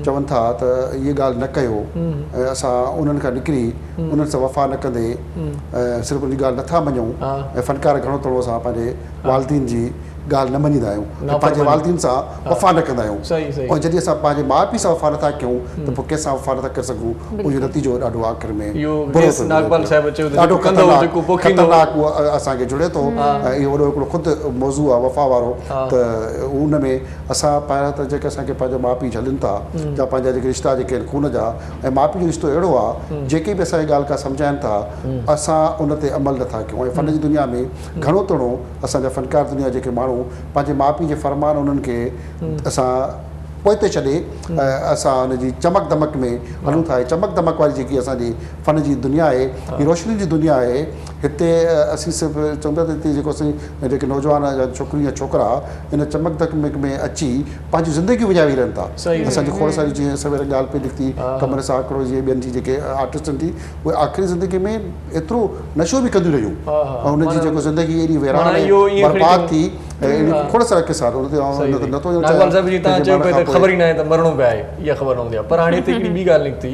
چون ٿا ته هيء ڳالهه نه ڪيو ۽ اسان انهن کان نڪري انهن سان وفا نه ڪندي صرف ان جي ڳالهه نٿا مڃون ۽ فنڪار گهڻو تڻو اسان پنهنجي والدين جي ڳالهه نه مڃيندا آهيون ۽ پنهنجي والدين سان وفا نه ڪندا آهيون ۽ جڏهن اسان پنهنجي ماء پيء سان وفا نٿا ڪيون ته پوء ڪنهن سان وفا نٿا ڪري سگهون ان جو نتيجو ڏاڍو آخر ۾ برو ٿو ڏاڍو خطرناڪ اهو اسان کي جڙي ٿو ۽ اهو وڏو هڪڙو خود موضوع آهي وفا وارو ته ان ۾ اسان پهريان ته جيڪي اسان کي پنهنجا ماء پيء جهلين ٿا يا پنهنجا جيڪي رشتا جيڪي آهن خون جا ۽ ماء پيء جو رشتو اهڙو آ جيڪي به اسان کي ڳالهه ڪا سمجهائن ٿا اسان ان تي عمل نٿا ڪيون ۽ فن جي دنيا ۾ گهڻو تڻو اسان جا فنڪار دنيا جيڪي ماڻهو پنهنجي ماء پيء جي فرمان انهن کي اسان پوئتي ڇڏي اسان ان جي چمڪ دمڪ ۾ هلون ٿا هي چمڪ دمڪ واري جيڪي اسان جي فن جي دنيا آهي هي روشني جي دنيا آهي هتي اسين صرف چون ٿا ته هتي جيڪو اسين جيڪي نوجوان يا ڇوڪريون يا ڇوڪرا ان چمڪ دمڪ ۾ اچي پنهنجون زندگيون وڃائي ويهي رهن ٿا. اسان جي کوڙ ساري جيئن سوير ڳالهه پئي نڪتي قمر ساکڙو جي ٻين جي جيڪي آرٽسٽن جي اهي آخري زندگي ۾ ايترو نشو به ڪنديون رهيون ۽ انهن جي جيڪو زندگي ايڏي ويران ۽ برباد ٿي ۽ اهڙي کوڙ سارا قصا آهن ان تي آئون نٿو چوڻ ناگپال صاحب جي توهان چيو پئي ته خبر ئي ناهي ته مرڻو به آهي اها خبر نه هوندي آهي پر هاڻي هتي هڪڙي ٻي ڳالهه نڪتي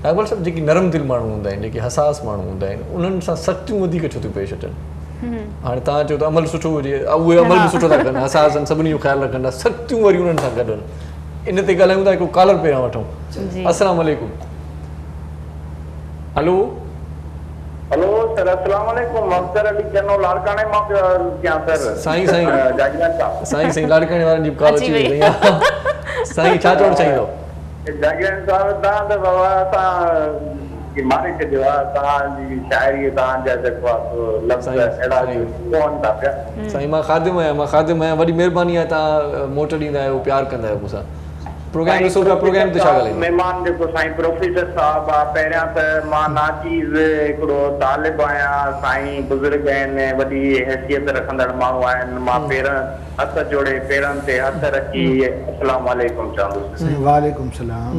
ناگپال صاحب جيڪي نرم دل ماڻهو هوندا آهن جيڪي حساس ماڻهو هوندا آهن انهن سان سختيون وڌيڪ ڇو ٿيون پيش اچن؟ هاڻي توهان چئو ته عمل سٺو هجي اهي عمل به سٺو ٿا ڪن حساس آهن سڀني جو خيال رکن ٿا سختيون وري انهن سان گڏ آهن ان تي ڳالهايون ٿا هڪڙو ڪالر پهريان وٺون السلام عليڪم هلو هلو سر السلام عليڪم اختر علي چنو لاڙڪاڻي مان پيو عرض ڪيان سر سائين سائين سائين سائين لاڙڪاڻي وارن جي ڪال اچي وئي سائين ڇا چوڻ چاهيندو جاگيراڻي صاحب توهان ته بابا اسان کي ماري ڇڏيو آ توهان جي شاعري توهان جا جيڪو آ سو لفظ اهڙا جو پون ٿا پيا. سائين مان خادم آهيان مان خادم آهيان وڏي مهرباني آهي توهان موٽ ڏيندا آهيو پيار ڪندا آهيو مون سان پروگرام ڏسو پيا پروگرام تي ڇا ڳالهائيندو. مهمان جيڪو سائين پروفيسر صاحب آ پهريان ته مان ناچيز هڪڙو طالب آهيان سائين بزرگ آهن وڏي حيثيت رکندڙ ماڻهو آهن مان پيرن هٿ جوڙي پيرن تي هٿ رکي السلام عليڪم چوندس. سائين وعليڪم السلام.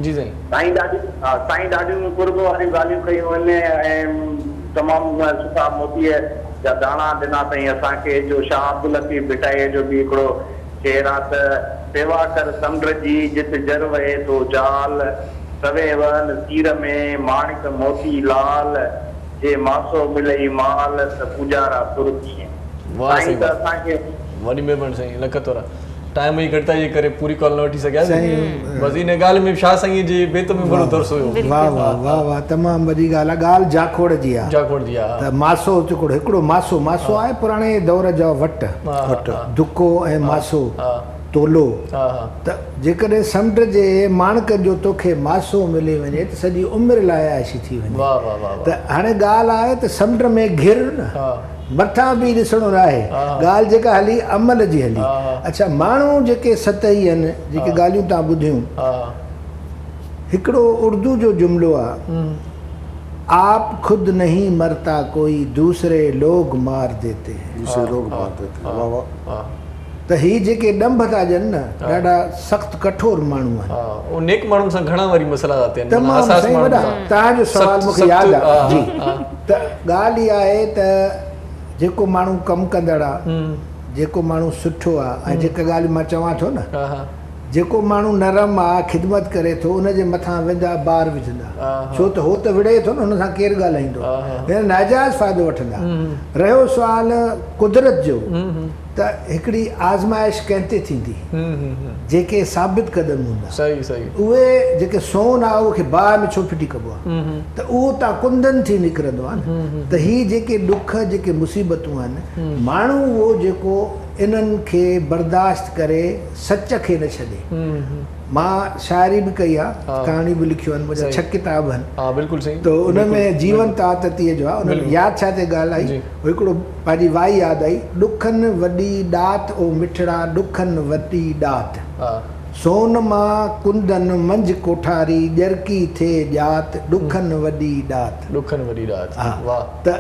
جي سائين. سائين ڏاڍي سائين ڏاڍيون قرب واريون ڳالهيون ڪيون آهن ۽ تمام سٺا موتيء جا داڻا ڏنا اٿئين اسان کي جو شاهه عبداللطيف ڀٽائيء جو به هڪڙو شعر آ ته سيوا ڪر سمنڊ جي جت جر وهي ٿو جال سوين وهن سير ۾ ماڻڪ موتي لال. جي ماسو ملئي مال ته پوڄارا پر ڪيئن. واه سائين سائين ته واه اسان کي. وڏي مهرباني سائين لک ٿورا ٽائيم جي گهٽتائي جي ڪري پوري ڪال نه وٺي سگهياسين بس ان ڳالهه ۾ شاهه سائين جي بيت ۾ وڏو درس هيو. واه واه واه واه تمام وڏي ڳالهه آ ڳالهه جاکوڙ جي آ جاکوڙ جي آ ته ماسو جيڪو هڪڙو ماسو ماسو آهي پراڻي دور جا وٽ دڪو ۽ ماسو تولو ته جيڪڏهن سمنڊ جي ماڻڪن جو توکي ماسو ملي وڃي ته سڄي عمر لاء عياشي ٿي وڃي. ته هاڻي ڳالهه آهي ته سمنڊ ۾ گهر نه مٿان به ڏسڻو ناهي. ڳالهه جيڪا هلي عمل جي هلي. اڇا ماڻهو جيڪي سطحي آهن جيڪي ڳالهيون توهان ٻڌيون هڪڙو اردو جو جملو آ آپ خود نهين مرتا ڪوئي دوسري لوگ مار ديتي هين. دوسري لوگ مار ديتي هين واه واه. ته هي جيڪي ڏنڀ ٿا ڏين نه ڏاڍا سخت ڪٺور ماڻهو آهن. ها اهي نيڪ ماڻهن سان گهڻا وري مسئلا ٿا ٿين معنيٰ تمام حساس سائين ماڻهن وڏا سان توهان جو سوال سخت مون کي سخت ياد آ ها جي ها ته ڳالهه اها آهي ته جيڪو ماڻهو ڪم ڪندڙ آ جيڪو ماڻهو سٺو آ ۽ جيڪا ڳالهه مان چوان ٿو نه ها ها جيڪو ماڻهو نرم آ خدمت ڪري ٿو ان جي مٿان ويندا بار وجهندا ها ها ڇو ته هو ته وڙهي ٿو نه هن سان ڪير ڳالهائيندو ها ها هن ناجائز فائدو وٺندا رهيو سوال قدرت جو ته هڪڙي آزمائش ڪنهن تي ٿيندي؟ جيڪي ثابت قدم هوندا. اهي جيڪي سون آهي اهو کي باهه ۾ ڇو ڦٽي ڪبو آهي ته اهو تان ڪندن ٿي نڪرندو آهي نه ته هي جيڪي ڏک جيڪي مصيبتون آهن ماڻهو اهو جيڪو انهن کي برداشت ڪري سچ کي نه ڇڏي. مان شاعري به ڪئي آهي ڪهاڻيون به لکيون آهن منهنجا ڇهه ڪتاب آهن ته ان ۾ جيون تاتتيء جو آهي ان ۾ ياد ڇا تي ڳالهه آئي هڪڙو پنهنجي وائي ياد آئي، ڏکن وڏي ڏات او مٺڙا ڏکن وڏي ڏات. سون مان ڪندن منجهه ڪوٺاري ڄرڪي ٿئي ڄات ڏکن وڏي ڏات. ڏکن وڏي ڏات. واھ. ته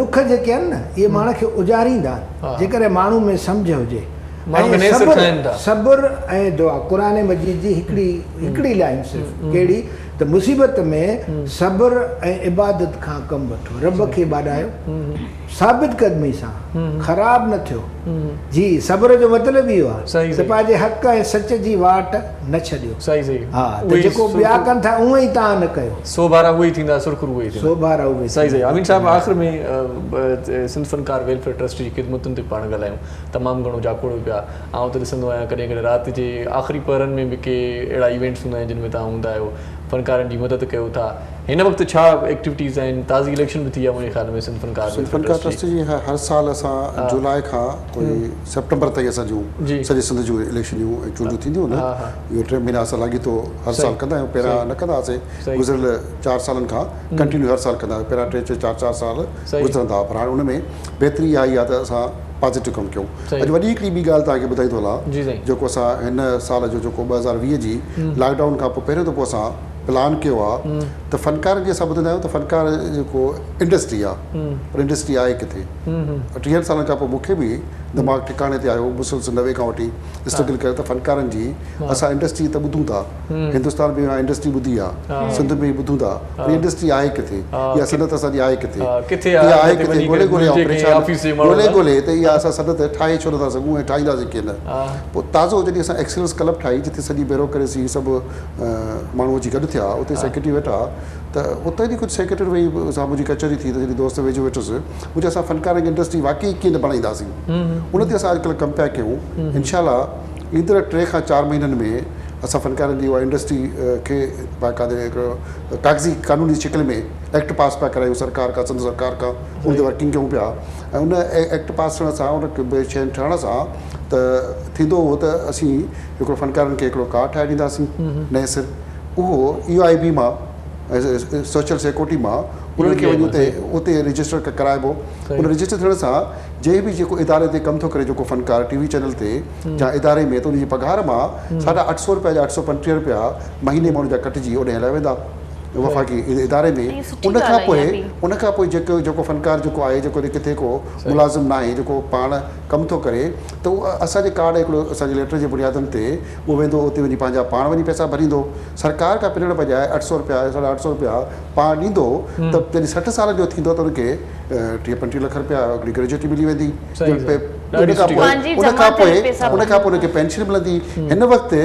ڏک جيڪي آهن نه اهي ماڻهن کي اجاريندا آهن جيڪڏهن ماڻهو ۾ سمجهه هجي ۽ صبر صبر ۽ دعا قرآن مجيد جي هڪڙي هڪڙي لائين صرف ڪهڙي ته مصيبت ۾ صبر ۽ عبادت کان ڪم وٺو رب کي ٻاڏايو ثابت قدمي سان خراب نه ٿيو. جي صبر جو مطلب اهو آهي ته پنهنجي حق ۽ سچ جي واٽ نه ڇڏيو. ها ته جيڪو ٻيا ڪن ٿا اونئن ئي توهان نه ڪيو. سوڀارا اهي ئي ٿيندا سرخرو اهي ئي ٿيندا. سوڀارا اهي ئي ٿيندا. صحيح صحيح امين صاحب آخر ۾ سنڌ فنڪار ويلفيئر ٽرسٽ جي خدمتن تي پاڻ ڳالهايون تمام گهڻو جاکوڙيو پيا آئون ته ڏسندو آهيان ڪڏهن ڪڏهن رات جي آخري پهرن ۾ به ڪي اهڙا ايونٽس هوندا آهن جن ۾ توهان هوندا آهيو فنڪارن جي مدد ڪيو ٿا هن وقت ڇا ايڪٽيوٽيز آهن تازي اليڪشن به ٿي آهي منهنجي خيال ۾ سنڌ فنڪار سنڌ فنڪار ٽرسٽ جي هر سال اسان جولاء کان ڪوئي سيپٽمبر تائين اسان جون سڄي سنڌ جون اليڪشنيون ۽ چونڊون ٿينديون آهن اهو ٽي مهينا اسان لاڳيتو هر سال ڪندا آهيون پهريان نه ڪندا هئاسين گذريل چار سالن کان ڪنٽينيو هر سال ڪندا آهيون پهريان ٽي ٽي چار چار سال گذرندا هئا پر هاڻي ان ۾ بهتري اها آئي آهي ته اسان پازيٽو ڪم ڪيون اڄ وڏي هڪڙي ٻي ڳالهه توهان کي ٻڌائيندو هلان جيڪو اسان هن سال جو جيڪو 2020 جي لاڪ ڊائون کان پوء پهريون دفعو اسان پلان ڪيو آهي ته فنڪارن جي اسان ٻڌندا آهيون ته فنڪار جيڪو انڊسٽري آهي پر انڊسٽري آهي ڪٿي 30 سالن کان پوء مون کي به دماغ ٺڪاڻي تي آيو مسلسل 90 کان وٺي اسٽرگل ڪري ته فنڪارن جي اسان انڊسٽري ته ٻڌون ٿا هندستان ۾ اها انڊسٽري ٻڌي آهي سنڌ ۾ به ٻڌون ٿا پر انڊسٽري آهي ڪٿي اها صنعت اسان جي آهي ڪٿي اها آهي ڪٿي ڳولي ڳولي آئون پريشان ڳولي ڳولي ته اها اسان صنعت ٺاهي ڇو نٿا سگهون ۽ ٺاهينداسين ڪيئن نه پوء تازو جڏهن اسان ايڪسلنس ڪلب ٺاهي جتي سڄي بيوروڪريسي سڀ ماڻهو اچي گڏ ٿيا اتي سيڪريٽري ويٺا ته اتي جي ڪجهه سيڪريٽري ويهي سان منهنجي ڪچهري ٿي ته جڏهن دوست ويجهو ويٺس مون چيو اسان فنڪارن کي انڊسٽري واقعي ڪيئن نه بڻائينداسين ان تي اسان اڄڪلهه ڪم پيا ڪيون انشاء الله ايندڙ 3 کان 4 مهينن ۾ اسان فنڪارن جي اها انڊسٽري کي باقاعدي هڪڙو ڪاغذي قانوني شڪل ۾ ايڪٽ پاس پيا ڪرايون سرڪار کان سنڌ سرڪار کان ان تي ورڪنگ ڪيون پيا ۽ ان ايڪٽ پاس ٿيڻ سان ان شين ٺهڻ سان ته ٿيندو اهو ته اسين هڪڙو فنڪارن کي هڪڙو ڪارڊ ٺاهي ڏينداسين نئين سر اهو اي آء بي مان سوشل سيڪورٽي مان انهن کي وڃي اتي اتي رجسٽر ڪرائبو ان رجسٽر ٿيڻ سان جنهن به جيڪو اداري تي ڪم ٿو ڪري جيڪو فنڪار ٽي وي چينل تي يا اداري ۾ ته ان جي پگهار مان 850 روپيا يا 835 روپيا مهيني مان ان جا ڪٽجي اوڏي هليا ويندا وفاقي اداري ۾ ان کان پوء ان کان پوء جيڪو جيڪو فنڪار جيڪو آهي جيڪو ڪٿي ڪو ملازم ناهي جيڪو پاڻ ڪم ٿو ڪري ته اهو اسان جي ڪارڊ هڪڙو اسان جي ليٽر جي بنيادن تي اهو ويندو اتي وڃي پنهنجا پاڻ وڃي پئسا ڀريندو سرڪار کان پنڻ بجاء 800 روپيا 850 روپيا پاڻ ڏيندو ته جڏهن 60 سالن جو ٿيندو ته ان کي 30 35 لک روپيا هڪڙي گريجوئٽي ملي ويندي ان کان پوء ان کان پوء ان کان پوء ان کي پينشن ملندي هن وقت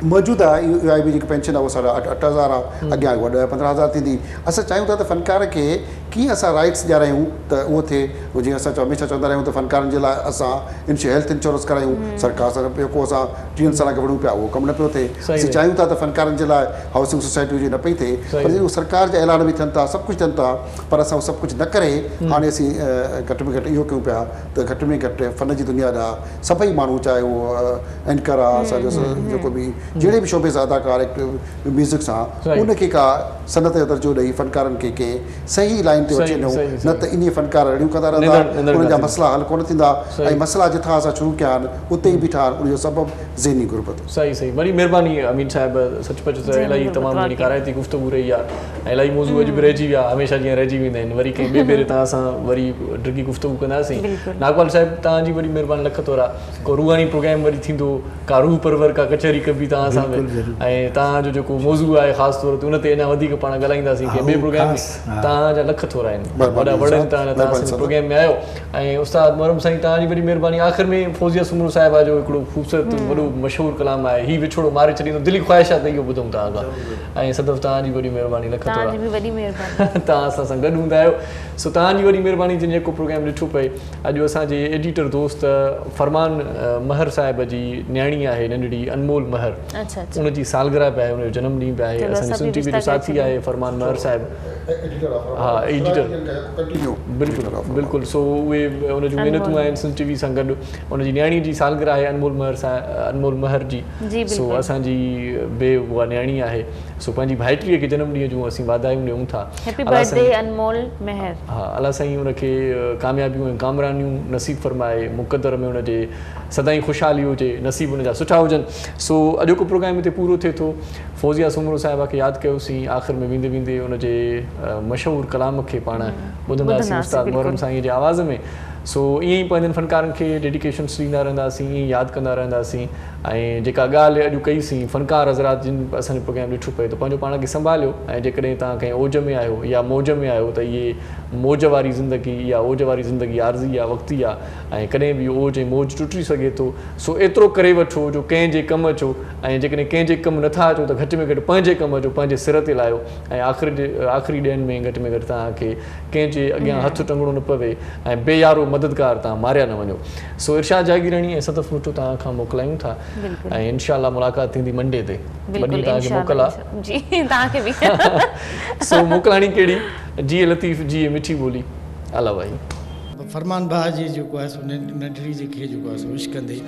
موجوده يو آء بي جيڪي پينشن آهي اها 8.5 هزار آهي اڳيان اها 10 15 هزار ٿيندي اسان چاهيون ٿا ته فنڪار کي ڪيئن اسان رائيٽس ڏيارايون ته اهو ٿئي جيئن اسان هميشه چوندا رهيا آهيون ته فنڪارن جي لاء اسان هيلٿ انشورنس ڪرايون سرڪار سان جيڪو اسان 30 سالن کان وڙهون پيا اهو ڪم نه پيو ٿئي اسين چاهيون ٿا ته فنڪارن جي لاء هائوسنگ سوسائٽي هجي نه پئي ٿئي پر جڏهن سرڪار جا اعلان به ٿين ٿا سڀ ڪجهه ٿين ٿا پر اسان اهو سڀ ڪجهه نه ڪري هاڻي اسين گهٽ ۾ گهٽ اهو ڪيون پيا ته گهٽ ۾ گهٽ فن جي دنيا جا سڀئي ماڻهو چاهي اهو اينڪر آ اسان جو جيڪو به جهڙي به شعبي سان اداڪار ايڪٽر ميوزڪ سان ان کي ڪا صنعت جو درجو ڏئي فنڪارن کي ڪنهن صحيح لائين تي وٺي وڃون نه ته ائين فنڪار رڙيون ڪندا رهندا انهن جا مسئلا حل ڪونه ٿيندا ۽ مسئلا جتان اسان شروع ڪيا آهن اتي ئي بيٺا آهن ان جو سبب ذهني غربت. صحيح صحيح وڏي مهرباني امين صاحب سچ پچ ته الائي تمام گهڻي ڪارائتي گفتگو رهي آهي ۽ الائي موضوع اڄ به رهجي ويا هميشه جيئن رهجي ويندا آهن وري ڪنهن ٻئي ڀيري توهان سان وري ڊگهي گفتگو ڪنداسين ناگپال صاحب توهان جي وڏي مهرباني لک ٿورا ڪو روحاني پروگرام وري ٿيندو ڪا روح پرور ڪا ڪچهري ڪبي توهان سان به ۽ توهان جو جيڪو موضوع آهي خاص طور تي ان تي اڃا وڌيڪ پاڻ ڳالهائينداسين ڪنهن ٻئي پروگرام ۾ توهان جا لک ٿورا آهن وڏا وڙ آهن توهان جا توهان اسان جي پروگرام ۾ آيو ۽ استاد محرم سائين توهان جي وڏي مهرباني آخر ۾ فوزيه سومرو صاحبه جو هڪڙو خوبصورت وڏو مشهور ڪلام آهي هي وڇوڙو ماري ڇڏيندو دلي خواهش آهي ته اهو ٻڌون توهان کان ۽ صدف توهان جي وڏي مهرباني لک ٿورا توهان جي به وڏي مهرباني توهان اسان سان گڏ هوندا آهيو سو توهان جي وڏي مهرباني جن جيڪو پروگرام ڏٺو پئي اڄ اسان جي ايڊيٽر دوست فرمان مهر صاحب جي نياڻي آهي ننڍڙي انمول مهر ان جي سالگرهه به آهي ان جو جنم ڏينهن به آهي اسان جي سنڌ ٽي وي جو ساٿي آهي فرمان مهر صاحب ها ايڊيٽر بلڪل بلڪل سو اهي ان جون محنتون آهن سنڌ ٽي وي سان گڏ ان جي نياڻي جي سالگرهه آهي انمول مهر انمول مهر جي سو اسان جي به اها نياڻي آهي سو پنهنجي ڀائٽيء کي جنم ڏينهن جون اسين واڌايون ڏيون ٿا. هيپي برٿ ڊي انمول مهر. ها الله سائين ان کي ڪاميابيون ۽ ڪامرانيون نصيب فرمائي مقدر ۾ ان جي سدائين خوشحالي هجي نصيب ان جا سٺا هجن سو اڄوڪو پروگرام هتي پورو ٿئي ٿو فوزيه سومرو صاحبه کي ياد ڪيوسين آخر ۾ ويندي ويندي ان جي مشهور ڪلام کي پاڻ ٻڌنداسين استاد محرم سائين جي آواز ۾ سو ائين ئي پنهنجن فنڪارن کي ڊيڊيڪيشنس ڏيندا رهنداسين ائين ياد ڪندا رهنداسين ۽ جيڪا ڳالهه اڄ ڪئي سين فنڪار حضرات جن به اسان جو پروگرام ڏٺو پئي ته پنهنجو پاڻ کي سنڀاليو ۽ جيڪڏهن توهان ڪنهن اوج ۾ آهيو يا موج ۾ آهيو ته اهي موج واري زندگي يا اوج واري زندگي عارضي آ وقتي آ ۽ ڪڏهن به اهو اوج ۽ موج ٽٽي سگهي ٿو سو ايترو ڪري وٺو جو ڪنهن جي ڪم اچو ۽ جيڪڏهن ڪنهن جي ڪم نٿا اچو ته گهٽ ۾ گهٽ پنهنجي ڪم اچو پنهنجي سر تي لاهيو ۽ آخر جي آخري ڏينهن ۾ گهٽ ۾ گهٽ توهان کي ڪنهن جي اڳيان هٿ ٽنگڻو نه پوي ۽ بي يارو مددگار توهان ماريا نه وڃو. سو ارشاد جاگيراڻي ۽ صدف ڀٽو توهان کان موڪلايون ٿا ۽ انشاء الله ملاقات ٿيندي منڊي تي. ٻه ڏينهن توهان کي موڪل آ. جي توهان کي به. سو موڪلاڻي ڪهڙي جيئي لطيف جيئي مٺي ٻولي الله ڀائي. فرمان ڀاء جي جيڪو آهي سو ننڍڙي جي کي جيڪو آهي سو وش ڪندي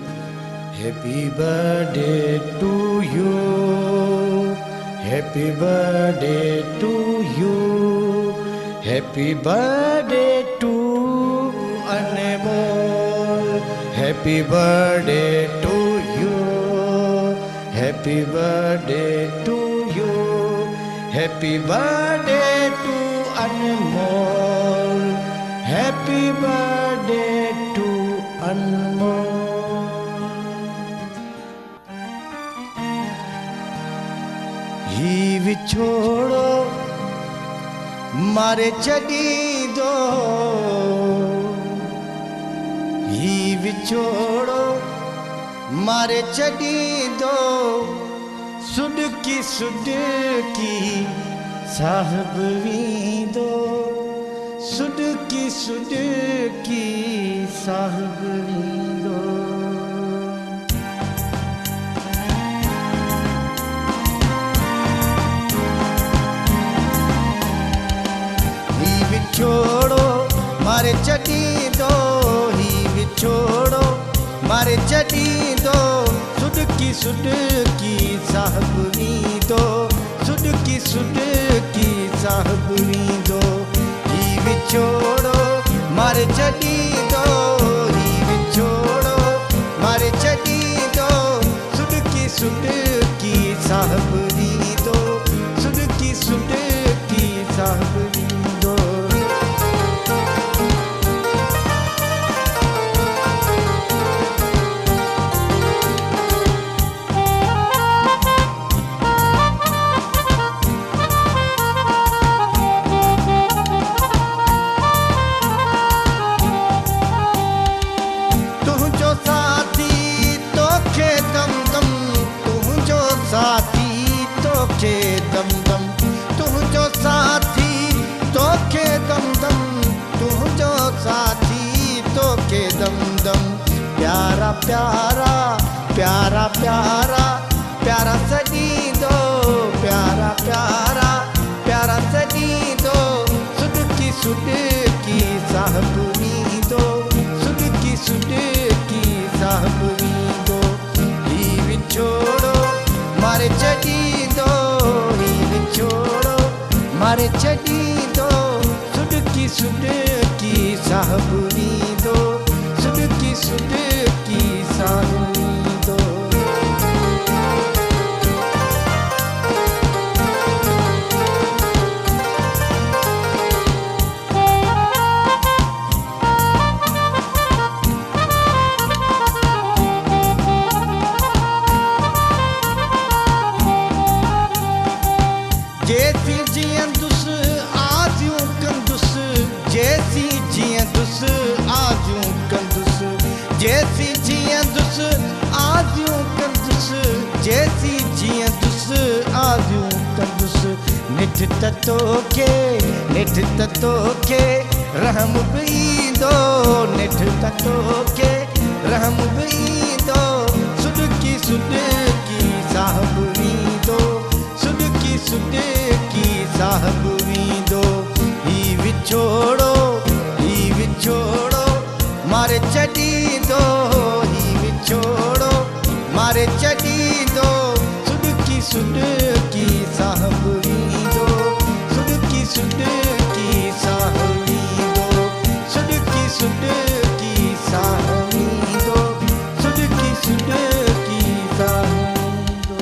happy birthday to you happy birthday to you happy birthday to Anmol happy birthday to you happy birthday to you happy birthday to Anmol happy birthday to Anmol. هي وڇوڙو ماري ڇڏيندو هي وڇوڙو ماري ڇڏيندو سڏڪي سڏڪي صاحب ويندو سڏڪي سڏڪي صاحب ويندو. هي وڇوڙو ماري ڇڏيندو هي وڇوڙو ماري ڇڏيندو سڏڪي سڏڪي صاحب ويندو سڏڪي سڏڪي صاحب ويندو هي وڇوڙو ماري ڇڏيندو هي وڇوڙو ماري ڇڏيندو سڏڪي سڏڪي صاحب ويندو سڏڪي سڏڪي صاحب ويندو. پيارا پيارا پيارا پيارا سڏيندو پيارا پيارا پيارا سڏيندو سڏڪي سڏڪي ساهه به ويندو سڏڪي سڏڪي ساهه به ويندو هي وڇوڙو ماري ڇڏيندو هي وڇوڙو ماري ڇڏيندو سڏڪي سڏڪي ساهه به ويندو سڏڪي سڏڪي ساهه ويندو. جيسين جيئندس آزيون ڪندس جيسين جيئندس آزيون ڪندس جيسين جيئندس آزيون ڪندس جيسين جيئندس آزيون ڪندس نيٺ ته توکي نيٺ ته توکي رحم به ايندو نيٺ ته توکي رحم به ايندو سڏڪي سڏڪي ساهه به ويندو سڏڪي سڏڪي ساهه به ويندو هي وڇوڙو هي وڇوڙو ماري ڇڏيندو هي وڇوڙو ماري ڇڏيندو سڏڪي سڏڪي ساهه به ويندو سڏڪي سڏڪي ساهه ويندو سڏڪي سڏڪي ساهه ويندو سڏڪي سڏڪي ساهه ويندو.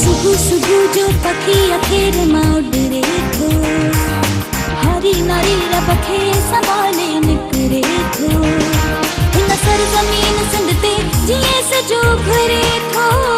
صبح صبح جو پکي اکير مان اڏري ٿو هاري ناري رب کي سنڀالي نڪري ٿو هن سرزمين سنڌ تي جيئن سج اڀري ٿو.